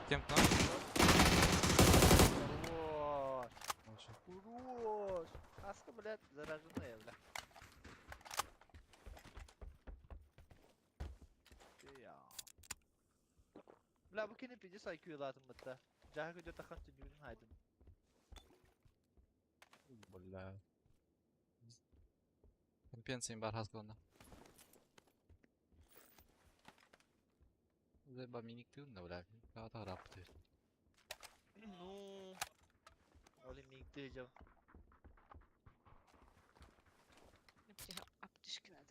Кемп на? Хорош. Хорош. Аска, блядь, зараженная, бля. Я. Бля, бу кини пиздец IQ латым бытта. Жаха көдө тахан түнүгүн хайдын. Бля. Компенсия бар хазгонда. Заба миник тын да, бля. Ката рапты. Ну. Оли миникти жам. Аптечки надо.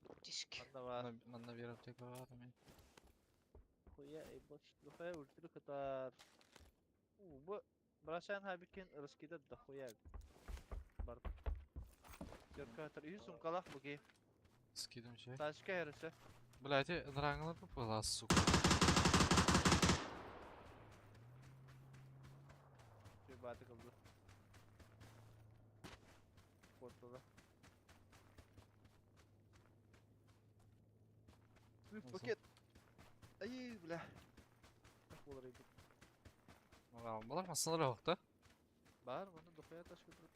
Аптечки. Манна бар. Манна бир аптека бар мен. Хуя эй бош. Духая ультра катар. У, бу Брашан хабикен рыскида да хуя. Бар. Терка катар. Үй сумкалах буги. Скидым чай. Ташка хересе. Бля, эти нраңлар бу была, сука. Şu баты кылды. Портала. Nasıl? Пакет. Ай, бля. Так болар edi. Балар масалар хокта. Бар, маны дохуя таш көтөрүп.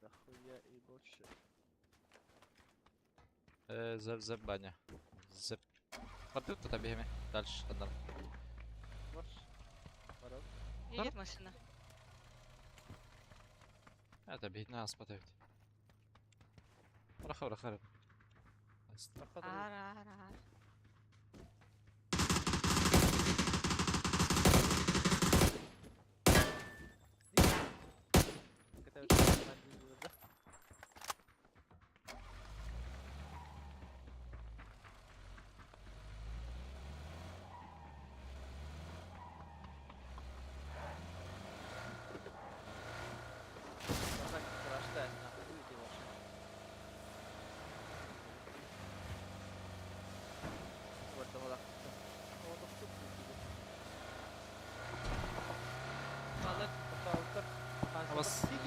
Дохуя и больше. Зеп зеп баня. Зеп. Барды тут обеими. Дальше хандар. Бар. Барам. Едет машина. Это бедна аспатайт. Раха раха. Рахат. Ара, ара, ара.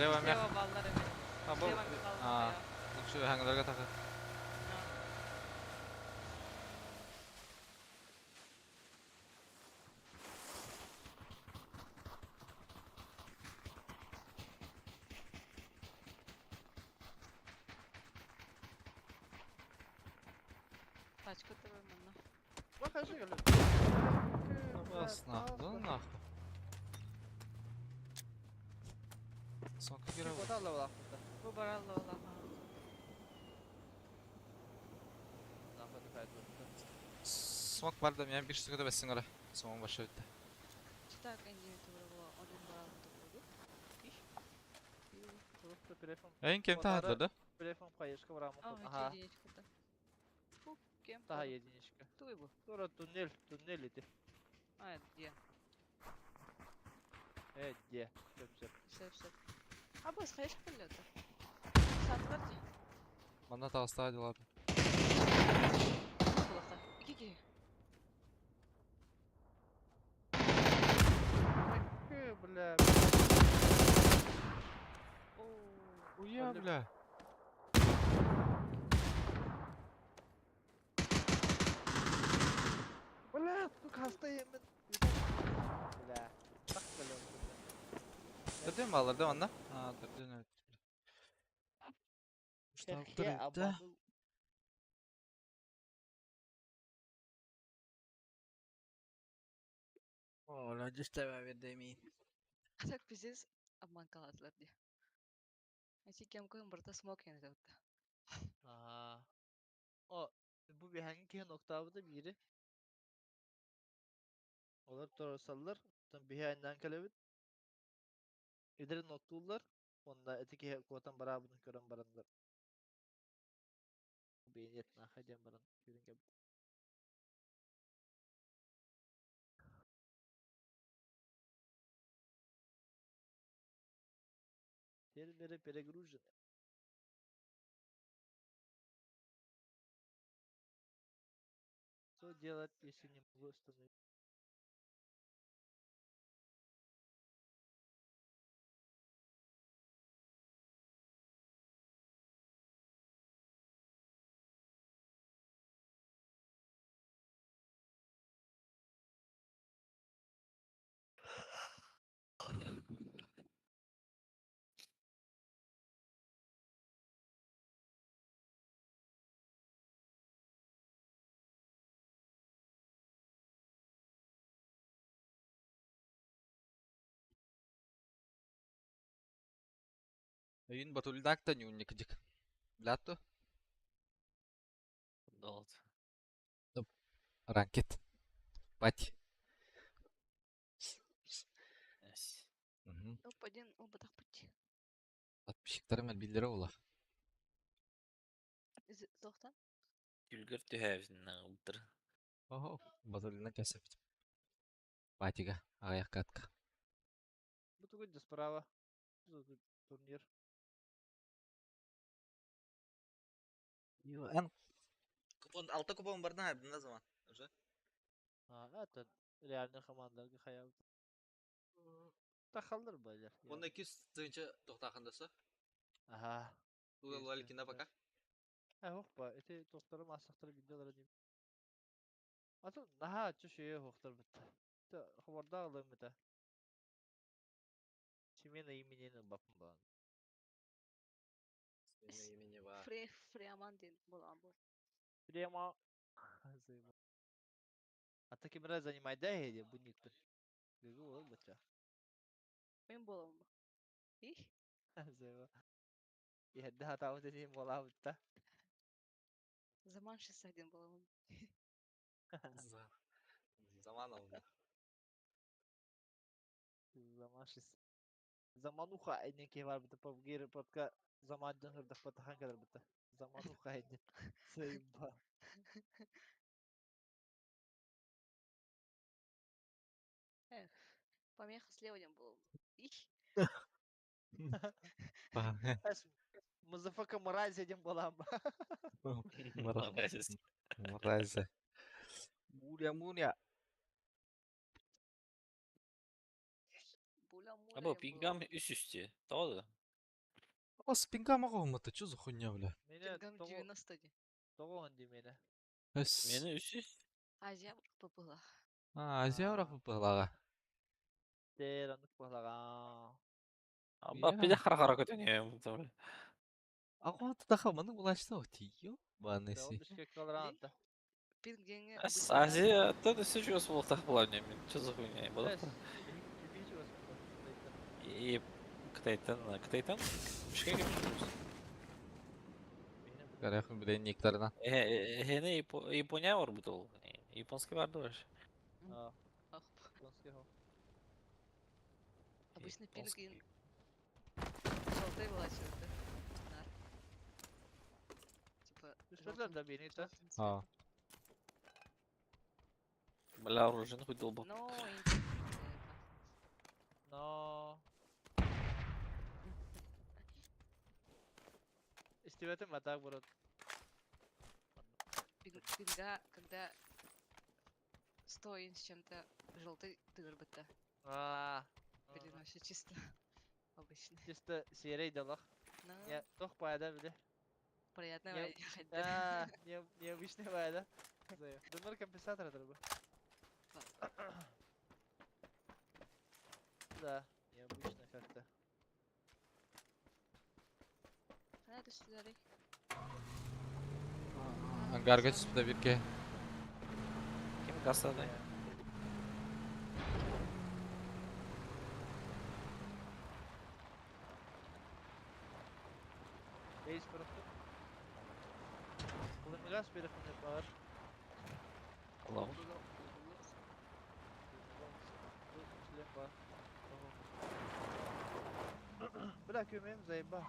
Слева мех. Слева баллар эбит. А, бу. Слева мех А, алла. ну все, хаңларга тахы. Тачка тебе манна. Бахажы гөлө. Бас нахуй, да нахуй. Соңғы кире Кota алла булахпыта. Бу баралла ола. Нахуй файда. Смок бар да мен bir sıkıda besin öyle. Смок башы өтті. Читак энди тура була один баралла тура. Просто телефон. Эйн кем Удары. тахады да? Телефон кайышка барамы. А, Ага. единичка да. Фу, кем? Daha единичка. Туй бу. Тура туннель, туннель ити. А, где? Э, де. Сөп, сөп. Все, все. А бу схайш каллета. Сатварди. Мана тағыстағы делады. Булахта. Ики. Э, бля. О. Уя, Алло. бля. Бля, сука, хастайым мен. Бля. Так, бля. Дөрден баллар да онда? А, дөрден өтті. Хе, обманул. Ола, жүстәбә берді мин. Так пиздец обманкаладылар ди. Эти кем кым барта смок енді вот. Ага. О, bu bir hangi ki noktabı biri. Олар торсаллар, там биһиэннэн кэлэбит. Идер ноктууллар, онда эти куотан барабын көрөн барандар. Бейнет наха диэн баран күүрэн кэбит. Серверы перегружены. Что делать, если не могу остановить? Өйін батулдактан юнник дик. Блятто? Долот. Ранкет. Пати. Эс. Оп, один оба так пути. Подписчиктарым әлбилдері ола. Зохтан. Күлгір түһәбізін ағылдыр. Охо, батулдынан кәсіп. Патига, аяқ катка. Bu тугу справа. Что за турнир? Эн. Купон, алты купон бар на на zaman. Уже. А, это реальный командаларга хаял. Тахаллар байлар. Онда 200 тыгынча тоқтақындасы. Ага. Тугал валикина пока. Э, хоппа, эти тохтары масактары видеолары дейм. Атын наха чүшүе хохтар бит. Та хабарда алым бит. Чимена именен бапын балан. Имени бар. Фре фреаман ден болан бу. Прямо. Заебал. А ты кем раз занимай да или бу никто. Гүгү ол бача. Мен болам бу. Их. Заебал. Иһәдде хатабы дедим бола битта. Заман 61 болам. Заман алды. Заман шис. Замануха әйнеке бар бит PUBG репортка замандан хырдак батахан кадar бит. Замануха әйне. Заебал. Эх. Помеха слева ден болам. Их. Эс мазафака мразь дем болам. Мразь. Мразь. Муря, муря. Буля муля Або ден пингам болам. үс үсте. Тоғды. О, спинга могу это что за хуйня, бля? Меня Пингам того, 90 ди. того он ди меня. Эс. Мені үсүс. Азия попыла. А, Азия была. Дээр оннук буолаҕа. Аба пиде хара-хара көтөнүө бу. А вот таха маны булачта отиё. Да, ол Банеси. Бишкек алраанта. Пинг деңе Ас Азия тот өссө чугас буолуохтаах буолар мен. Чо за хуйня буолар. И Кытайтан, Кытайтан Бишкекке чугас. Гарахын биле никтарына. Эһэни Япония бар бу ол. Японский бар да Японский хо. Обычно пинг желтый была да? Нар. Типа Түспэтилэр да биини та. желтым цветом. А. Бля, оружие хуй долбок. Но интересно. Но. Истибэтим атак бурут. Пинга, когда 100 ин с чем-то желтый тырбыта. Аа. Блин, вообще чисто обычный. Чисто серый далах. Ну, Не, тох пайда биле. приятного Не- ходьбы. Аа, не необычный пайда. Дымыр компенсатор это бы. Да, необычно как-то. Надо сюда. Ангарга түспүтэ бирге. Ким кассада? Бейс просто. Кылымыгас берехне бар. Аллах. Шлем бар. Бля, көмем заеба.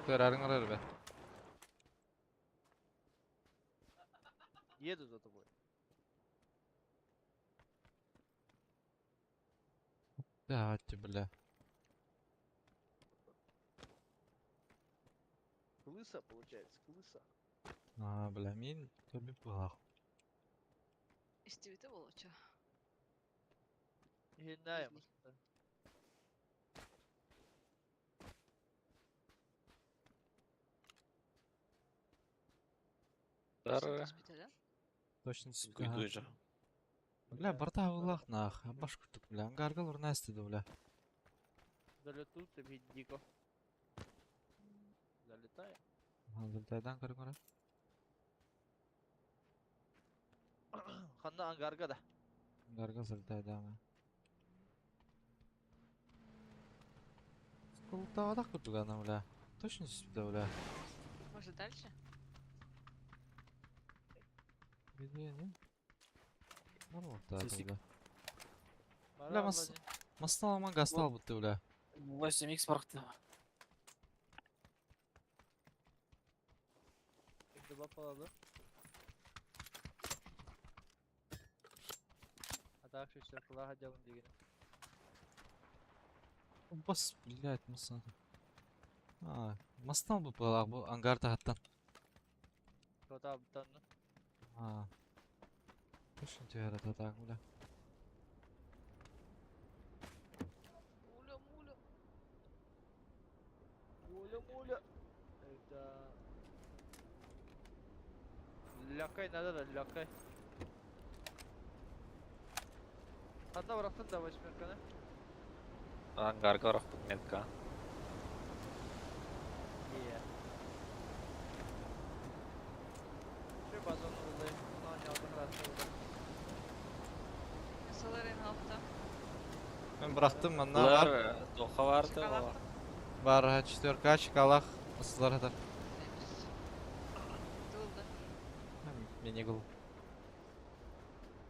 Көрөрүң орор бе. Еду за тобой. Давайте, бля. Клыса получается, клыса. А, бля, мин төбү булах. Истибите болочу. Хинная. Извини. Дар да? Точно түспүтэ. күйдү жа. Бля, барта булах нах. Баш куртук, бля. Ангарга урнасты бля. Залетут тебе дико. Залетай. Залетайдан көрүң орор. Ханна ангарга да. Ангарга залетайдан. Скултавадак куртук ана, бля. Точно түспүтэ, бля. Может, дальше? Где, не? Нормально, Сисик. бля. Бля, Мастал гастал будто, бля. 8x баракты. Дебаф алады. Атак шүчтер кылаха жабын дегені. Бас, блядь, масан. А, мастал бу была, бу ангар тахаттан. Кота абтан. А. Точно түһэр атак, бля. Муля, муля. Муля, муля. Это... Лякай надо да, лякай. Ханна барактын да восьмерканы. Ангарга баракпыт метка. Ие. Şu bazonu buldu. Onu aldı karası. Соларин алта. Мен бырактым, манна бар. Булар тоха барды. Шоколадка. Бар, четверка, чекалах, ысылар атар. Тулда. Мне гол.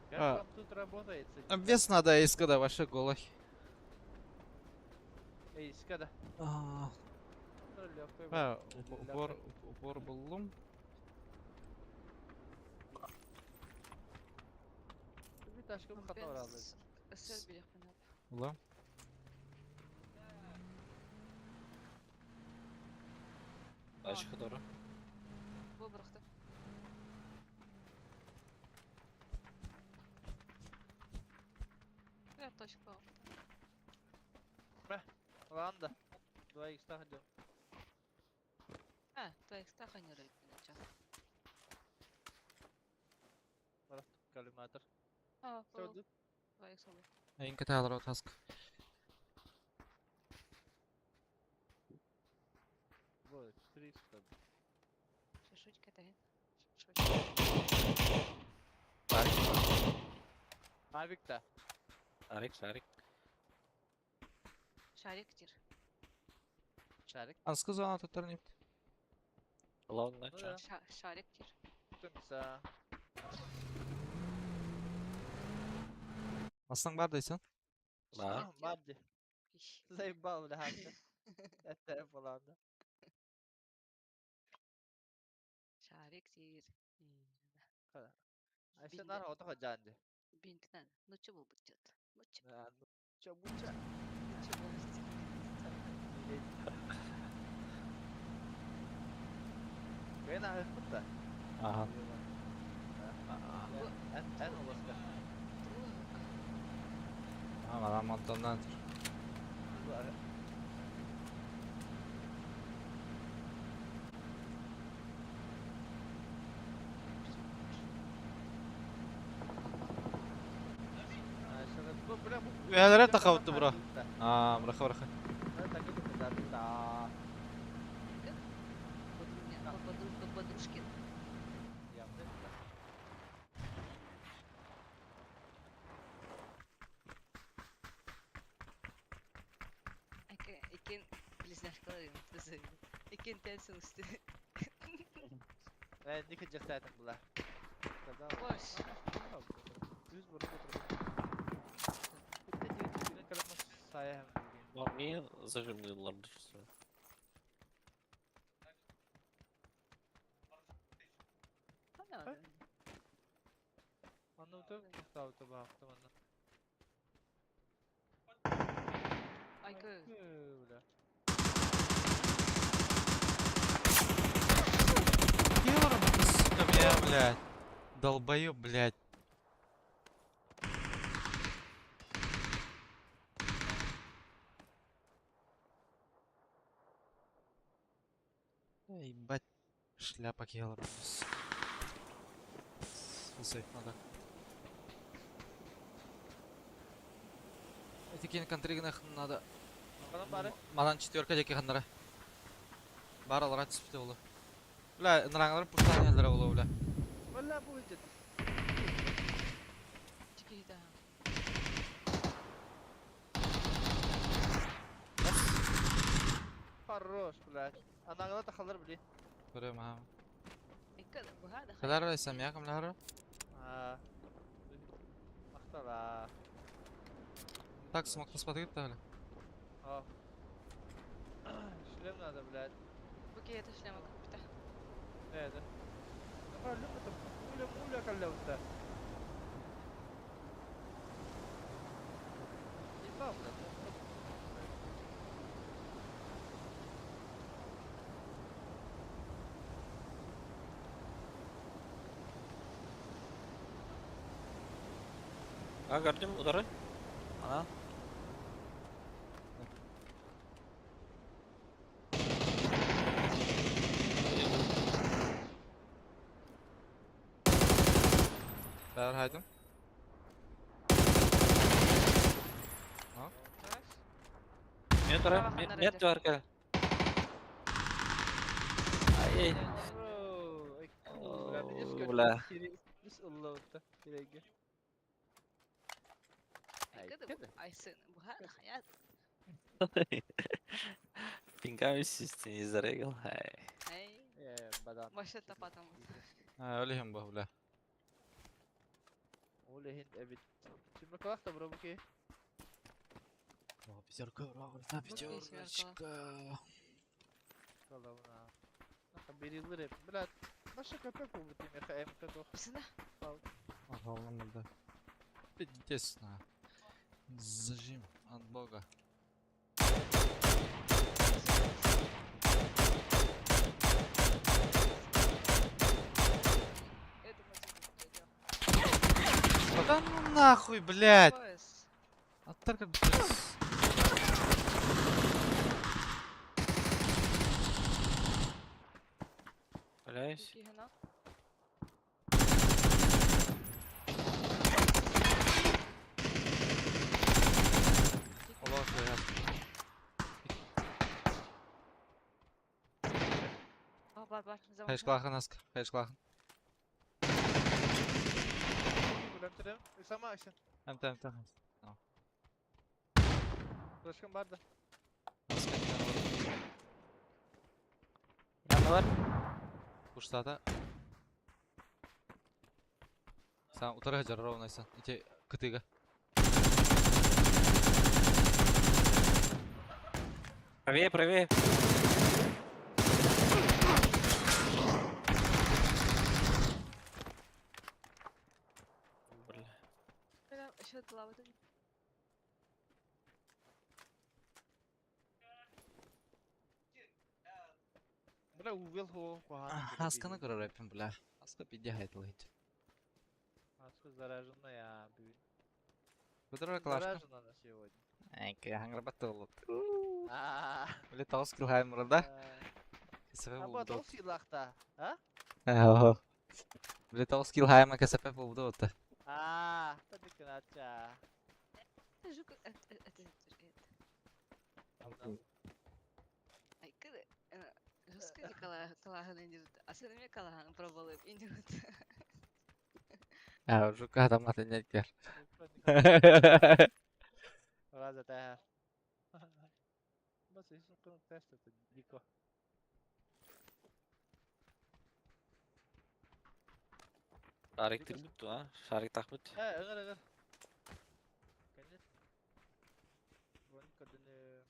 Как А. вам тут работает? Обвес надо иска да, вообще голой. Эй, скада. А, Легкой. Ба, упор, упор буллум. Bir taşkı bu хата бар алды. Сэр билек надо. Ула. Дальше doğru. Бу быракты. Я точка алты. Ланда. 2 х тахын. Твоих ханьырыйбын ча. Барах коллиматор. А, Что тут? Твоих соло. Эйин кытаалар отаск. Вот, 300. Шашучка тагын. Шашучка. Авик-то. Шарик, шарик. Шарик тир. Шарик. Анскы зона туттар нефть. Главное, Ну чё. да. Шарик тир. Тумса. Масың бар дейсің? Да. Шарик тир. Бабди. Иш. Заебал, бля, Это было, Шарик тир. А все нар отоха жанды. Бинтнен. Ну чего будет? Ну чего? Да, ну чё буча? Ну чего будет? Мен ахыппыт Ага. Эн эн олоска. Адам антоннан тұр. Үһэлэрэ тахабытты бро. Аа, браха браха. Подружкин. Экен близняшкалар Экен тенсин үсті. Ники жактайтын була. Бош. Düz vurup oturup. Var niye zajimliyorlardır? Айкы. Сука, меня, блядь. Долбоёб, блядь. Эй, ебать, шляпа киялар. Сейф надо. Эти кинь контригнах надо. Манан четверка деки ханнара. Бар алара түспүтэ болу. Бля, ныраңалар пуштан елдері болу, бля. Валла будет. Чики да. Хорош, блядь. Анаңына тахалар, бли. Көрөм, ха. Экен буга да. Калар байсан, я кымлар? А. Мактала. Так, смог поспатып та, бля. О. Шлем надо, блядь. Буки это шлема купита. Это. Муля, муля, каллеута. Ебал, блядь. А, gördüm удары. Ана. Бәр хайдым. Нет, нет, var gel. Ай, Бля. Айсын буга да хаят. Пингами системі зарегал. Ай. Ай. Маша тапатам. А, өліхім бу, бля. О, пятерка, ура, ура, пятерочка. Бисина. Ага, да. Пиздец, на. Зажим от бога. Это мы Да ну нахуй, блядь! Аттар как блядь. Стреляюсь. Киһина. Олох сөйөп. А, бар, бар. За машина. Хайшклахан аска, хайшклахан. Күләмтерем. Сама сен. Әмтә, әмтә. Флешкам бар да. Аска китен Yanı var. Куштата. Сан утара жарровнайсан. Ите кытыга. Правее, правее. Бля. Бля, еще лава тут. Бля, увел хо кухан. Асканы көрөр эпин бля. Аска пиде хайтыл хит. Аска заражена я. Көтөрөр клашка. Заражена на сегодня. Әй, хаңрабат болот. А. Бля, тагыз килхайм мурда. КСП А булду. потом силахта. А? Бля, тагыз килхайм КСП булду ота. А, тадыкнача. Жук, это, это, это. Ай, кыды. Жестко калахан индирут. А сен эме калахан пробалып индирут. А, жук адамат энергер. Раза та. Бас исин кын тест это дико. Шарик тырбыт, а? Шарик тахмыт. Э, ыңыр ыңыр. Конечно. Броника дыны.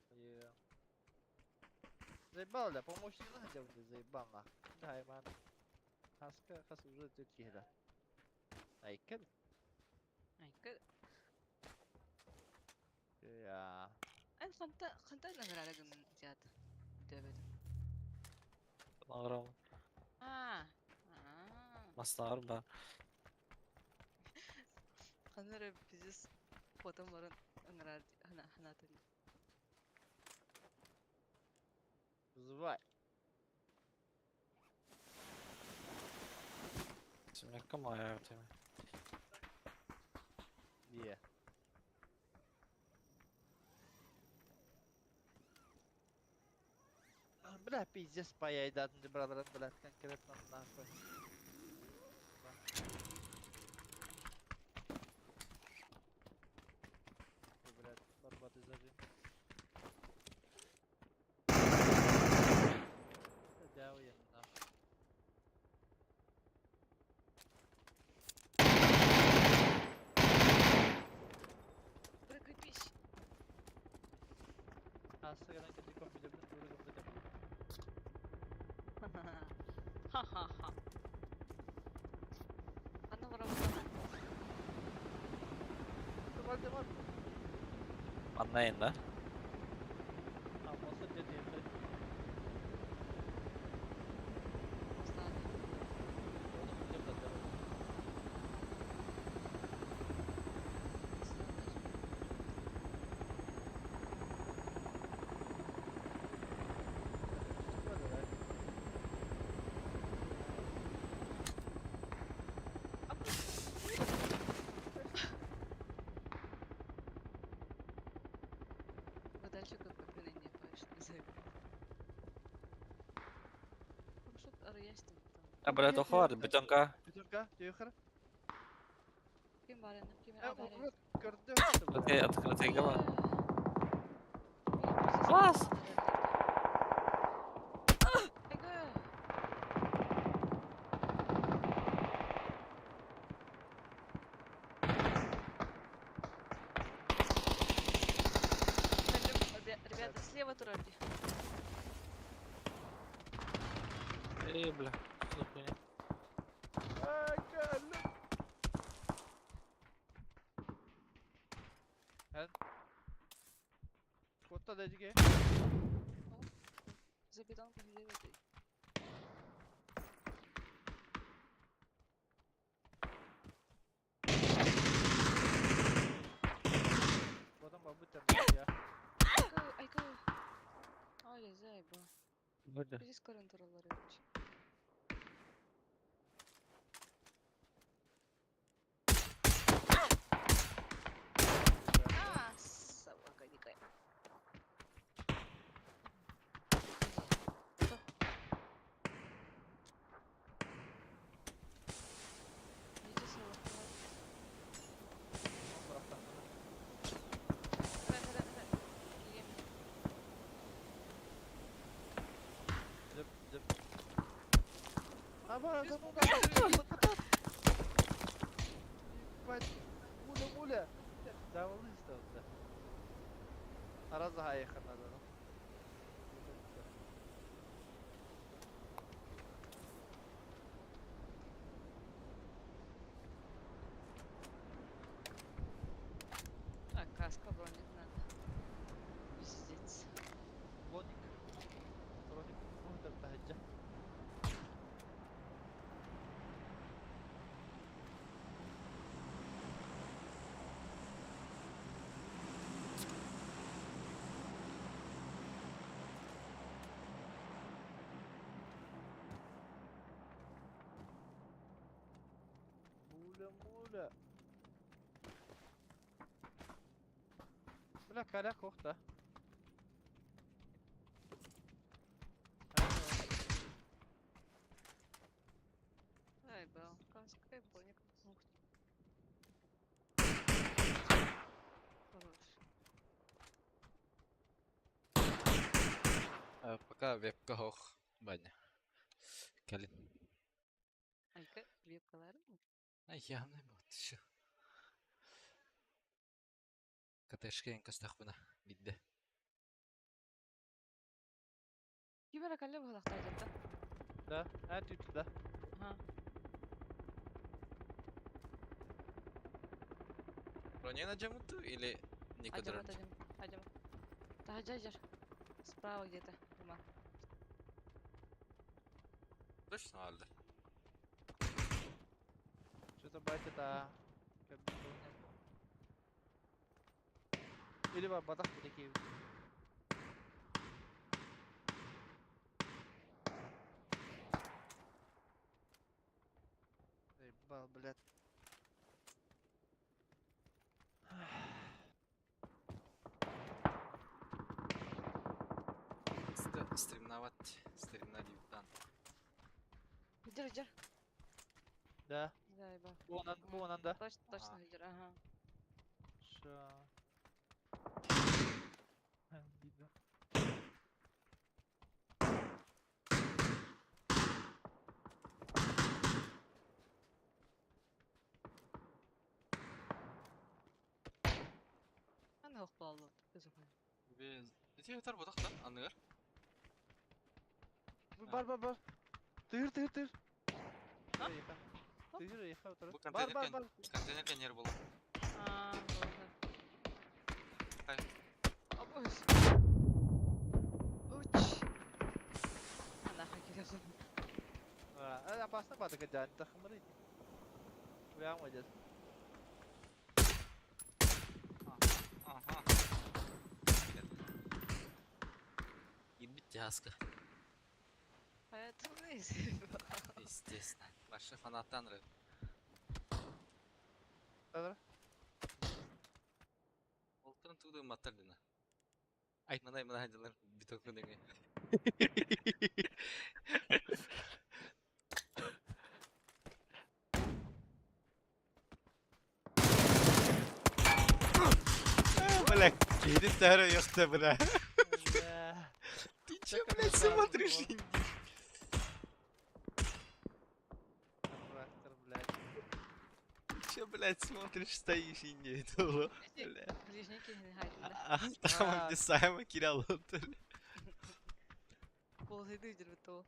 Заебал да, помощь не надо делать, заебал нах. Да, Иван. Хаска, хас уже тут кида. Айкел. Ай, кыды. Я. Эн ханта, ханта награда гын зят. Дөбөт. Ağrım. А. А. Masnağır ба. Ханара бизис потом барын ыңрар хана ханатын. Вызывай. Симлекка мая тема. Е. Бля, пиздец, паяйдатын брадрат, блядь, конкретно нахуй. Ой, Блядь, барбаты зажим. Да, уем, нахуй. Прикрепись. Астыгынан кеди компьютерден туры компьютер. Ха-ха-ха. Аны барабыз. Вальдемар. Anlayın da. А, мосты где-то Дальше как не поешь. А, бля, тоха бар, бетонка. Бетонка, түйөхөр. Ким бар аны? Ким Э, бар? урут көрдү. Открытый, открытый гала. Класс! Ребята, слева турарди. Эй, бля, что за хуйня? Ай, кәлле. Эн. Котта дедиге. За бетонку где ты? Потом бабы я. Айка, айка. Ай, зайба. Бля. Здесь корон туралар. Ебать, муля, муля. Завались там, да. А раз ехать надо, ну. А, каска, броник надо. Пиздец. Броник. Броник. Ну, таһырдьа. Муля, муля. Бля, коряк ох да. Ай, бал. Каска и броник. Ух. Хорош. Пока вебка хох баня. Кэлин. Айка, вебкалар. Ай, явный бот еще. КТшка көстөхпүнэ бидде. Ким эрэ кэллэ быһыылаах Да, а ты туда. Ага. Броня на джамуту или Адьям, адьям, адьям. Таһырдьа Справа где-то. Ума. Точно алды. Что-то батя да. Как будто нет. Или батах такие. Ебал, блядь. Стремновать. Стремна дебютант. Иди, иди. Да. Да, еба. Вон он, да. Точно, точно, иди, ага. Ша. Видно. Аны ох баллы. Без. Ити өтөр бодох да, аныгар. Бар, бар, бар. Тыыр, тыыр, тыыр. А? Тыыр, еха, Бу Бар, бар, бар. контейнер контейнер болу. А, боже. Ай. Абыз. Уч. Ана хакер. А, опасно бата кадян, тахмры. Прямо идет. Ага. Ебить тяжко. Поэтому Естественно. Ваши фанаттан ры. Да, Олтырын тугды матыр дина. Ай, мынай мынай дилер биток күнүгө. Бля, киһи тәрі ёхта, бля. Бля. Ты чё, блядь, смотришь? Трактор, блядь. Ты чё, блядь, смотришь, стоишь и не это, бля. Ближники не хайдында. А там где Сайма кирял, Ползайды жүрбүт ол.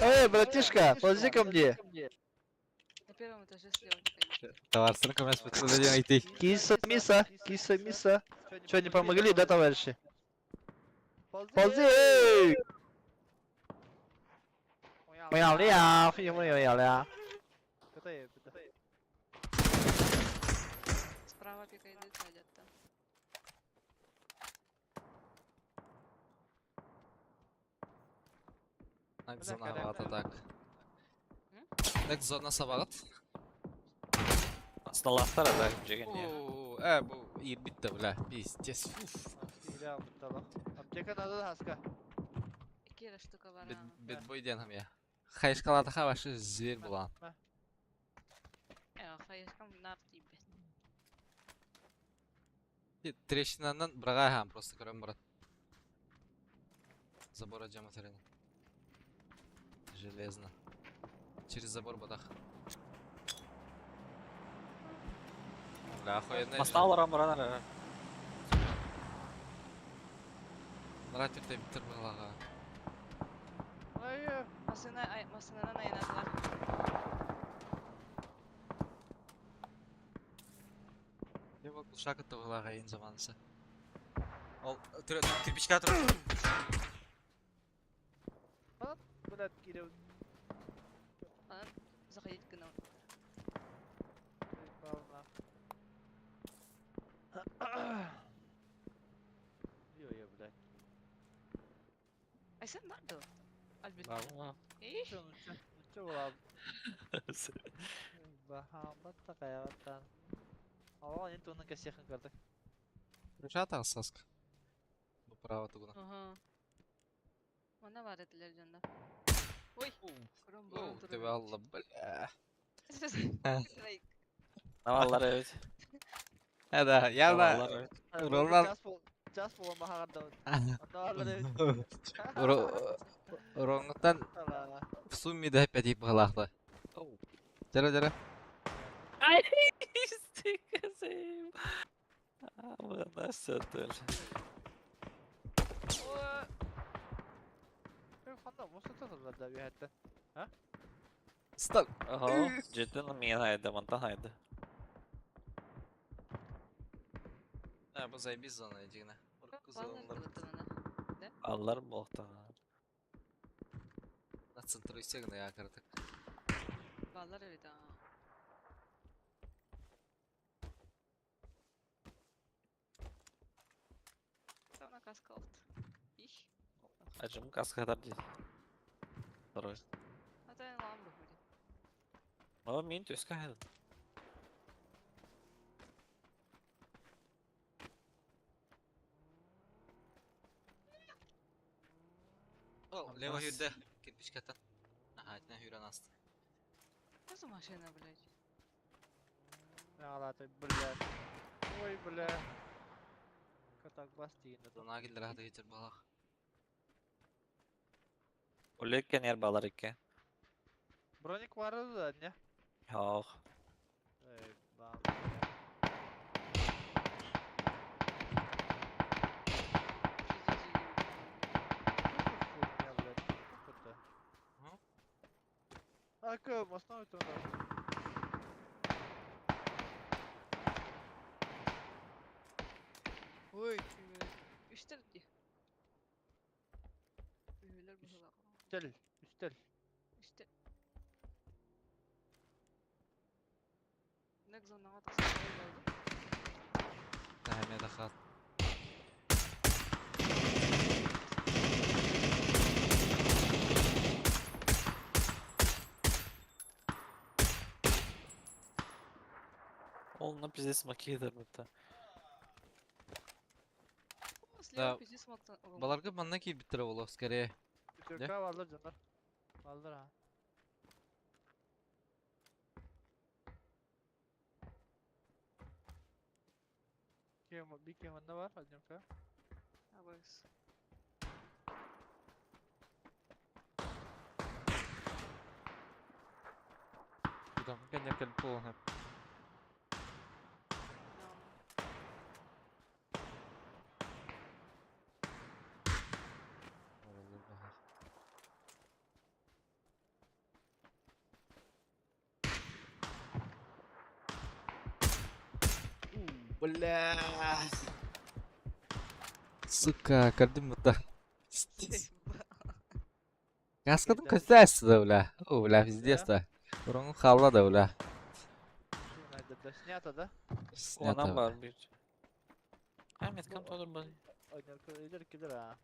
Эй, братишка, ползи ко мне. На первом этаже слева не Товарсың көмөс бүтүн айти. Киса, миса, киса, миса. Чё, не помогли, да, товарищи? Ползи! эй! Мяу, мяу, мяу, мяу. Справа пикает где-то. Нак зона багат так. Нак зона сабагат. Асталахтар да жеген не. Оо, э, бу ирбит бля. Пиздец. Уф. Аптека надо, Хаска. Кира штука бар. Бет бетбой ден хам я. Хайшкалатаха ваши зверь булан. Э, хайышкам нар тибет. Трещинанан брага хам просто көрөм брат. Забора жама терен. Железно. Через забор батах. Бля, охуенная. Мастал баран баран эрэ. Нара түртэ биттер быһылаҕа. Ай, Масына, ай, масынанан айанадылар. Я вот глушак это быһылаҕа ең заманысы. Ол кирпичка тур. Блядь, Кирилл. Анан заходить гына. Заебал нахуй. Ё-ё, блядь. Айсен бар да? Альберт. Да, Ih, Чё, ну чё, ну чё была? Баха, баттакая, Ала, не туны косехан кардак. Рушата саск. Бу право тугуна. Ага. Мана бар этилер жанда. Ой, көрөн Оу, бурун тебе алла, бля. Лайк. Наваллар evet. Да, я да. Наваллар evet. Ролан- Час пол, час пол бахаганда. Ронгтан в сумме да опять быһылаахта. Жара жара. Ай, стикасым. Мына сатыр. Ханна, мусор да бихәттә. Стоп. Ага, cidden мен haydi, мантан haydi. А, бу заебись зона дигнә. Баллар кылытымына. Аллар болта. На центру истегна я картак. Баллар эбит аа. Сана каска алды. Их. Ажым каскадар дейді. Второй. Ата лам бу худи. О, мен төске haydi. О, лево хүрдэ. Кирпичката. Ага, этне хүрэн аст. Что за машина, блядь? Ала, ты, блядь. Ой, бля. Катак бас дигәндә. Зона килдер хата кетер балах. Олеккен ер балар ике. Броник бар да, не? Yok. Эй, бам. Хуйня, блядь. Как это? Ага. А, к, основе то Ой, Үстел ди. Үйлер бу Үстел, үстел. Үстел. Нек зонага тасып болду. Тәһәмә дә хат. Ол на пиздец макидар бітті. Слева Да. пиздец мактан. Баларга манна ки биттер боло, скорее. Türk'e vardır canlar. Vardır ha. Kim, bir kim onda var Ademka? Абайс. Там кенер кел полный. Бля. Сука, көрдүм бutta. Каскадым көстәсі да, бля. О, бля, пиздец да. Бұрынғы қалла да, бля. Да, снято, да? Снято, Онан бля. бар bir. Ahmet kam todur bu. Ademka ileri kidir ha.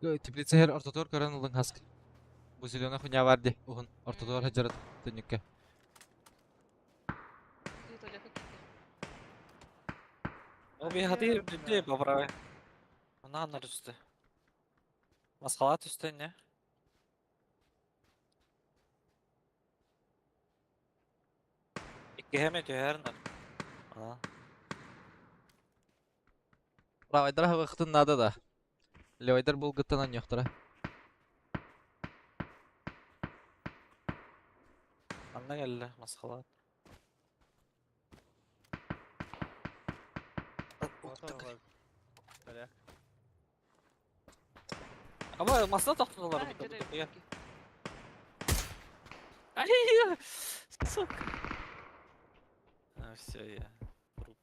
Теплица хер ортотор көрөн ылың хаск. Бу зеленый хуйня бар ди. Ухун ортотор хаджарат төннүккэ. Ди толя как О, bir hadi dedi babaray. Она üstü. Maskalat üstü ne? İki hem ediyor her ne? Aa. Правайдар хавахтын нада да. Левайдар был гыттан йохтара. Манна кэллэ, масхалаат. Молотов бар. Аба масына тохтотолар А, бу где да. Ай, сука. А, все, я. Труп.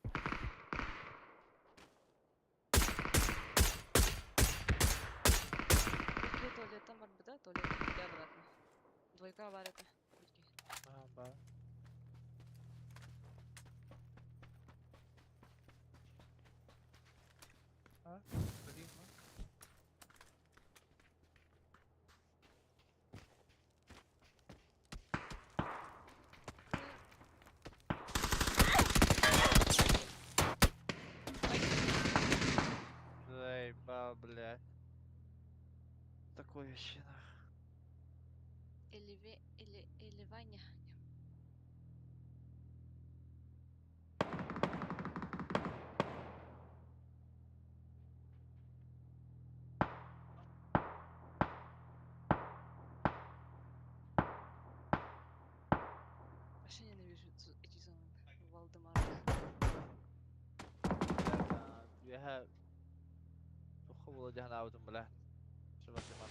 Икки туалеттан бар да, туалет иди обратно. Двойка бар это. А, бар. А, блин, ну. Заебал, блядь. Такой вообще нах. Или, или, или Ваня. Вообще ненавижу эти зоны. Валдемар. Үөһэ тухха була дьаһанаабытым бля. Шыбаты мас.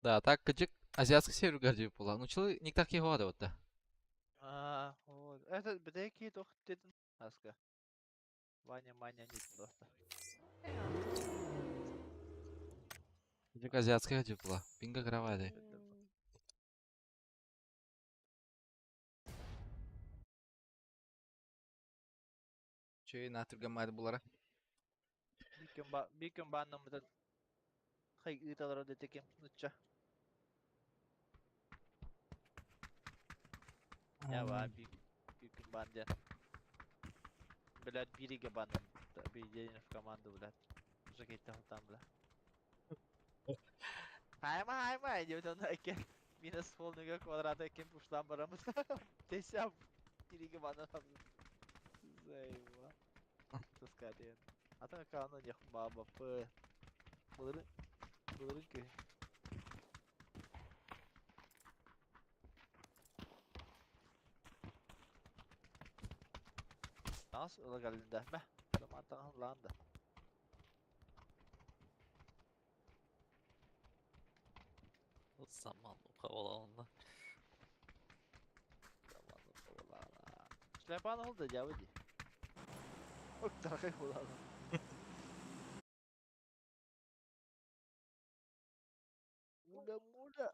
Да, так кыжык азиатский север гордип була. Ну чылы не так его вот да. А, вот. Это бдеки тох дедин. Аска. Ваня, Маня, нет просто. Кыжык азиатский гордип була. Бинго кровати. Чөй натырга майды булара. Бикен баннамыдан хай ыталара детекем нучча. Я ба бикен бан ден. Блядь, бириге банным. Объединение в команду, блядь. Уже кетти там, бля. Хайма, хайма, идет он экен. Минус полныга квадрата экен пуштан барамыз. Десям. Бириге банным. Заеба. Таскаден. Ата каны нех баба п. Булырын. Булырын ки. Нас ыла галинда. Мә. Заман тагын ланда. Вот заман ухаваланна. Заман ухавалана. Шляпан oldu cavidi. Ок, тархай булады. Муля, муля.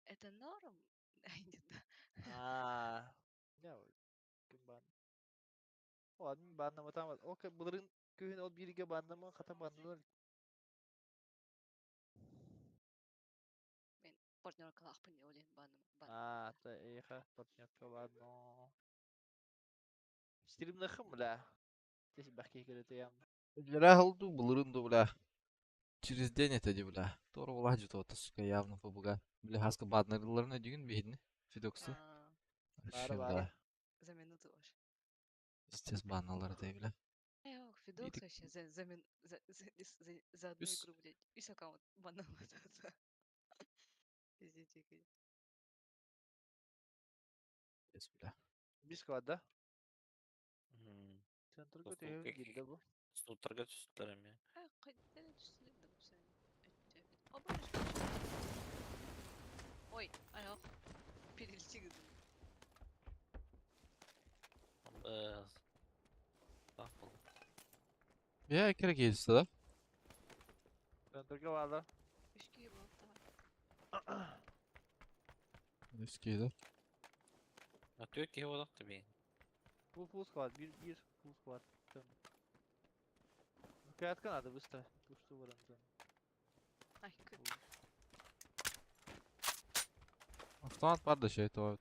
Это норм? Нет, да. А, я ким бан. О, админ баннама там. О, булырын күһүн ол бириге баннама, хата баннылар. Мен партнер калахпын олен банным. А, та эха, партнерка ладно. Стримнахым, бля. Здесь бахки керетем. Бля, голду булырын да, бля. Через день это де, бля. Тора була жут вот, сука, явно побуга. Бля, хаска баднерларына дигин бейдин. Фидоксы. Бара, бара. За минуту аж. Естественно, банналар да, бля. Эх, Фидокс вообще за, за, мин, за, за, за, за одну игру, блядь. Весь аккаунт банал. Пиздец, Бля. Бисквад, да? Центрга төһө кирде бу. Стуттарга түстүлэр эми. Ой, аяк. Перелетик. Так был. Я керек келсе да? Центрга барды. Үшке болды. Өскей да. А тök киһи бодох тебе. Full full squad, bir bir full squad. Кратко надо быстро. Пушту варанзан. Ай, Автомат бар да şey tuvalet.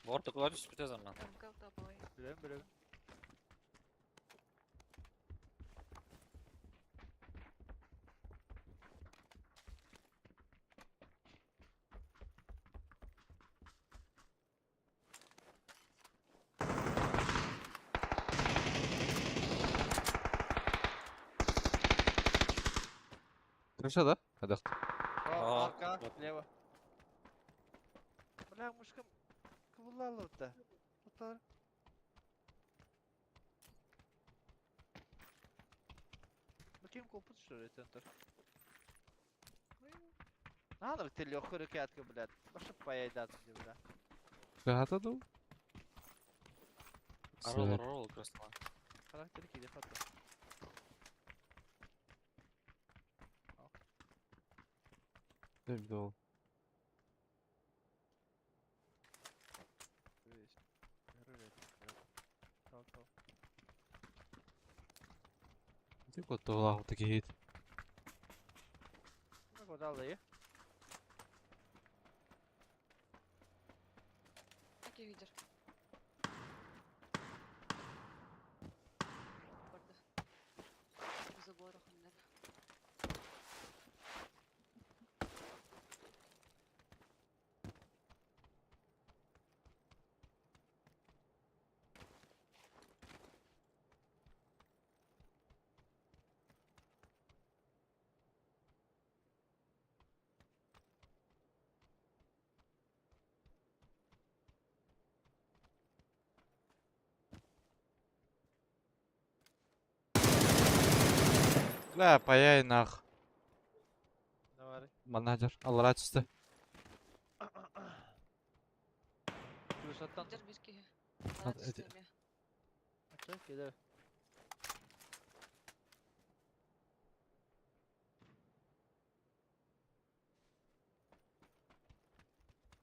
Бортукулар түспүтэ заман. МК топовый. Билем, билем. Крыша да? Hadi. О, А, арка, вот. лево. Бля, мышкам кыбыллалыбыта. Оттар. Ну ким копут что ли центр? Надо ты легкую ракетку, блядь. Пошел поедать, бля. Кахата ду? Ролл, ролл, красава. Характер киди хата. Дол. Ти котола таки гит. Ну куда ли? Окей, видер. Барда. Забора ханнар. Бля, паяй нах. Давай. Менеджер. Алла түсті. Плюсаттан. Видер бирки. Hadi, hadi. Açı gelir.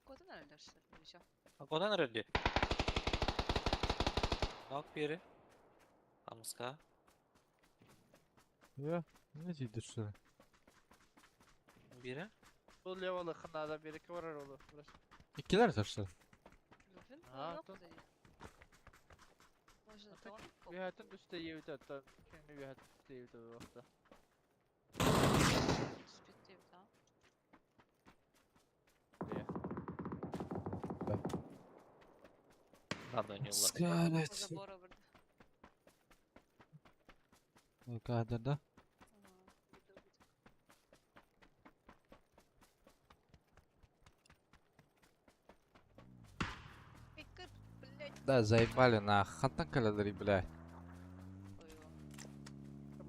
Куда наверное, еще. А куда нарылли? Нок бери. Амска. Ya ne deydi şöyle? Biri. Bu levalı kınada bir iki var oğlu. Burası. İkiler taşlar. А, А, то- Может, А это так он? Bir hayatın üstte yevdi hatta. Kendi bir hayatın üstte yevdi o hafta. Спит, да. Надо не улар. Скалет. Забора барда. Кадрда. Ага, видел, видел. Эй, блядь. Да заебали на хантан калядри, бля.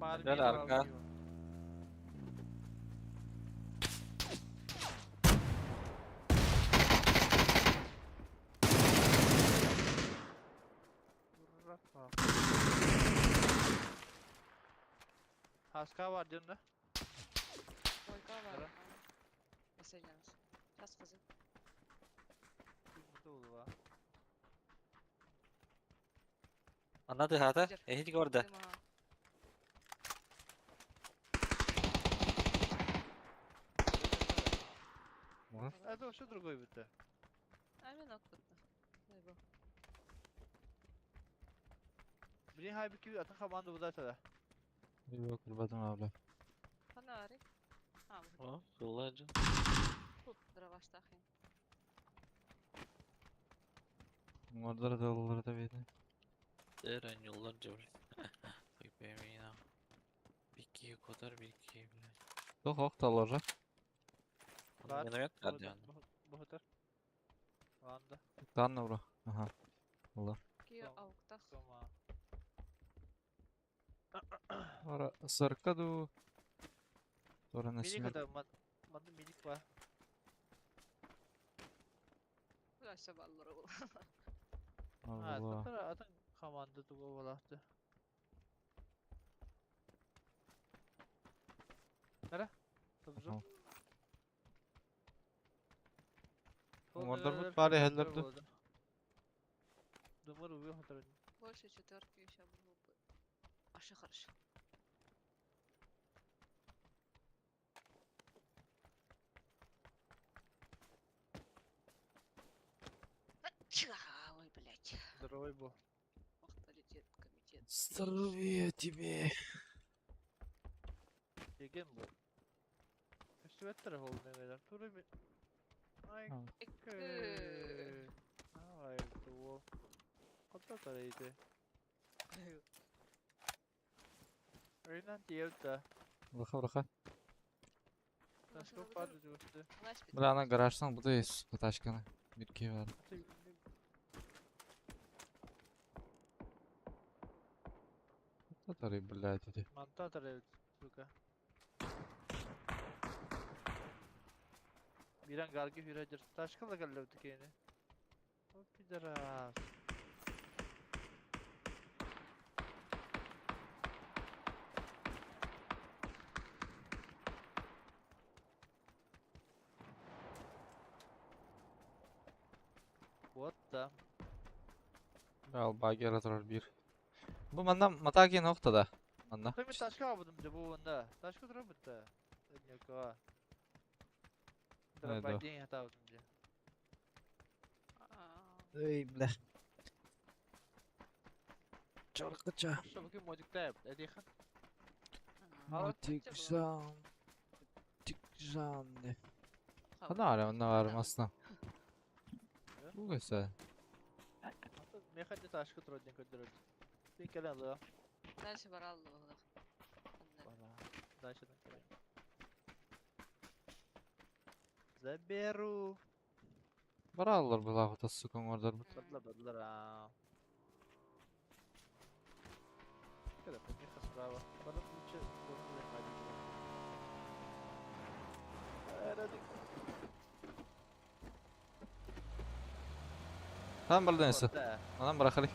Ой, Gel arka. Haska var diyorsun da. Бойка Ара. var. Последний раз. Сейчас скажу. Yumurta oldu va. Anladı hata. Видер. Ehit gördü. Дыма. Это вообще другой bitti. А, минут тут. Дай бог. Biri halbuki atın komanda bu da. Yok kurbadım abla. Фонарик. А, вот О, кылладжы. тут дрова штахи. Orada da olur da bir. Deren yollarca bile. Oy be mina. Bir kadar bir iki bile. Yok yok da olacak. Var. Миномет nerede yani? Bu kadar. Anda. Lan bro. Aha. Allah. Кио Tamam. ауктах. Tamam. Ora sarkadu. Ora Minik nasıl? adam. Manda minik var. Куда все баллы Ha, Allah. atın atın komanda tuğu olaktı. Nere? Topuzum. Aha. Onlar bu bari hellerdi. Dumur uyuyor hatırladım. Больше четверки еще было бы. Вообще хорошо. Здоровый был. Авторитет, комитет. Здоровья тебе. Деген bu. Üstüvetlere oldu ne Turu bir... Ay Эккэ. Ay tuo. Hatta taraydı. Öğünden diğer Браха, браха. Taşkın vardı diyordu. Бля, ана гараждан bu da тачканы. Бирке бар. Татары, блядь, эти. Mantar taraydı сука. Birden gargı hüredir. Taşkın da geldi tükeni. O pidara. What the? Бля, багер турар бир. Бу манна матаги нохтада. Манна. Tabii taşka almadım de bu bunda. Taşka duruyor da. Yok ha. Hayda. Drop hata aldım de. Эй, бля. Чоркача. Şu bakayım modikte yap. Hadi han. Мотик жан. Тик жан. Хана ара, онна бар масна. Бу көсө. Mekhanı taşka duruyor den köndürür. Bir kere la. Дальше бараллы было. Bana. Дальше dan kere. Заберу. Баралар була хута сука ордар. Бадла бадла. Когда помеха справа. Bana лучше Там бардынсы. Анан барахали.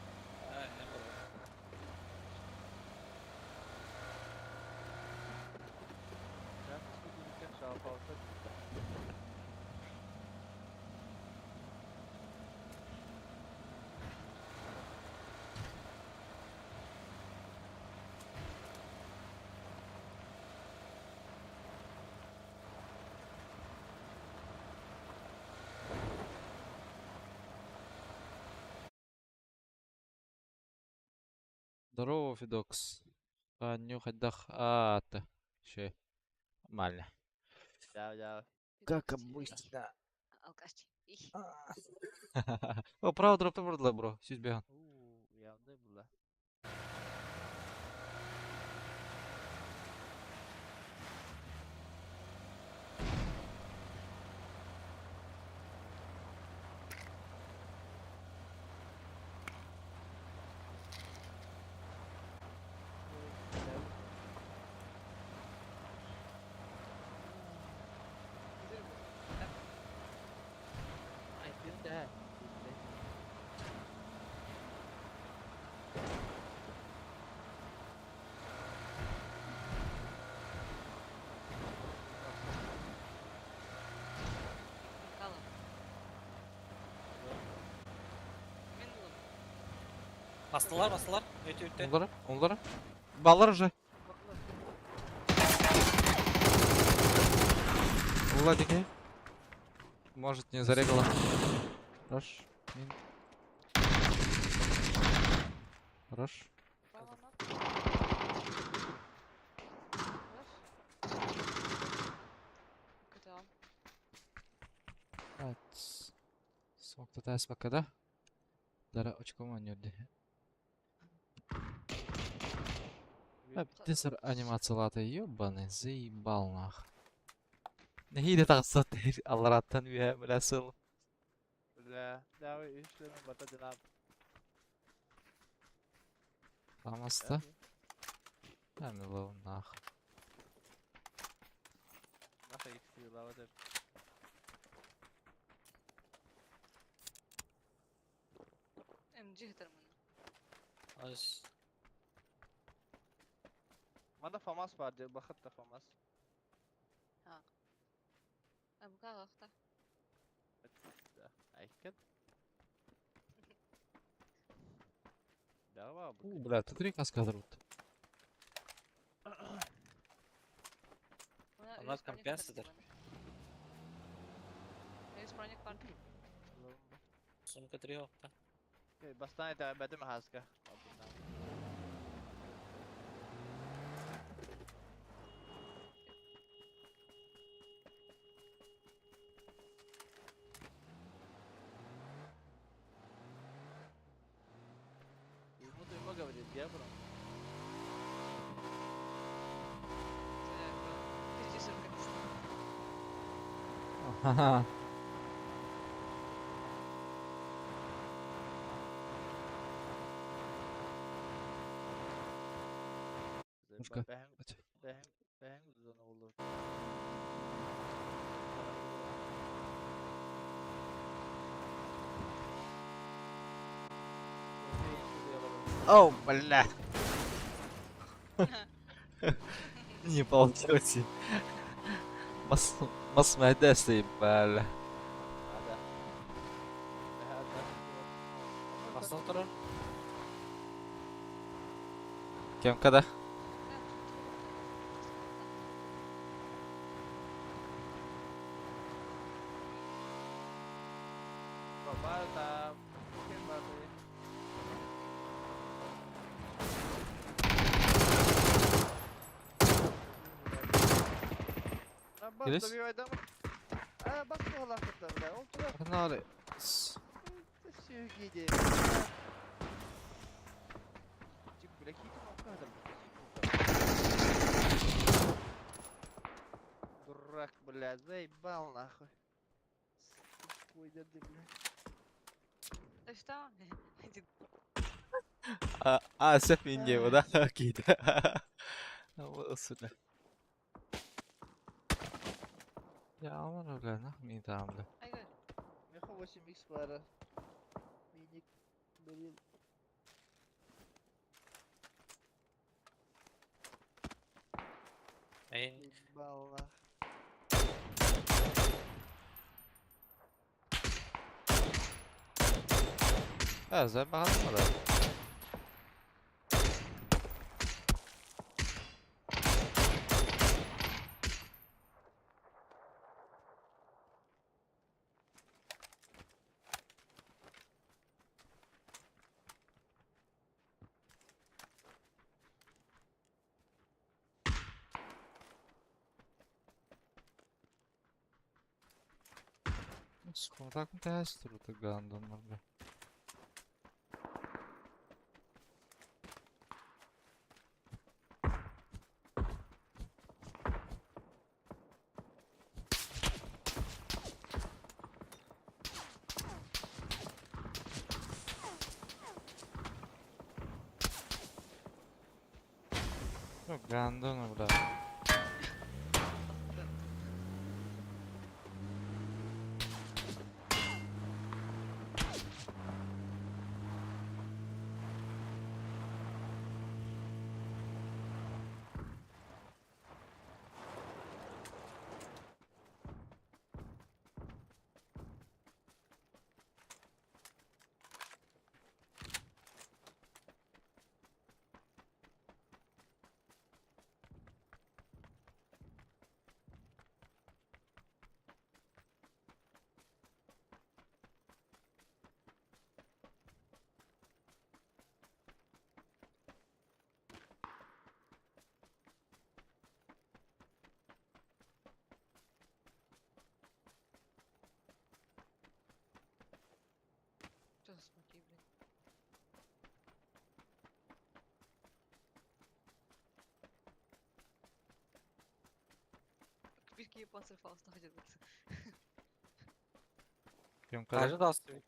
Здорово, Фидокс. А, нюхать дах. А, ты. Ще. Нормально. Да, да. Как обычно. Алкаш. О, право дропты бұрдылар, бро. Сүз беған. Явный была. Бастылар, бастылар. Өте өте. Onlara, onlara. Баллар уже. Владики. Может, не зарегала. Хорош. Мин. Хорош. Evet. Smoke'da ters bakada. Dara очком ойнерді. Әбден анимациялады, ёбаный, заебал нах. Нехиде тағысат аллараттан үйә біләсіл. Бля, давай üç бата динам. Тамаста. Әмілі нах. Нахай XP лава деп. МГ хитер Ас. Манда FAMAS бар деп, бақыт та FAMAS. МК қақта. Айкет. Давай, У, бля, тут три каска дадут. У нас компенсатор. Броник бар. Сумка 3 опта. Бастаан итэҕэйбэтим аһааска. Ему туйма говорит, я бро. Ха-ха. Мушка. О, бля. Не получилось. Мас мас мehdes бля. Басынан тұрар. Кем когда? Келес? Погнали. Дурак, блядь, заебал нахуй. Ой, да ты, блядь. Да что? А, а, сеп индево, да? Окей, да. Сюда. Я амара, бля, нахуй мне там, бля. Айгөл. Меха 8х пара. Миник, блин. Эйн. Ебал нахуй. А, заебал, да. Сколько так это гандон, бля. Ну, гандон, бля. Что за смоки, блин? Какие панцерфауст ходят? Кем когда? Кажы да стоит.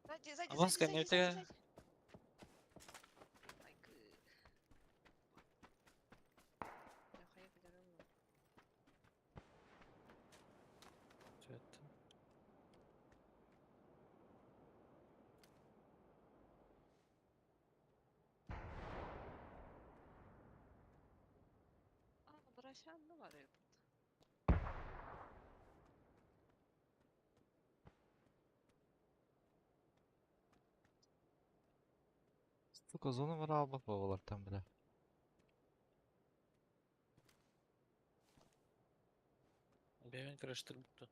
Сзади, сзади, Вон сзади, скорее сзади, сзади, ты- сзади. Айгы. Бля, хайа, бля, Что это? А, Барашан, ну var ya Сука, зона var бабалар там, бля. Бэйбен кырыштыр бутты.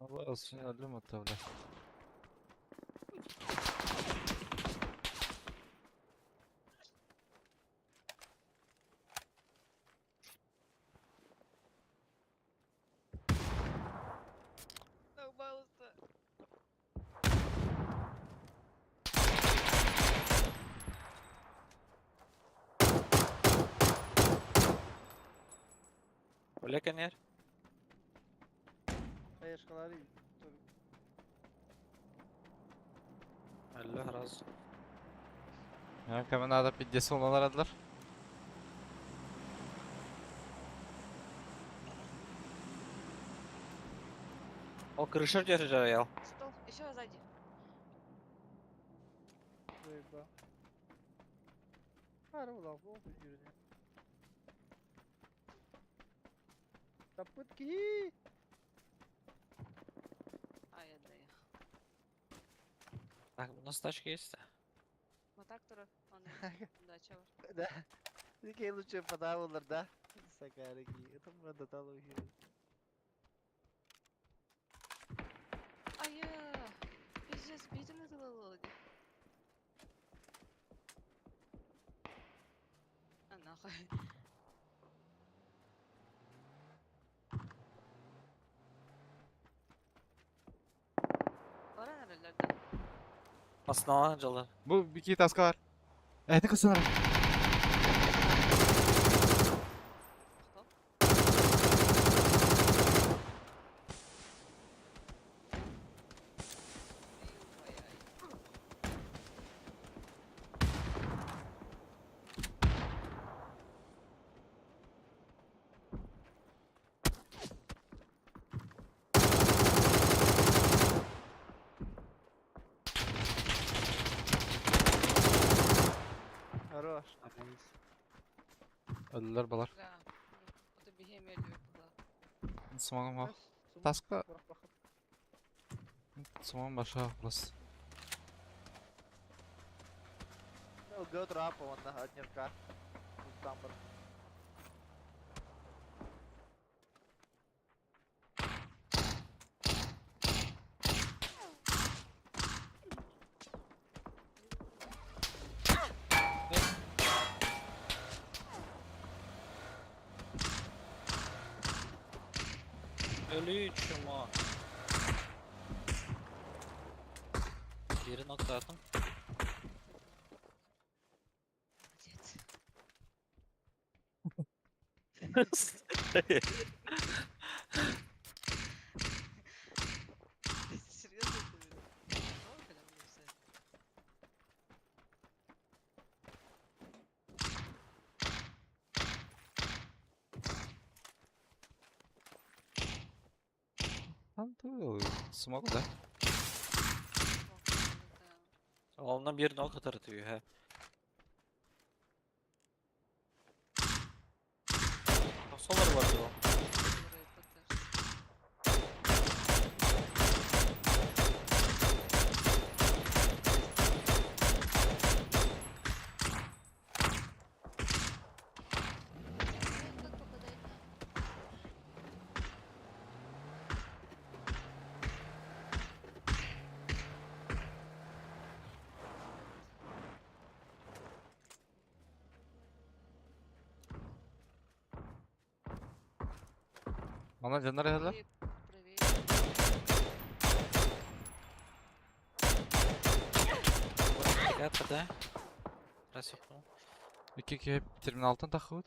Өллүм отто, бля. Долбался. Олег кэнээр. Хаешкалары. Өллө раз. Кому надо 50 олар арадылар. О, крыша держал. Стол, еще сзади. Заеба. Хара улах, ол жүрүнө. Таппыт киһи! Ай, я доехал. Так, у нас тачка есть? Мотактора, он дача бар. Да. Дикей лучше подавалар, да? Сакарики. Это мы доталу. Ай, я. Пиздец, битин это было. А нахуй. Бара nerelerde? Основа жылы. Бу бики таска бар. Эти кысынар. Стоп. Ай-яй. Хорош. Өллөр балар. Да. Это бихемия была. Сумагым бар. Таска Таска. сумагым баша просто. ЛГ трапа, он на однерка. Там бар. Ölü чума. Biri nokta attım. Молодец. Серьезно это говорю? О, когда мне всё. Там ты смог, да? Ondan bir nokta atıyor he. Solar var diyor. Как попадает на... Она жанар эһэлэр. Правее. Ребята, да? Раз я Ики ки терминалтан тахыбыт.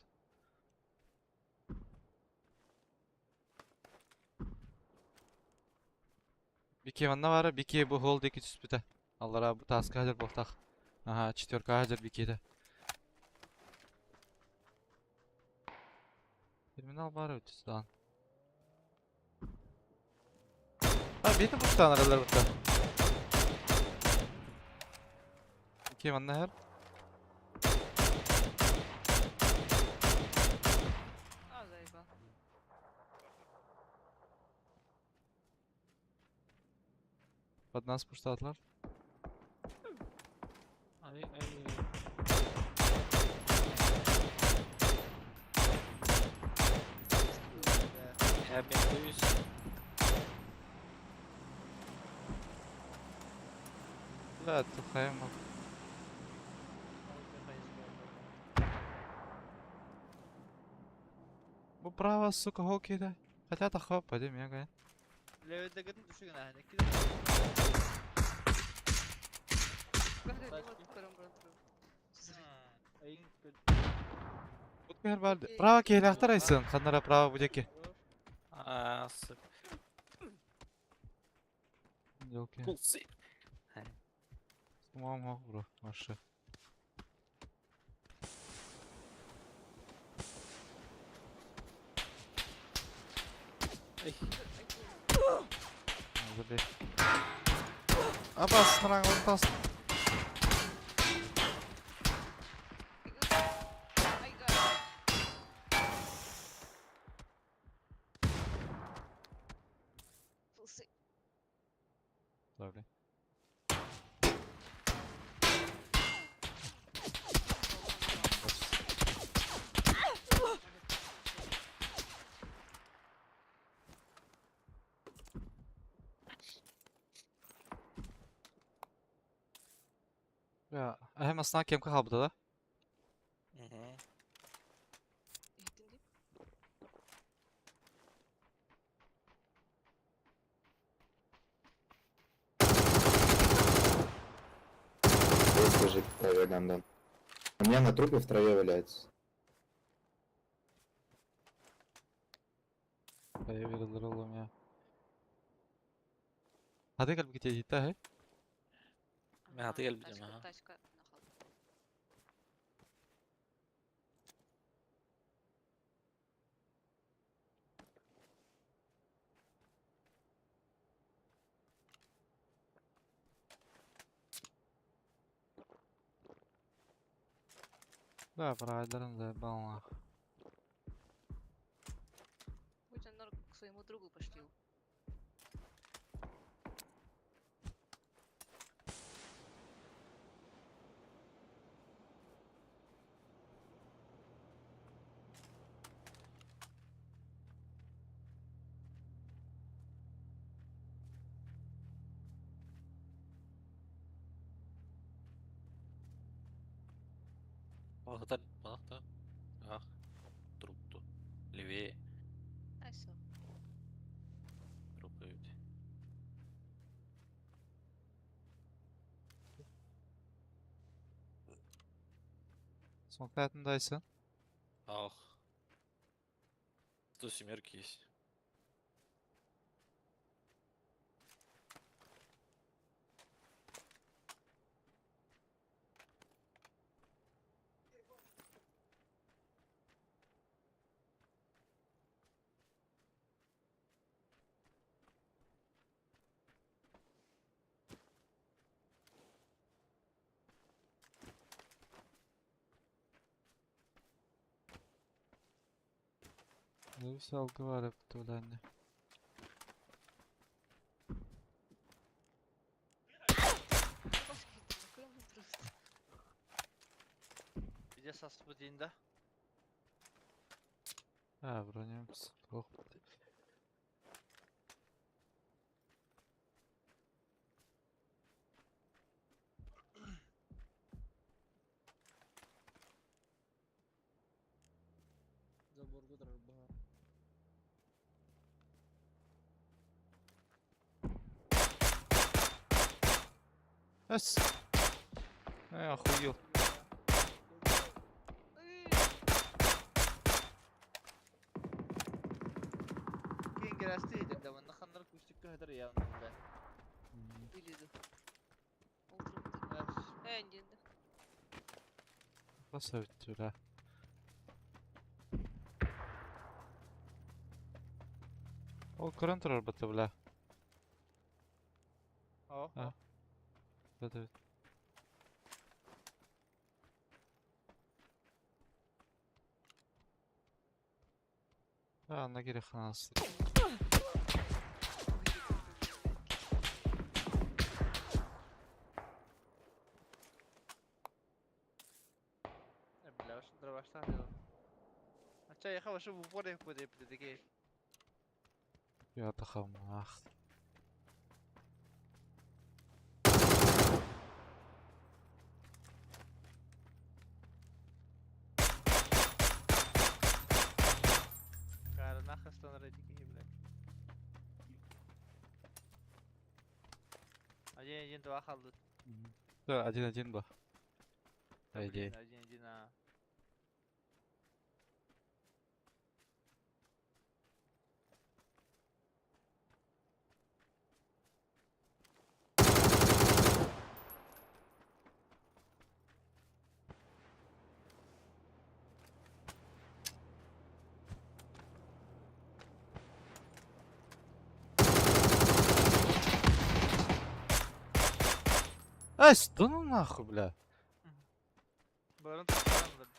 Бики манна бара, бики бу хол деки түспүтэ. Аллара бу таска хазыр болтах. Ага, четверка хазыр бикиде. Терминал бар өтүс дан. А, бити буштан аралар бутта. Бики манна хэр. А, заебал. Под нас пуштатлар. Ай, ай. Да. Я бентуюсь. Бля, тухайым. Бу право, сука, хоккейда. Хотя тахва, пойди мега. Леведегин düşün yani. Право киһилээхтэр айсын, ханнара право бу диэки. А, сука. Елки. Пулсы. Мама, бро, вообще. Эй. Забей. Абас, нрang, тас. Добре. Бля, эһэм астана кемка хаалбыта да? Мгм. Здесь лежит в траве гандон. У меня на трупе в траве валяется. Я верил у меня. А ты как бы тебе да, Мин хаты кэлбитим, аха. Тачка. Да, правильно, заебал нахуй. К своему другу пошли. Балыктар, балыкта. Ах, трупту. Левее. А все. Труп эбит. Смоктайтын дайсын. Ах. Сто семерки есть. Все алгывары бутуланны. Где сас да? А, броням. Ох. Эс. Эй, охуел. Кенгерасты да, наханнар күстүккө хатар явында. Билиду. Ол трупты. Э, диэнде. Басабит, бля. Ол көрөн турар бата, бля. О. А. Да, да. А, на гире ханас. Бля, ошо дробаштан дедим. Ача яха башы в упор деп деп деги. Я тахам, ах. Один, один, два халдут. Да, 1-1 был. По идее. 1-1, а. Эй, да ну нахуй, бля. Барон тахтаран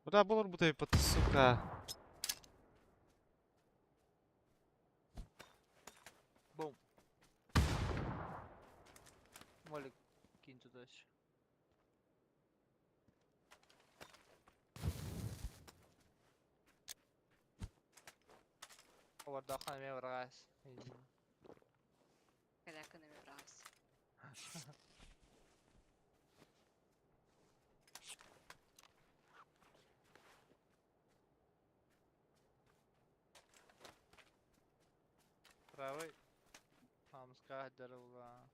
Бля, булар бутай, сука. Бум. Молик кинь туда еще. Овардахан эме баргас. Каляканы брас. Правый. Хамска дарула.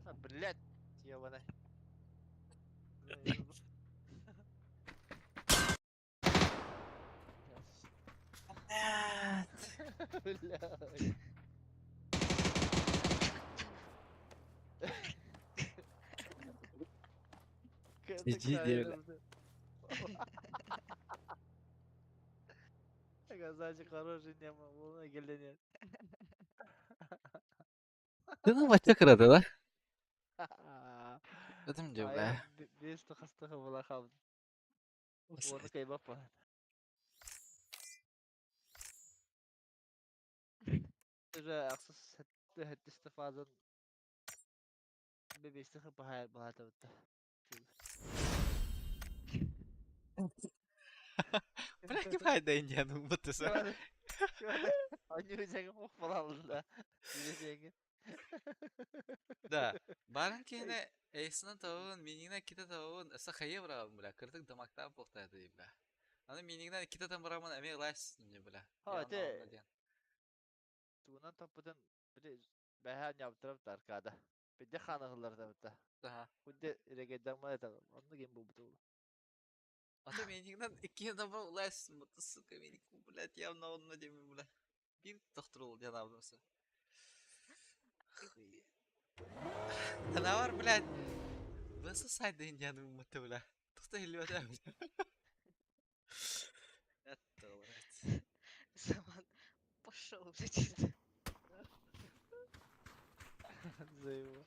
А, блядь, ёбаный. Блядь. Иди, деля. Казачий хороший нема, волна геленет. Да ну бача кырады, да? Этим же, бля. Бес тахастыха була хаб. Оны кайбапа. Уже аксыз хэтте хэтте фазан бебестиха бахай бахата бутта. Бля, ким хайда индианың бутысы? Они үзәге ох балалында. Үзәге. Да. Барын кейіне эйсынан табын, минигнен ките табын, эса хайы бырабын, бля. Кырдык дамактан боқтайды, бля. Аны минигнен ките там бырамын, әме лайс, не, бля. Ha, те. Тугунан таппытын били бәһән яптырып таркада. Бидде ханыгылар да битте. Ага. Худде регеден ма это. Онны кем бу буту. А то минигнен икки табын лайс, сука, миник, блядь, явно онны деймін, бля. Bir doktor ol yanabımsı. Var, блядь. Nasıl saydı India'nın ummatı, бля? Тухта хэлбэт Это, блядь. Заман пошел, блядь. Заебал.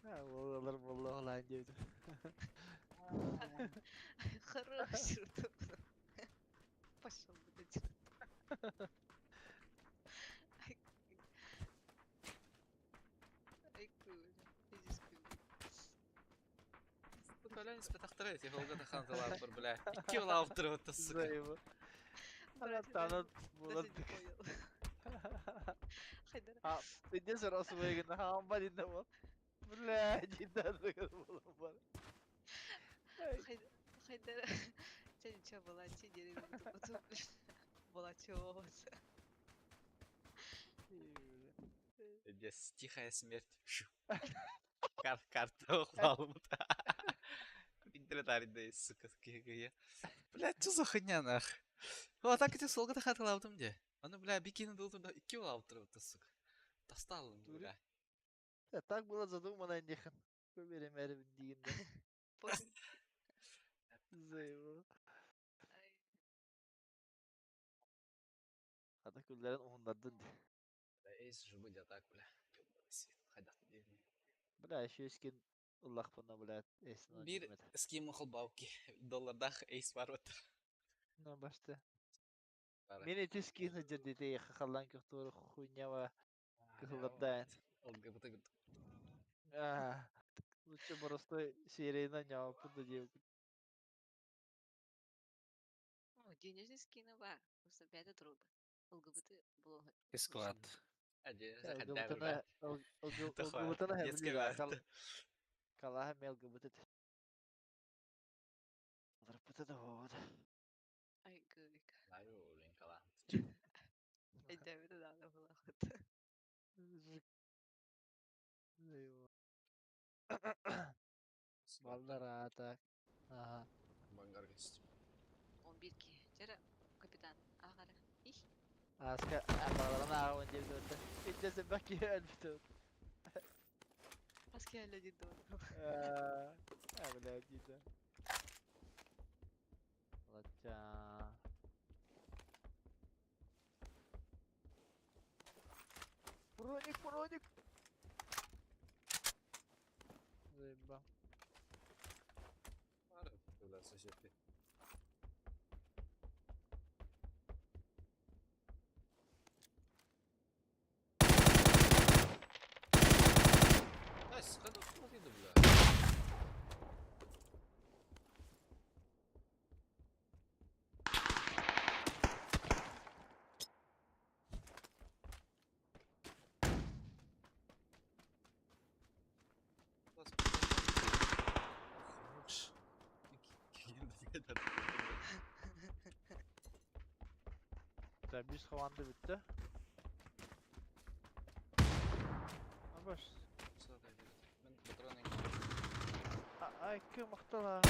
Бля, Алар болла олайн дейди. Хороший. Пошел, блядь. Ай, ай, иди скажи. Колян испытахтырай, холга таханталар бар, бля. Икки улаптыр вот, сука. Заебал. Блядь, Танат даже булат. не понял. Хайдар. А, иде сразу выгодно. Хамба динде бол. Бля, динде бол. Хайдар. Ча ничего была, чи деревья потом была чего. Здесь тихая смерть. Кар карта ухвалмут. Интернет сука, такие. Блядь, что за хуйня нах? О, так эти солга хатылавдым де. Аны, бля, бикини дылдым да икки улаптыр, сука. Достал, бля. Да, так было задумано, нехан. Көбере мәрі дегенде. Заебал. Ата күлләрен уһуннардын ди. Эйс же будет так, бля. Ёбаный свет, хайдах дедим. Бля, еще скин Ыллахпына, блядь, эйсин Биир оонньуом этэ. ским холбауки доллардаах эйс бар вот. Ну, башты. Бары. Мин ити скин дьэрдите халлан көхтуор хуйнява кыһыллардаан. ЛГБТ курдук. Аа, Лучше простой серийно ньооппут да диэбит. О, денежный скины бар. Просто бэйэтэ турбут. ЛГБТ блогер. Склад. ЛГБТны ЛГБТны Детский хэбилиир вариант. Калаһа мен ЛГБТ. Ларпыта да вот. Ай, гык. Аю, блин, кала. Өйдөөбүтэ даҕаны буолаахыт. Баллар аата. Аха. Бангар geçtim. 11 киһи. Дьэ эрэ, капитан, аах эрэ. Их. Ааска балларын ааҕын диэбит өттө. Иччэсэ баки өлбүтэ. Хас киһи өллө диир дуо? Аа, бля, дида. Лача. Броник, броник. Заебал. Бары, бля, соседки. Nice, хады смотри, бля. Так, бис команда bitti. Абаш. Ай, кым мактала.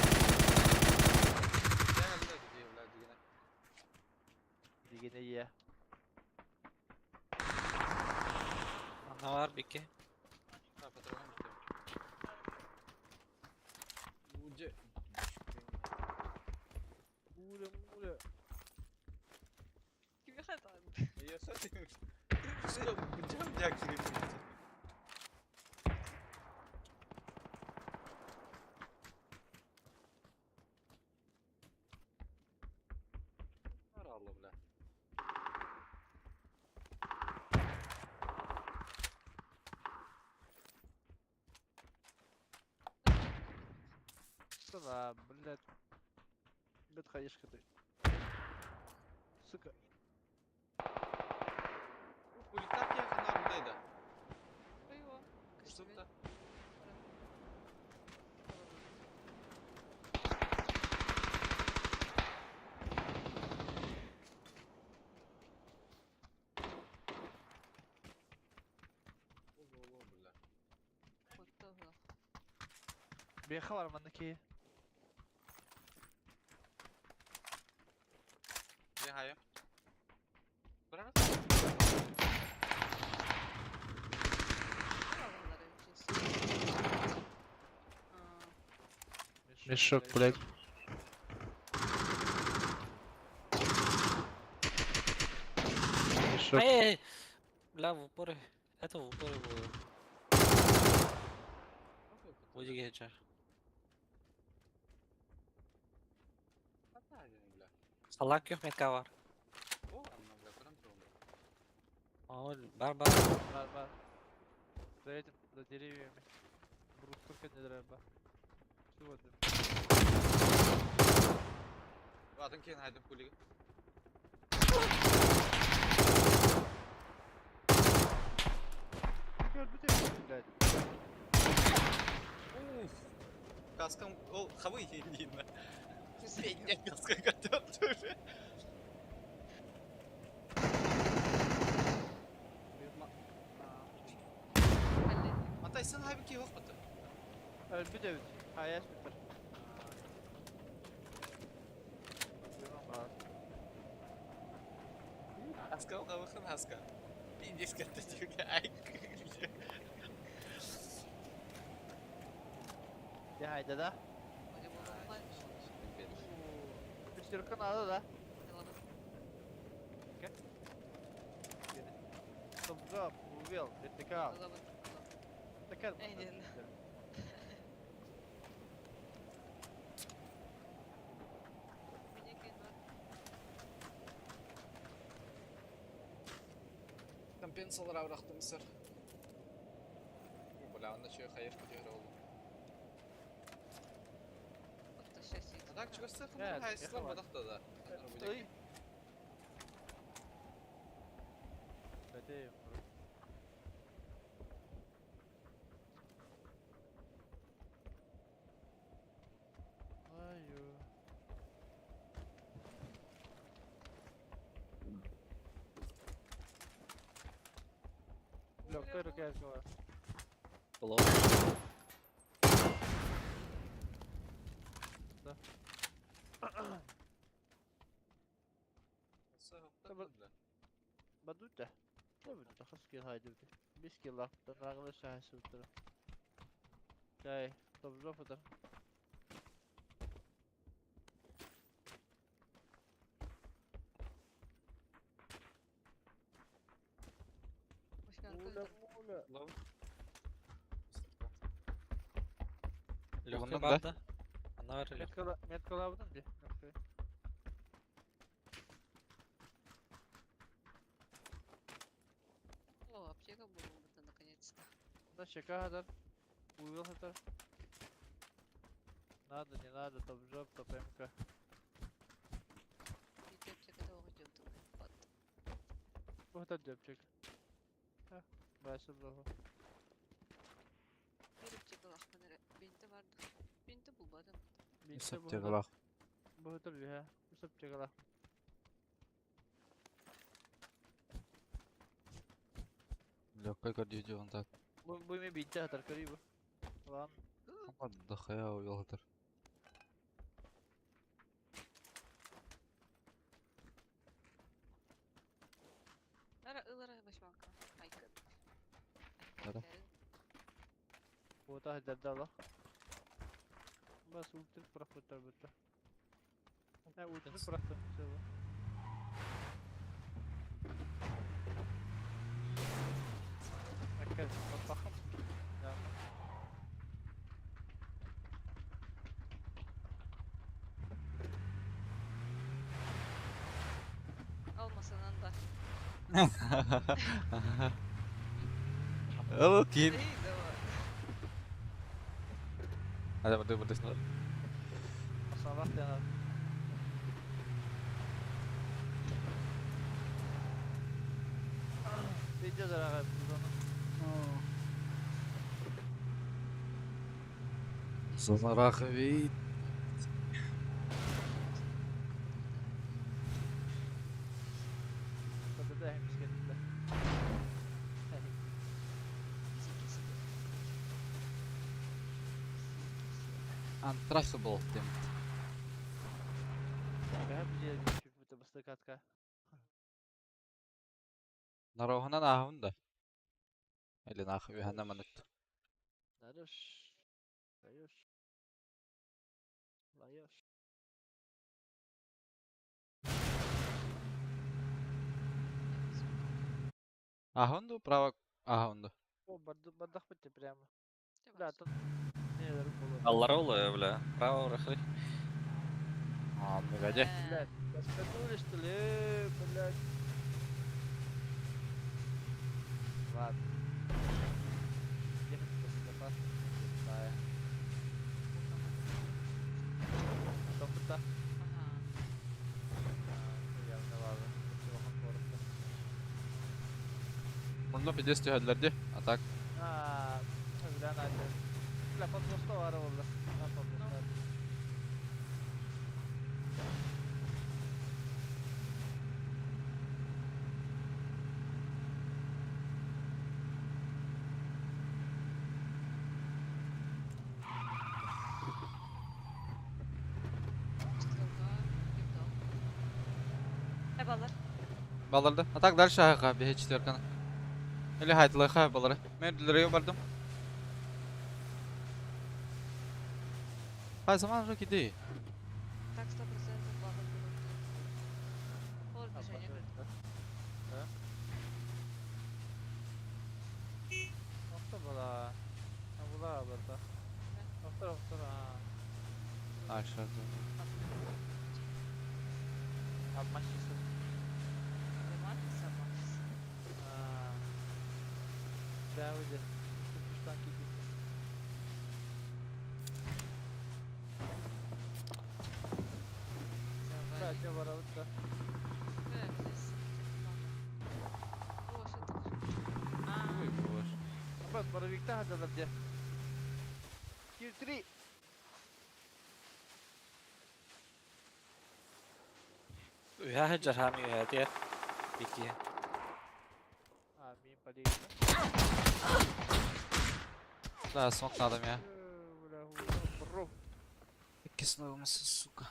Дигене е. Ана бар бики. Муля, муля. Кими хатан? Я Что, джам Аралла, бля. Что да, блядь. Бет хаешка ты. Сука. Пулитар киһи будайда. Ой, Что-то. Ого, бля. Беха бар маннаки. Не хая. Брат. Мешок, блядь. Мешок. Ай, ай, бля, в упоры. Это в упоры было. Уйди гечер. Салак yok meka var. О, анна, бля, прям трудно. О, бар бар. Бар, бар. За этим, за деревьями. Брустверка не дреба. Что вот это? Атын кейін хайдым пулиге. Блядь. Уф. Каскам, ол хабы дейін. Пенде каска готов тоже. Антай сен хайбы ки yok бата. Өлбүт эбит. Хаяш бүтер. Хаска хабыхын хаска. Пенде скатта тюге ай. Я хайда да. Пятерка надо, да? Стоп, увел, вертикал. Такая. Эй, Компенсалар аврахтым сыр. Бля, онно чуй хайыр күтүөр ол. Вот сейчас А так чугас Нет, хайсылар ехала. бодахта да. Ой. Бәтей, бро. Аю. Легкая рука была. Лоу. Бадута. Бадута, хас кил хайдыбыт. Бис кил лаптан рагылы шахасы утыр. Чай, топ-жоп утыр. Муля, муля. Лоу. Легкий Оннан да? барды. Ана бар легкий. Меткала, меткалабыдын ди. Легкий. О, аптека была бы наконец-то. Да, чека хатар. Уйыл хатар. Надо, не надо, топ-жоп, топ-МК. Ведь аптека того идет. Вот. Bu хатар дөпчек. Ha, басы блоху. Bir аптека лахман Бинті барды. Бинті булбадым. Бинте бу хатар. Септегалах. Бу хатар биһэ. Септегалах. Легкой көрдүү он так. Бу бу ми бинте хатар көрүй бу. Лан. Дохая уйыл хатар. Ара ылара башманка. Айкын. Ара. Бу та хатар Бас ультр профитар бутта. Ha ультр профит. Всё. Акка, бахам. Да. Алмасынан да. Ол кийин. Эй, давай. Hadi burada burada. Салах дена. Видео дорогая, буду. Сонарах вид. Да, да, да. Untrustable тем. Бэм же чуть бастыкатка. Нарохынан ахын да. Или нахуй хана манат. Нарыш. Лаёш. Лаёш. Ахынду право ахынду. О, бардах бітті прямо. Да, тут не было. Аллара олы, бля. Право рахы. А, мегаде. Блядь, раскатнули что ли? Блядь. Ладно. Ехать по безопасности, не знаю. Потом бы так. Ага. Я виноват. Мурно пиздец түйәдләрде. А так. А, бля, надо. Бля, подвоста бар oldu. Ha, подвоста. Стрелка. Гибдал. Э, баллар. Баларды. А так дальше аха бе четверканы. Или хайтлыха балары. Мен дүләргә бардым. Хай заман уже киди. Так, 100% баллар было. Пол движения говорит. Да? Охта була. Була burada. Охта охта. Aşağıda. Обманщица. Роман Самарс. А. Дәвде. Туштан киди. Завали. Катя барабыт да. Да, здесь. О, что тут? А, Ой, боже. Апа боровикта хадалар де. Кир 3. Үһә жархам үһә дия. Бики. А, мин полей. Да, смок надо мне. Бля, бро. Кислый сука.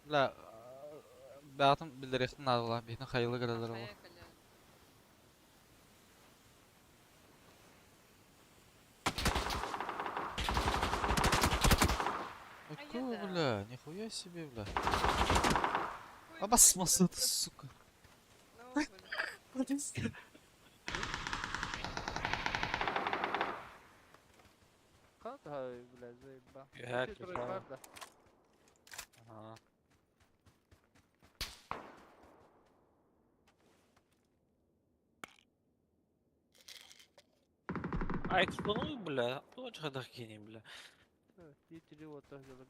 Бля, бәғатым білдіректің надыла, бейтін хайылы кірелер ол. поехали. Какого, да. бля, нихуя себе, бля. Ой, Обосмался ты, сука. Ну, блин. Канат бля, заеба. Үһә Трой бар да. Ага. Ай, ну, бля, очень ходокини, бля. Титили вот так делали.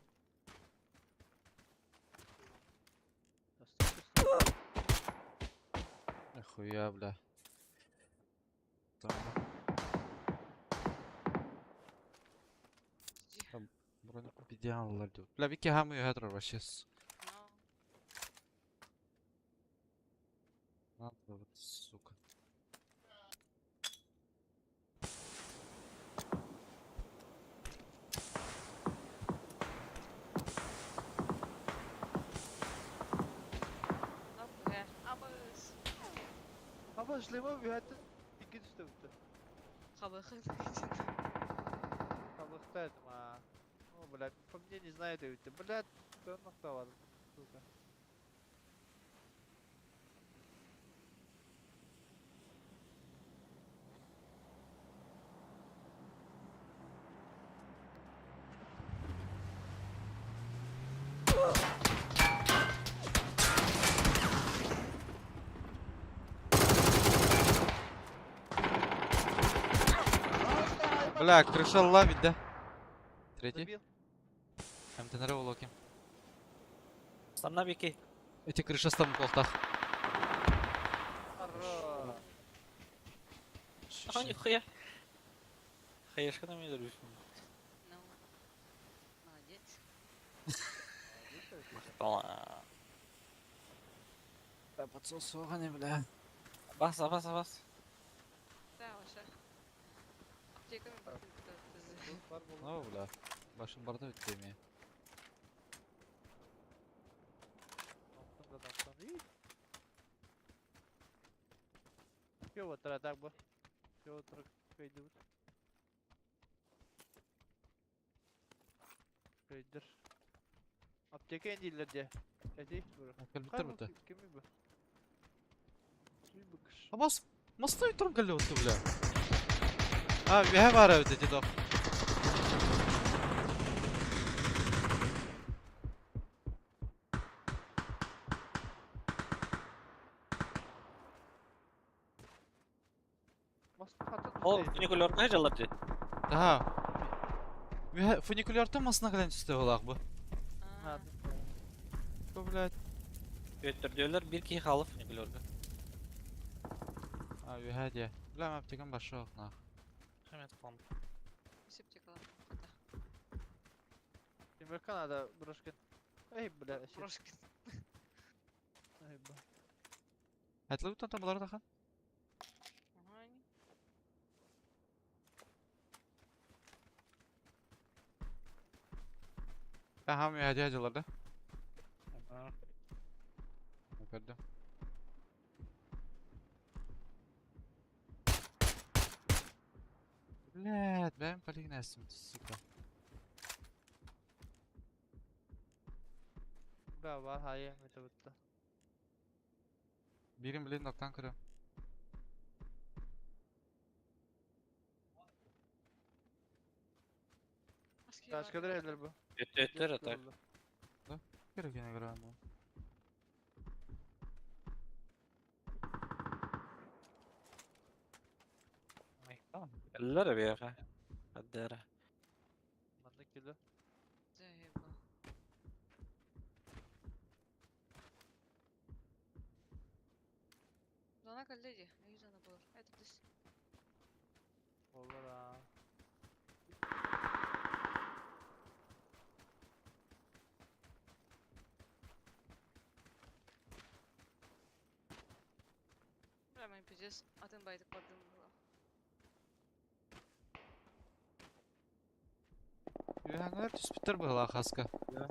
Нихуя, бля. Там Иди. бронику идеаллар диyor. Бля, бики хамы юхадрар вообще. Ну, Надо вот, сука. ну, бля. Абыз. Аба шлема бихаттın. İki düştü bitti. Хабахын. Калыхта а. О, блядь, по мне не знаю, это блядь, да нокта var, сука. Бля, крыша лавит, да? Третий. Забил. МТНР улоки. Самна бики. Эти крыша там колтах. Хорош. А, нихуя. Хаешка на меня друг. Ну, молодец. Да, подсосованы, бля. Бас, бас, бас. Да, вообще. Аптеками бардым. Бар болду. Ну, бля. Башым барды бит эми. Алтын да алтын. И. Кё вот так бу. Кё вот көйдү бут. Көйдүр. Аптека индилер де. Эти бу. Кэлбиттер бутта. Кими бу? Кими бу кыш? Абас, мастой турун кэлли бутта, бля. А, бэхэ бара бит эти док. Маста хатын. Ол, фуникулерны жаларды. Да. Бэхэ фуникуляртан масына кэлэн түсті олақ бу. А, Бу, блядь. Өттүрдүлөр бир ки халы фуникулерга. А, бэхэ де. Бля, мен аптекам башы yok, нах. Хемет калам. септик алам, хата. Темир Канада брошкин. Эй, бля, щит. Брошкин. Эй, бля. Айтылы бутан там булар тахан. Ага, не. Ben ham hediye acılarda. Gördüm. Блядь, ben полигнесим, сука. Бля, бар хайы мете бутта. Birim bilin noktan kırıyorum. Маски Ташкалар элер бу. Өттүр атак. Gerekeni kırıyorum ben. Эллэр эбиэхэ. Аддера. Манна кило. Заеба. Зона кэллэ дии. Эһи зона буолар. Это дис. Болар аа. Бля, мен пиздец атын байдык бардым була. Үөһэҥҥэлэр түспүттэр быһыылаах хаска. Да.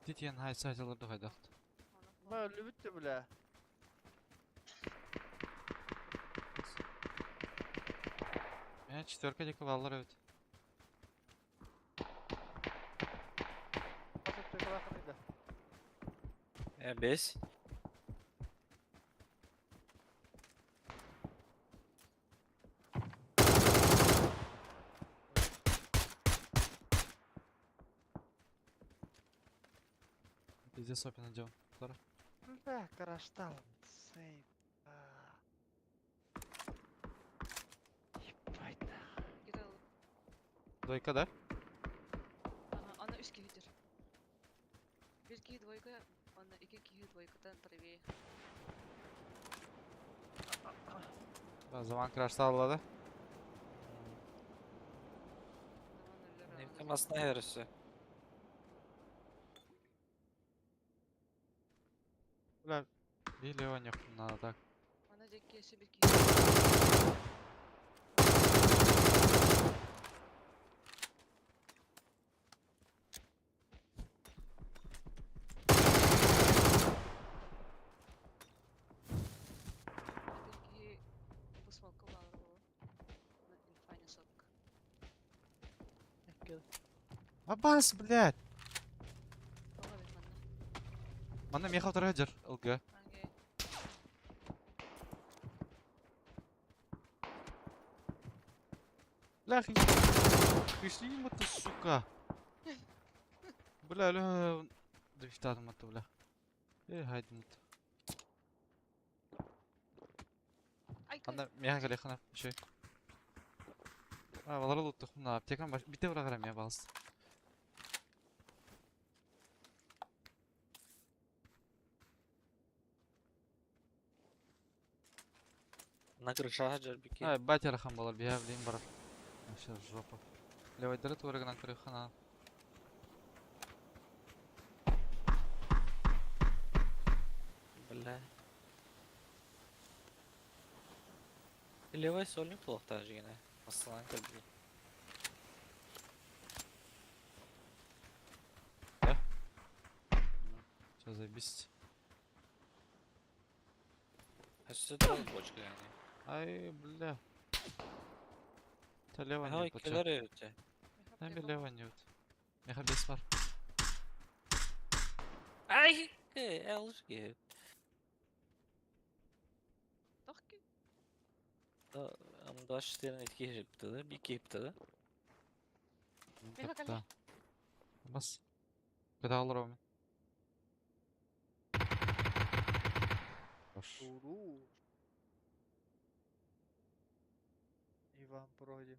Ити тиэн хайса да хайдах. Ба өлүбүт да бля. Мен четверка диэки бааллар эбит. Хас аптекалааххыный да. Бес. Пиздец опин идем. Бля, караштал. Сейп. Ебать нахуй. Кирилл. Двойка, да? Ага, аны үс киһи дир. Бир киһи двойка, аны икки киһи двойкатан правее. Да, заман крашталла, да? Заман өлөр. Немке масына herisi. Бля, били не надо так. Аны жекке өссө бир киһи. Бир киһи бу смолка баалар буолуо. Инфайна сотка. Кел. Абас, блядь! Тоҕо бит манна. Манна меха второй дер, ЛГ. Окей. Бля, пришли ему ты, сука. Бля, ля, дрифтадым это, бля. Эй, хайдым это. Ай, Анда меха кэлэ хана еще. А, балар луттух мына аптекам баш бите бара я балыс. На крышаға жарбеке. А, батя хан балар бия блин бар. Вообще жопа. Левой дыры турыгынан көрө хана. Бля. Левой сольник плохта жигене. Аслан көлбі. Что заебись. Өссө тұрыл бочка яғни. Ай, бля. Та лево Ай, не поча. келер өте. Нами лево не вот. Меха бес бар. Ай, элжге. Тохки. Амда штерін etki jipti, bir kepti. Меха кэллэ. Бас. Када алыр мен. Хош. Уру. Иван Бродин.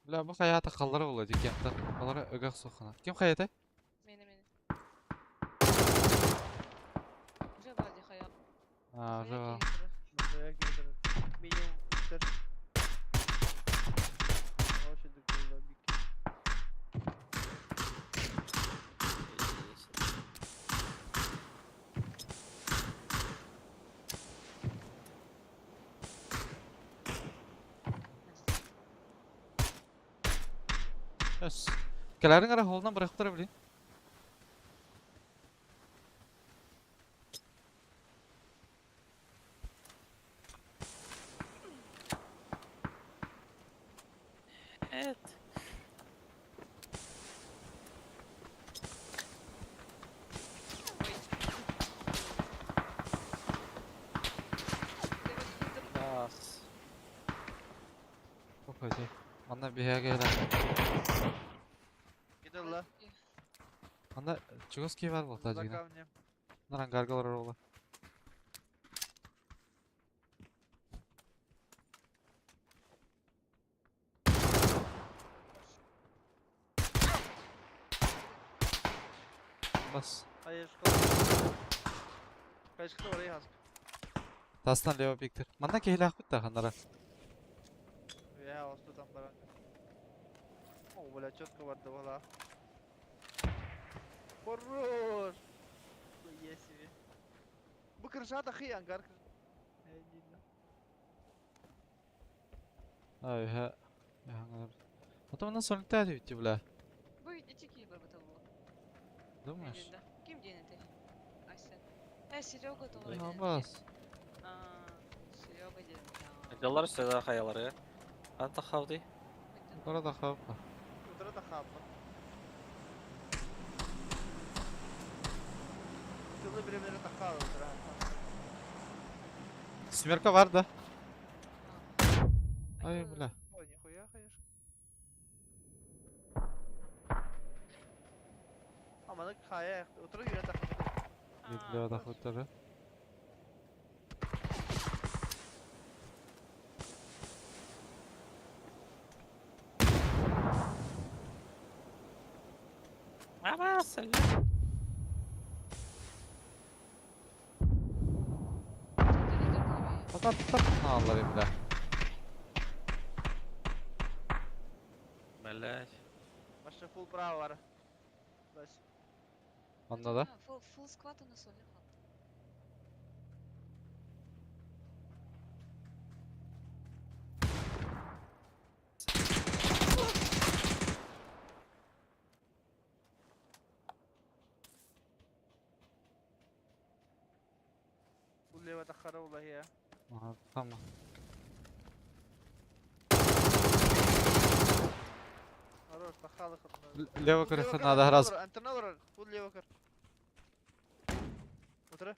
Бля, бу хаята қаллары болады екен. Алары өгөх соқына. Ким хаята? Мени мени. Уже бар ди хая. А, уже бар. Мындая киһи Минимум үстер. Ошедик буолла бик. Өс. Кэлэрин ара холынан бырахтара блин. Evet. Бас. Попойди. Манна биһиэхэ кэлэр. Кидалла. Анда чугас киһи бар буолта За дьигинэ. камнем. Нарангарга олорор уола. Бас. Хайышка orayı hask. Тастан лево пиктер. Манна киһилээхпит да ханнара. Я осту там баран. О, бля, четко барда была. Хорош! Хуя себе. Бу крыша хи ангар. Ай, ха. Потом она солитарь ведь, бля. Бу ити киһи барбыта буолуо. Думаешь? Да. Ким диэн этэй? Айсен. Э, Серега тоҕо диэн А, этэй? бас. Аа, Серега диэн. Дьаллар үстэ хайалары. Anta хавды. Бара да хаппа. Утра да хаппа. Тылы биремлere takal утра. Смерка бар да. Ай, бля. Ой, нихуя, конечно. Аманы хая, утра yürü takal. Бля, да хоть Абас. Потап, тап, аллар, бля. Блять. Маша фул право бар. Бas. Онда да. Фул, фул сквад у нас олег. Фул лево тахара ула я. Ага, там. Хорош, тахалы хатна. Лево крыха надо раз. Антона фул лево кыр. Утра.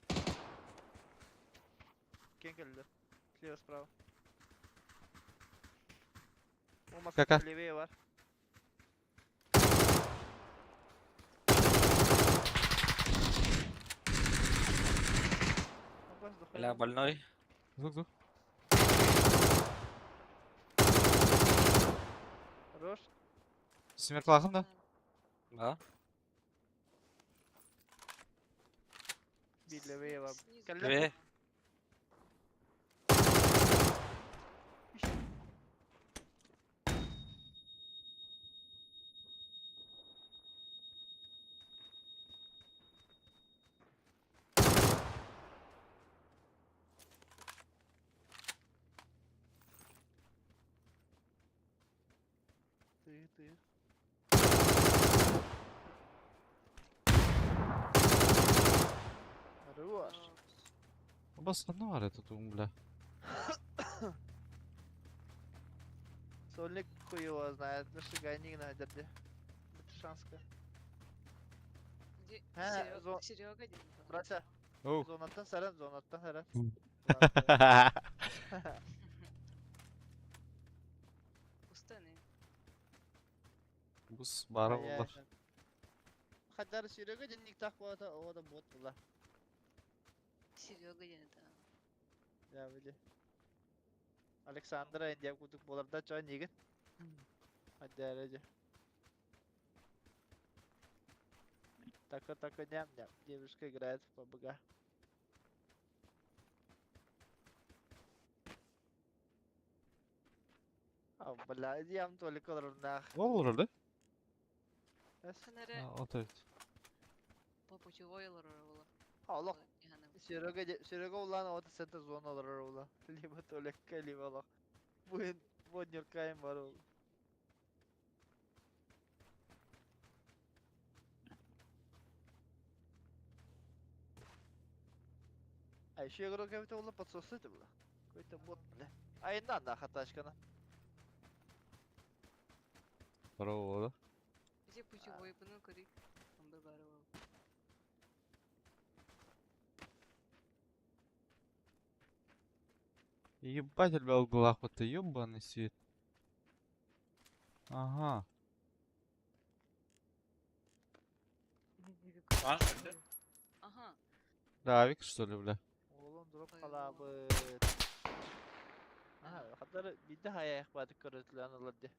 Кен келді. Слева справа. О, Кака? левее бар. Бля, больной. Звук, звук. Хорош. Смерка да? Да. Bir левее бар. Снизу. Левее. Ты, ты. Хорош. Бас, одно бар это тут, бля. Сольник хуй его знает, зашигай на дерде. Это шанска. Где? Э, зо- Серега диэн. Братья, Оу. зонаттан саран, зонаттан саран. Устаны. Бус бара болар. Хаддар Серега денник так вот, о да бот була. Серега диэн это. Я били. Александра Индия кутук болар да чой нигин. Хаддар эже. Така така ням ням. Девушка играет в PUBG. А, бля, ям только нах. Ол olur да? Ханара Ото. по путевой лорор Аллах. Серега, Серега улан от центр зона ула. Либо только, либо лох. Буин, вот нюркаем бар ул. А еще игрок это ула подсосы это было. Какой-то бот, бля. Ай на на хатачкана. Бара болар. Где путевой буну кори. Амбы бар ол. Ебать, ребят, глаху ты ебаный свет. Ага. А? Ага. Равик, что ли, бля? Уолун дроп Ой, халаабыт. Аха, хаттары биирдэ хайаах баатык көрөтүлээн ылар дии.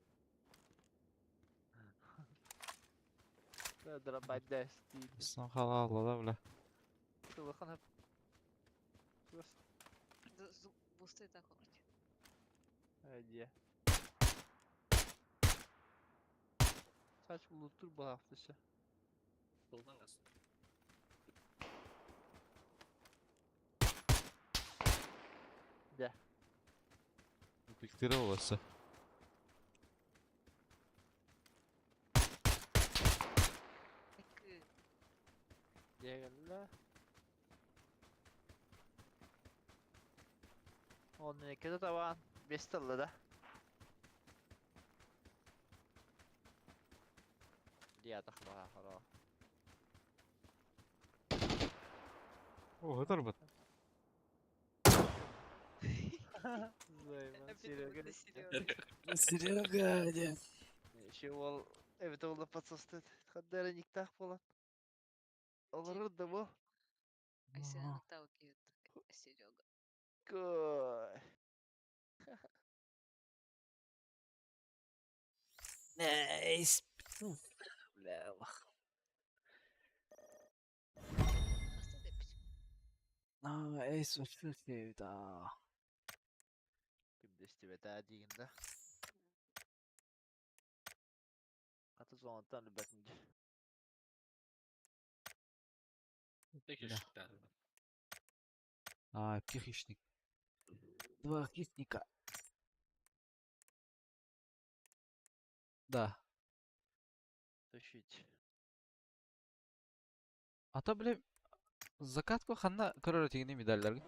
Дробайда стиль. Сон халаалла да, бля. Тылыхан хап. Чугас. Бусты так хоть. Эдие. Saç buluttur bu haftası. Soldan gaz. De. Пиктировался. Айкы. Diye Onun ikide tavan. Beş da. Diye takla hara. О, это робот. Займа, Опять Серега. будто Серега. Серега, где? Еще ол evet ол подсостет. Хаддара никтах болан. Олар да бу. Айсен отталкивает Серега. Кой. Найс. Бля, лох. Хаста деппит. А, эйс, вообще да. Ким дестибета дигинде. Аты зонаттан любэтинде. Текишіктен. А, хищник. Два хищника. Да. Түшүт. А то, бля, закатку ханна көрөр тигини медальлерге.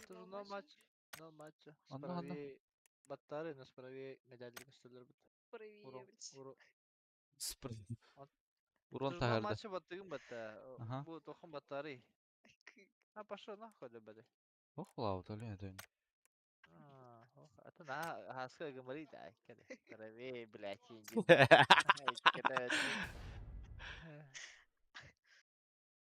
Журнал матч. Журнал матча. Анна, анна. Справи баттары, но справи медальдер көстөлөр бут. Урон. Проверить. Урон. Урон Журнал тахарды. матча баттыгын батта. Ага. Бу тохун баттары. Айкы. А пошел нахуй любэди. Ох, лау, то ли это. А на хаска гамари да. Кеде. Прави, блядь, инди.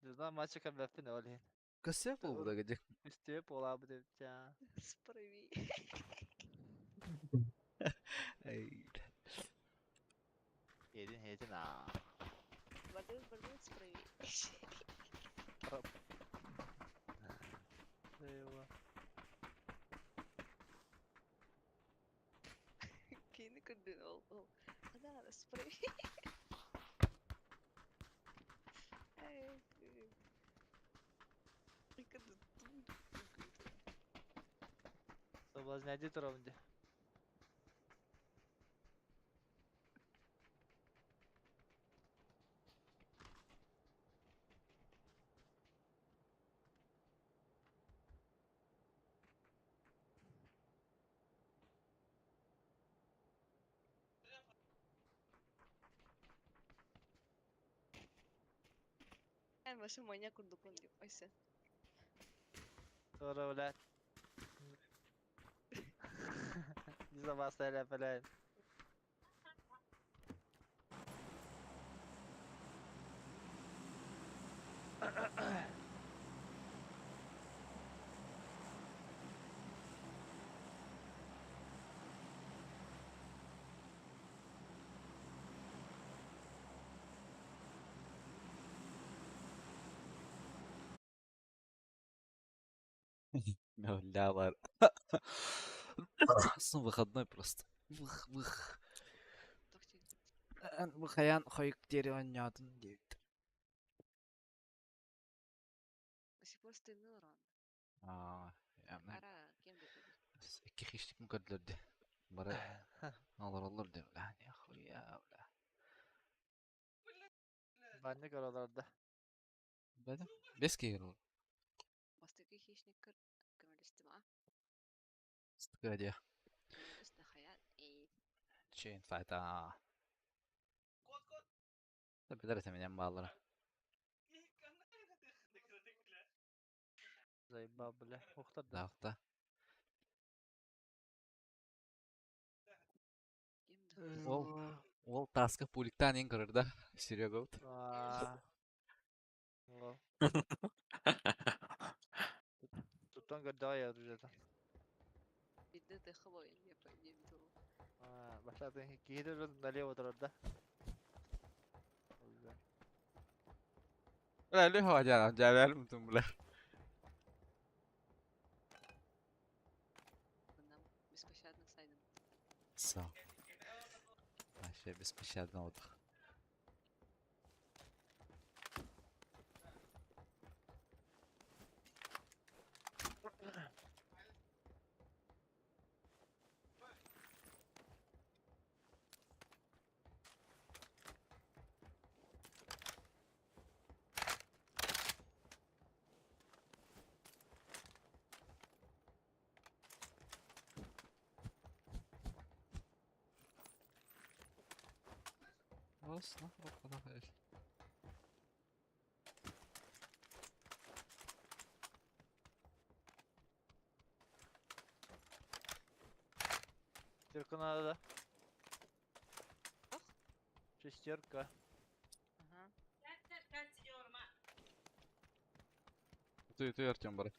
Журнал матча кабафын олин. Кассе был да где? Үстүө буолаабы деп жаа. Справи. Эй. Един хедин аа. Бардыл, бардыл, справи. Eyvah. Кейini көрдүн ол. Ол. Ада, справи. Айкы. Айкы, Соблазняйте турамын де. Эн башы маньяк курдукун деп Айсен. Sonra ulan. Bize falan. Бля, бар. Сын выходной просто. Вых, вых. Тохти. Бу хаян хойк деревнятын дейт. До сих пор стыдно рано. А, я мына Ара, кем деп икки хищник мүкәдләрде. Бары алар алар деп, бля, нихуя, бля. Банник oralarda. Бәдем. Бес кигер ол. Бастакы хищник көр көмөлөстүм а. Стыгадия. Көмөлөстү хаян. Эй. Чейн файта. Да билер этем баллары. Заебал, бля. Ухтар да. Да, Кем да. Ол ол таска пуликтан ең көрір да. Серега вот. Аа. Ол. Туттан көрдөҕө я оружиета. Биирдэ тыха бойын диэп диэбит ол. А, башатын киһи да налево турар да. Бля, легко дьаа, дьээбэр мутун бля. Нам беспощадно сайдым. Со. Вообще беспощадно отдых. Olsun, bak. Шестерка надо, да? Шестерка. Ага. Ты, ты, Артем, брат.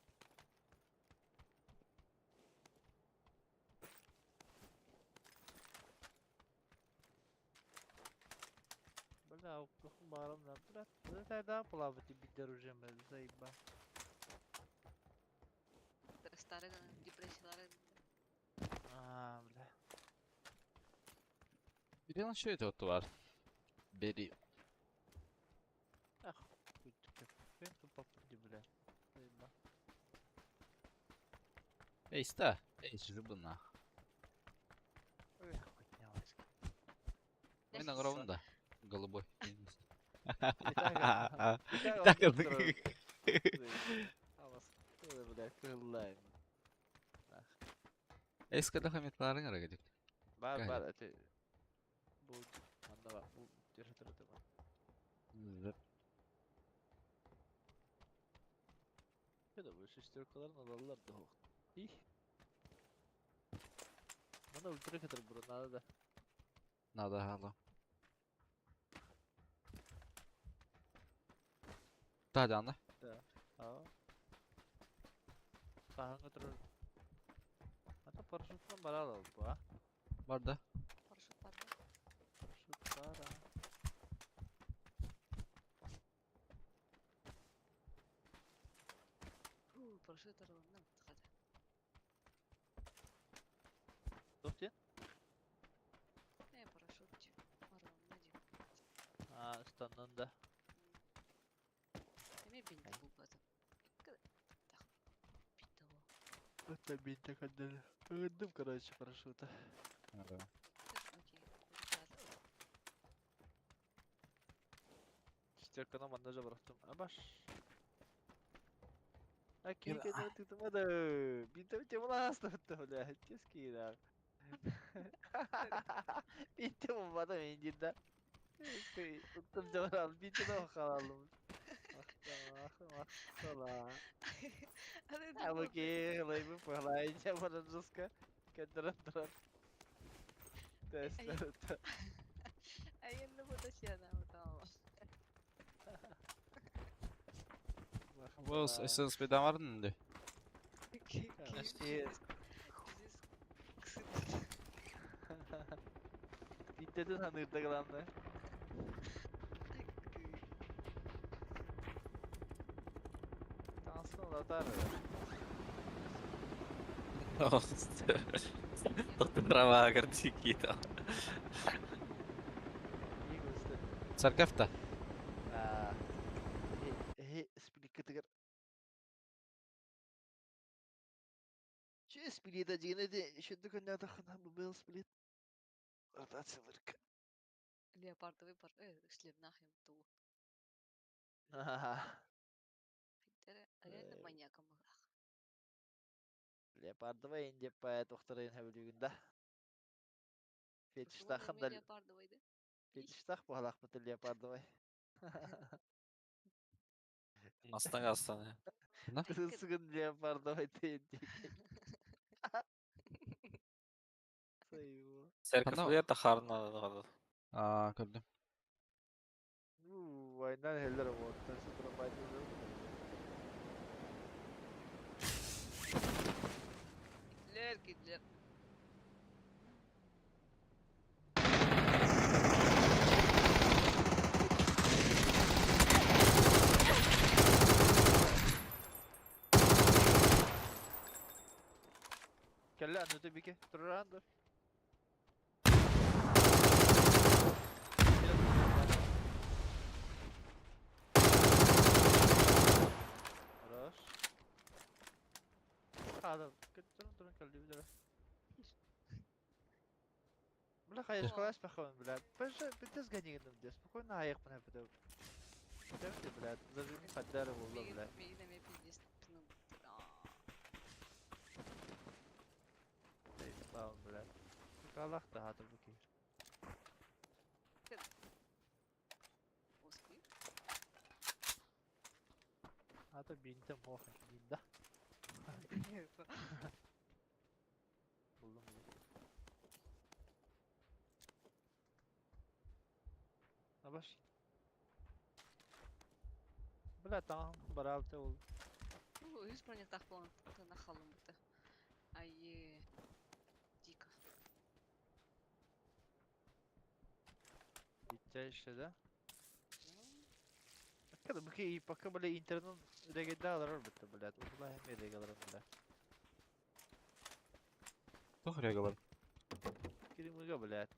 Бля, барым да. Бля, тогда плавать и бить оружием, бля, заеба. Старый депрессиялары. А, бля. Бери что это вот var. Бери. Ах, хуй ты, как попади, бля. Заеба. Эй, ста. Эй, жыбы нах. Ой, хуй не ласки. Мы на ровно, голубой. Так, Эй, скада хаметларың ара gedик. Бар, Гайда. бар, это... Бу, анда бар, бу, держи, держи, держи. Ya da bu şesterkaların alallar da hoq. İh. Bana ultra kadar burun da. Надо гала. Та да, А. Саһан kadar. Ата парашюттан бара алал бу, а? Бар да. Парашют бар да. Парашют бар, а. Фу, парашют араларынан тыгады. Тух ден? Э, парашют араларына дип. А, станнан да. Эме бинти булбады. Так. Бинти го. Это бинти каддели. Ыдым, короче, парашюта. Ага. Окей. Ребята. Шестерканы мандажа бырахтым. Абаш. А кике ты тымады. Бинти темласта, бля. Тески да. Бинти булбады мен да. Туттум жабырал, бинти да халалым. Ахтала, Аны А окей, лайбы палай, жабырал жестко. Кадран дран. Тест. Айында бу сена бутама. Бұл СНСП бардың да? Bitti sanırdı kalanlar. Tansın atar. Трава картики там. İyi göster. Церковь-то? Аа. Хе, спликатыгар. Че сплит один эти еще только не отдохна, был сплит. Ротацияларка. Леопардовый пар, шлемнах им ту. Ага. Реально маньяком ах. Леопардовый инде по тохтарын хәбүлүгүндә. Фетиштахын да Леопардовый да. фетиштах буалахмыт леопардовый. Мастан астан. Кызыгын леопардовый тенди. Сайво. Церковь Ана- это харна. Аа, көрдүм. Ну, Трамвайынан иһэллэр уоттан трамвайдыыллар. Кидлер, кидлер. Кэллэ анныта бике. Туран dur. Хорош. Адам, туран туран кэлли билэр. Бля, хайа школаш пахон, бля. Паша, пиздец гони гынным де. Спокойно аяқпын әпіді. Тәмді, бля, зажими хаддары болды, бля. Миигин эмиэ пиздец тыныбыттар. Слава, бля. Аллах да хатыр бу киһи. Успей. Ата бинтем хохын бинда. Булдум булдум. Абаш. Бля, там баралты ол. Үс бронетах буолан тына халым быта. Айе. Дико. Битте işte да. Kada bu ki пока бля интернет регеде алар битте блядь. Улла hem реге алар бля. Туох регалар? Киримыга блядь.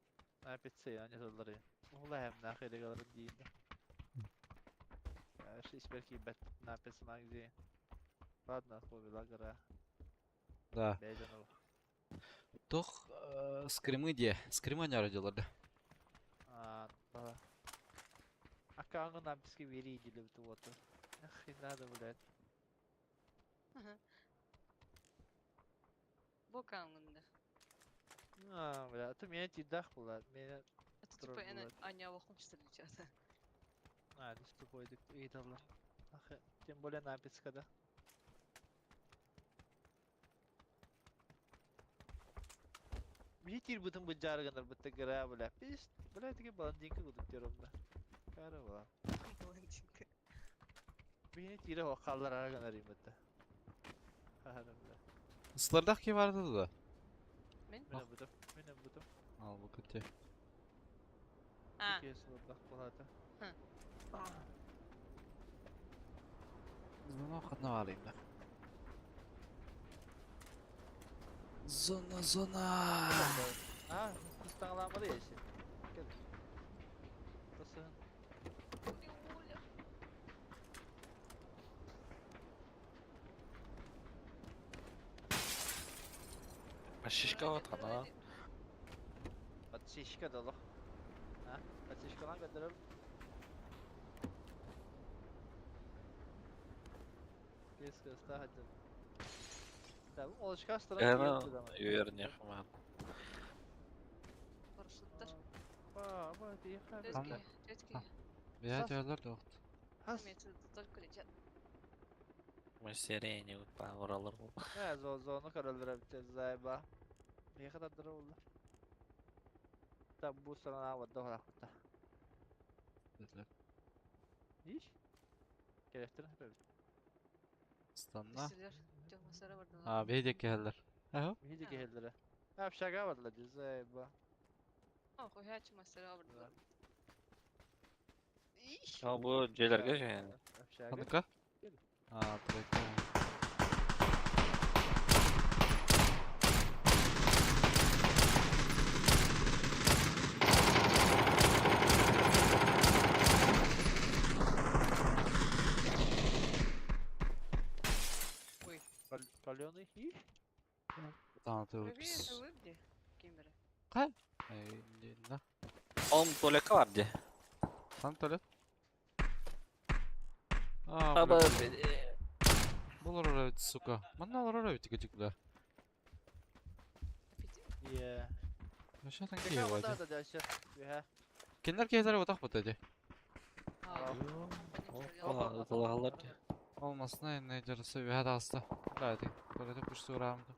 На PC они залары. Улла hem нахер реге алар дейин. Шесть бет на PC магзи. Ладно, хуй гора. Да. Бейден Туох скримы дии. Скримы ньоро дьоллор да. А, да. А как он нам писки верили в вот. Нахрен надо, блядь. Бу каңында. А, бля, ты меня тидах была, меня... Это Тролль типа бывает. аня лохун читали. А, не тупой, ыйталлар. Ах, тем более на да. Битир бутын бу жаргынар бутты гыра, бля. Пис, бля, таки блондинка кудук тером да. Кара була. Блондинка. Бини тире хокаллар арганар бутты. Хара, бля. Сылардах ки барды да. Мен? Мене бутым, мене бутым. Ал бу көтө. А, Кес сылардах булаты. Зона хатна барайым да. Зона, зона. А, кыстаңламады еші. Кел. Тасыгын. Оля, Оля. Шишка Давайте, вот она. давайте. Подсечка дало. А? Подсечкалан gönderirim. Кес кыста hadi. Tamam, oluşka астыра Эна үйерне хман. Парашюттар. Ба, ба, тихо. Тетки, тетки. Бия Сас. дьоллор да оҕут. Хас. Имеется только летят. Мы сирени вот уралар бу. Не, зо зону karaldıra biteceğiz zayba. Ne kadar dura oldu? Tam bu sana avadda horakta. Dediler. İş? Gerektirin hep Станна. Түстүлэр. Дьон бардылар. А, бейдек келдер. Аха. Hiç geldiler. Hep şaka vardılar zayba. О, хуячы мастера бардылар. Иш. А бу желерге же. Hep şaka. Ханыкка? А, тройка. Ой. Каленый и? Тааны Привет, улыбни. Кемере. Эй, да. Он туалетка бар де. Хан туалет. А, Аба бля. Бұл орора сука. Манна орора өте кетик бля. Аппетит. Yeah. Вообще там Какая кие вода вади. да дальше? Ühe. Киндер кейлер отақ бут эди. А, Ола Olmasına ne жарысы ühe dağısta. Бля, эди. Туалете пушты урамды.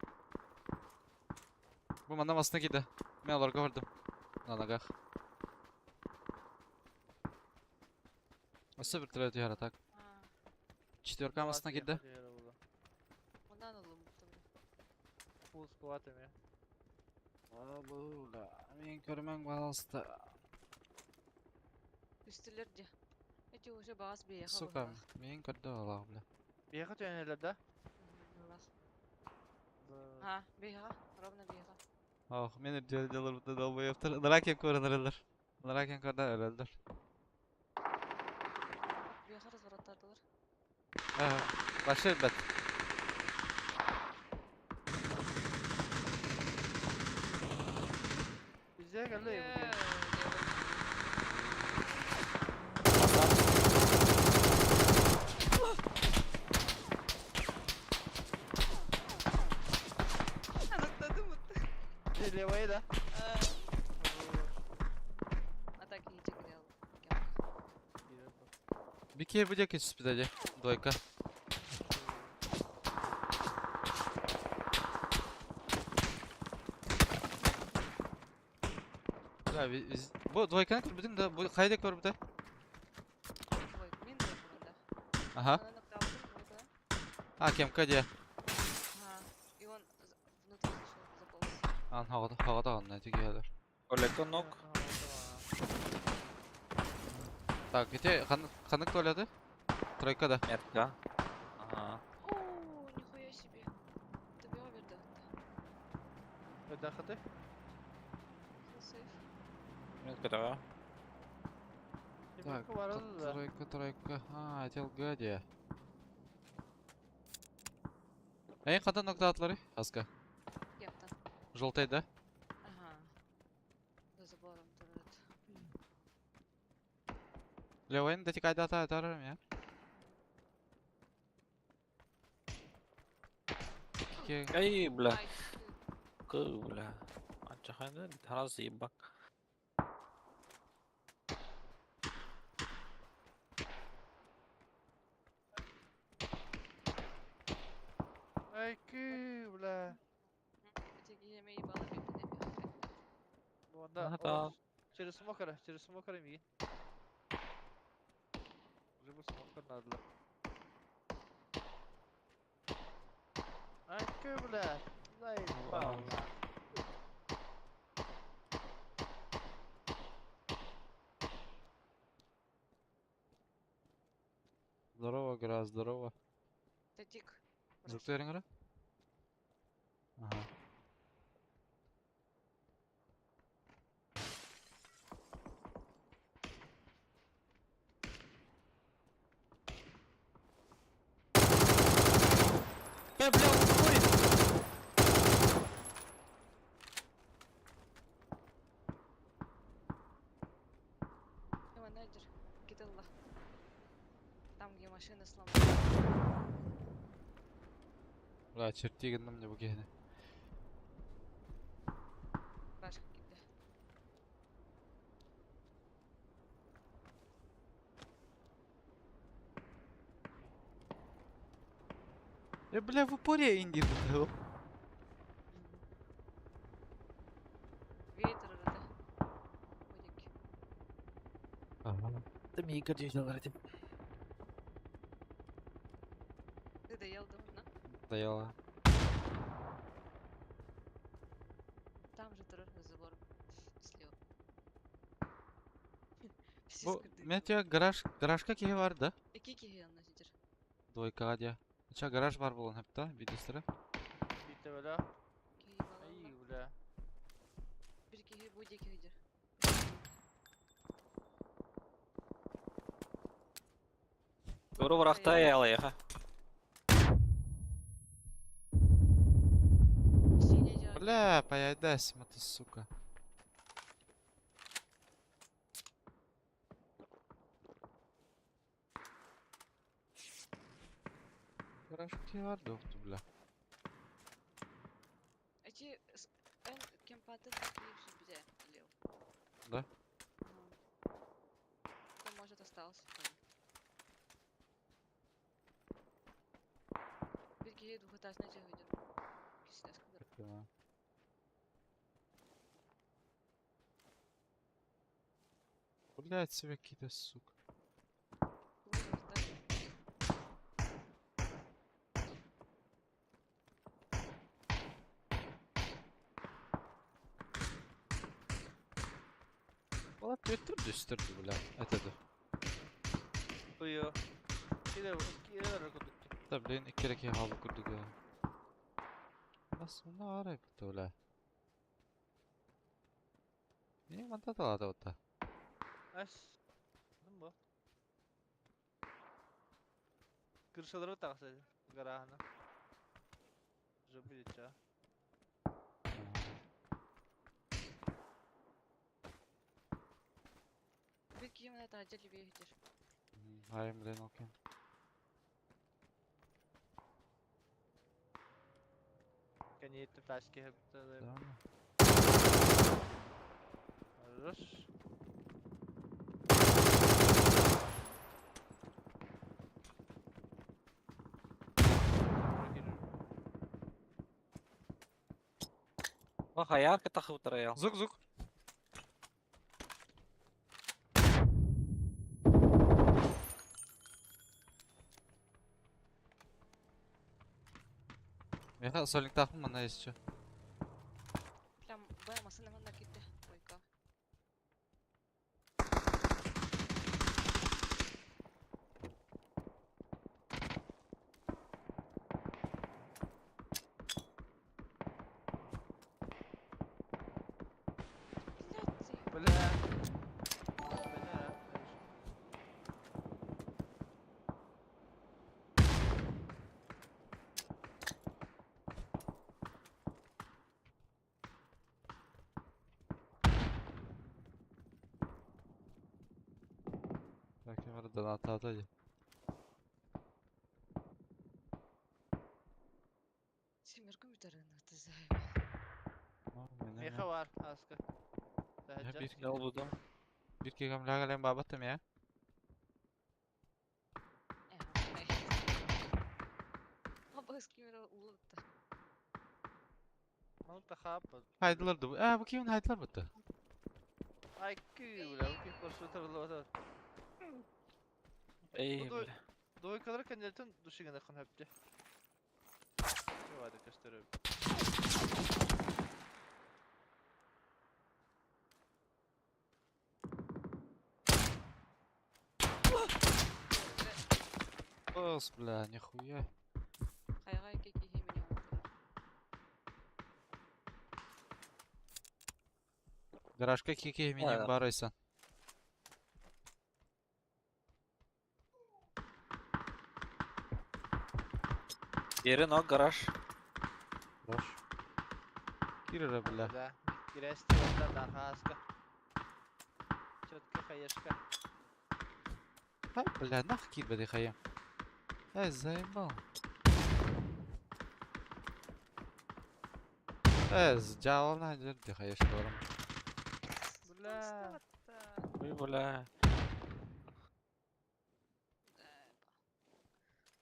Бу манна масына киді. Мен оларға көрдім. На ногах. Өссө вертолет түһэр так. А, Четверка масына кирде. Онан ылым буттум. Full squad эми. Бля, мен көрмөң балалыста. Үстүлэр дьэ. Эти уже баас биэха Сука, мен көрдө алаах, бля. Биэхэ түһэнэлэр да? А, биэха, ровно биэха. Ох, мен үрдүө делар долбоёбтар. Нара кем көрөнөр. Нара кем көрдө өлөлдөр. Биэха развороттадылар. Башы бет. Bizde geldi. Анықтады мытты. Левая да. А так и чекрел. Бике буде кечиспит Двойка. Бля, бу двойканы көрбүтүң да, бу кайда көрбүтэ? Ой, мин двойкамында. Ага. Аны ноктаутым двойкада. А, кемка де. Ага. И он внутрь зашел, заполз. Ан хагада хагада анна тигелер. Олеко нок. Так, ите канык туалеты? Тройка да. Метка. Ага. О, нихуя себе. Это биоверда. Да, хаты. Сейф. Метка да. Так, тройка, тройка. А, это ЛГ Эй, кадан нокта атлары? Аска. Кемтан. Желтый, да? Ага. За забором турат. Левайын да тикайда ата атарым я. Ке Эй, бля. Ай, Кы, бля. Анчахайда тараз ебак. Ай, кü, бля. Эти геме ебало бипи Онда. Ага, да. Через смокера, через смокера ми. Уже бу смокер надо. Ай, кü, бля. Заебал. Здорово, гра, здорово. Татик. Звук гра? Ага. Э, бля, он курит! Иван Найдер, кидалла. Там, где машина сломана. Бля, чертигин мне бу кehne. Башка кидде. Э, бля, в упоре инди был. Ветер это. Будик. Ага. Ты мне Игорь делал, Ты доел давно? Доела. Там же тоже за забором. Слева. Все Бу, скрыты. мен тебя гараж, гаражка кеhe бар да? Какие киги он сидит? Двойка дия. Ча гараж бар болон хепта, видестері. Битте, бля. Киги Ай, балалла. бля. Bir киги бу дики хидер. Туру врахта я леха. Синий жак. Бля, паяйдась, ты, сука. Гараж кеhe бар да, бля. Эти эн кемпатын такие все бде лев. Да? Там может остался там. Bir киги двухэтажный жак хидер. Кисинес кыдыр. Да. Блядь, себе какие-то, сука. Ola түөттүр дүстүр бля. Это да. Туйу. Кире кире курдук. Да блин, икки хаалбыт курдук. Бас мына арай бу бля. Не манта талата ота. Ас. Ким бу? Крышалары тахса гараһына. Жобили ча. Bir киіміне тажа лебе хитер. Хайым блин, окей. Кәне тачки хепте. Да. Хорош. О, хаярка тахы утырая. Звук, звук. Меха солик тахым мана еще. Прям бая масына манда кетті. Ойка. Блядь. Бля. Бля. Так, я донат атады. Семер компьютерін атызайым. Меха бар, аска. Ya bir Gel buldum. Bir кегем лагален бабатым я. Абас кемер улытты. Мал тахап. Хайдылар ду. А, бу кимин хайдылар бутты. Ай, кü, бля, бу ким коршу тарлы Эй, Bu da- бля. Двойкалар кандидатын душигана хан хөпте. Давай göstereyim. Ос, бля, нихуя. Хайға кеке хемене отыра. Гаражка кеке минем Да. барайсан. Бери ног гараж. Хорош. Кирра, бля. Бля. Кирести онда дахаска. Четко хаешка. А, бля, нах кир хаем. Ай, заебал. Э, сделал на дерди хаешка барам. Бля. Ой, бля.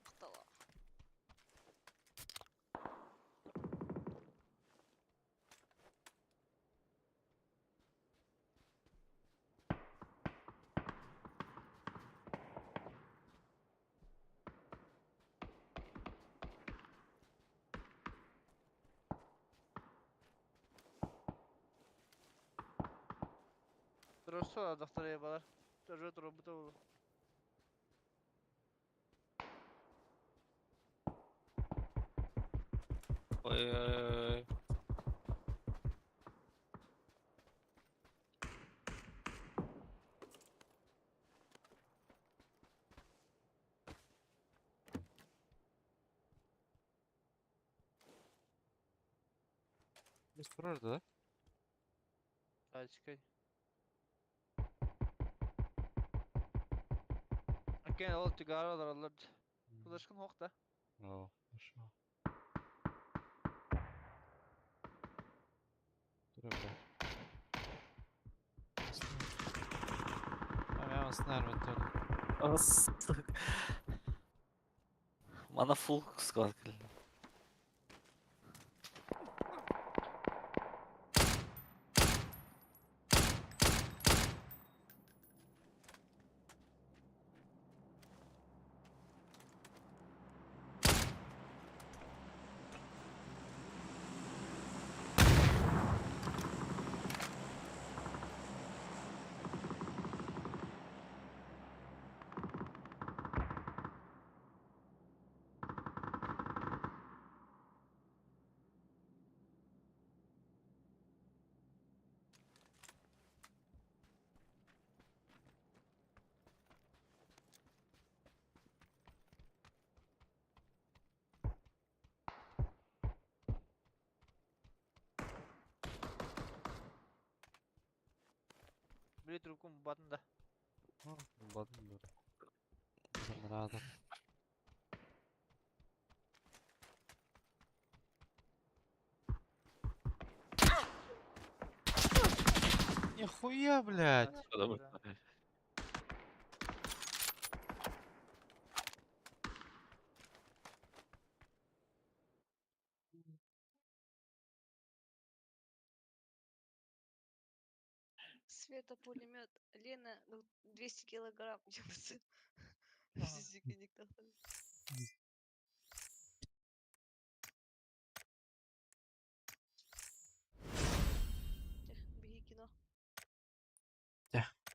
Ақтала. Durursa doktor yabalar. Durur durur bu da olur. Ой, ой, ой. Biz turardı da. Тачкой. Окей, ол тигара алар. Флешкын хокта. О, хорошо. Тура, бля. А, я снарвы тоже. Сука. Мана фул склад келді. Били трубкун булбатын да. Булбатым бу. Санаратым. Нихуя, блядь! Да. Света пулемет. Лена, ну, 200 килограмм. Ага. Беги кино.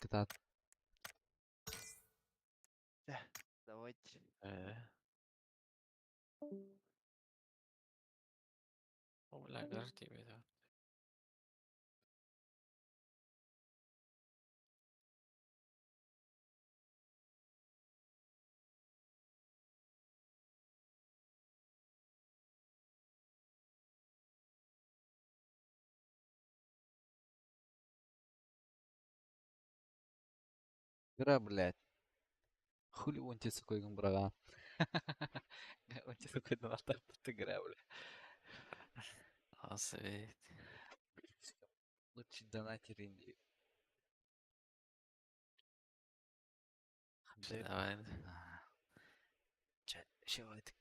Кытаат. Давайте. О, бля, подожди, бля. Игра, блядь. Хули вон те сукой брага. Он те сукой донатар тут игра, бля. А, свет. Лучший донатер Индии. Давай. Чэ, ща это.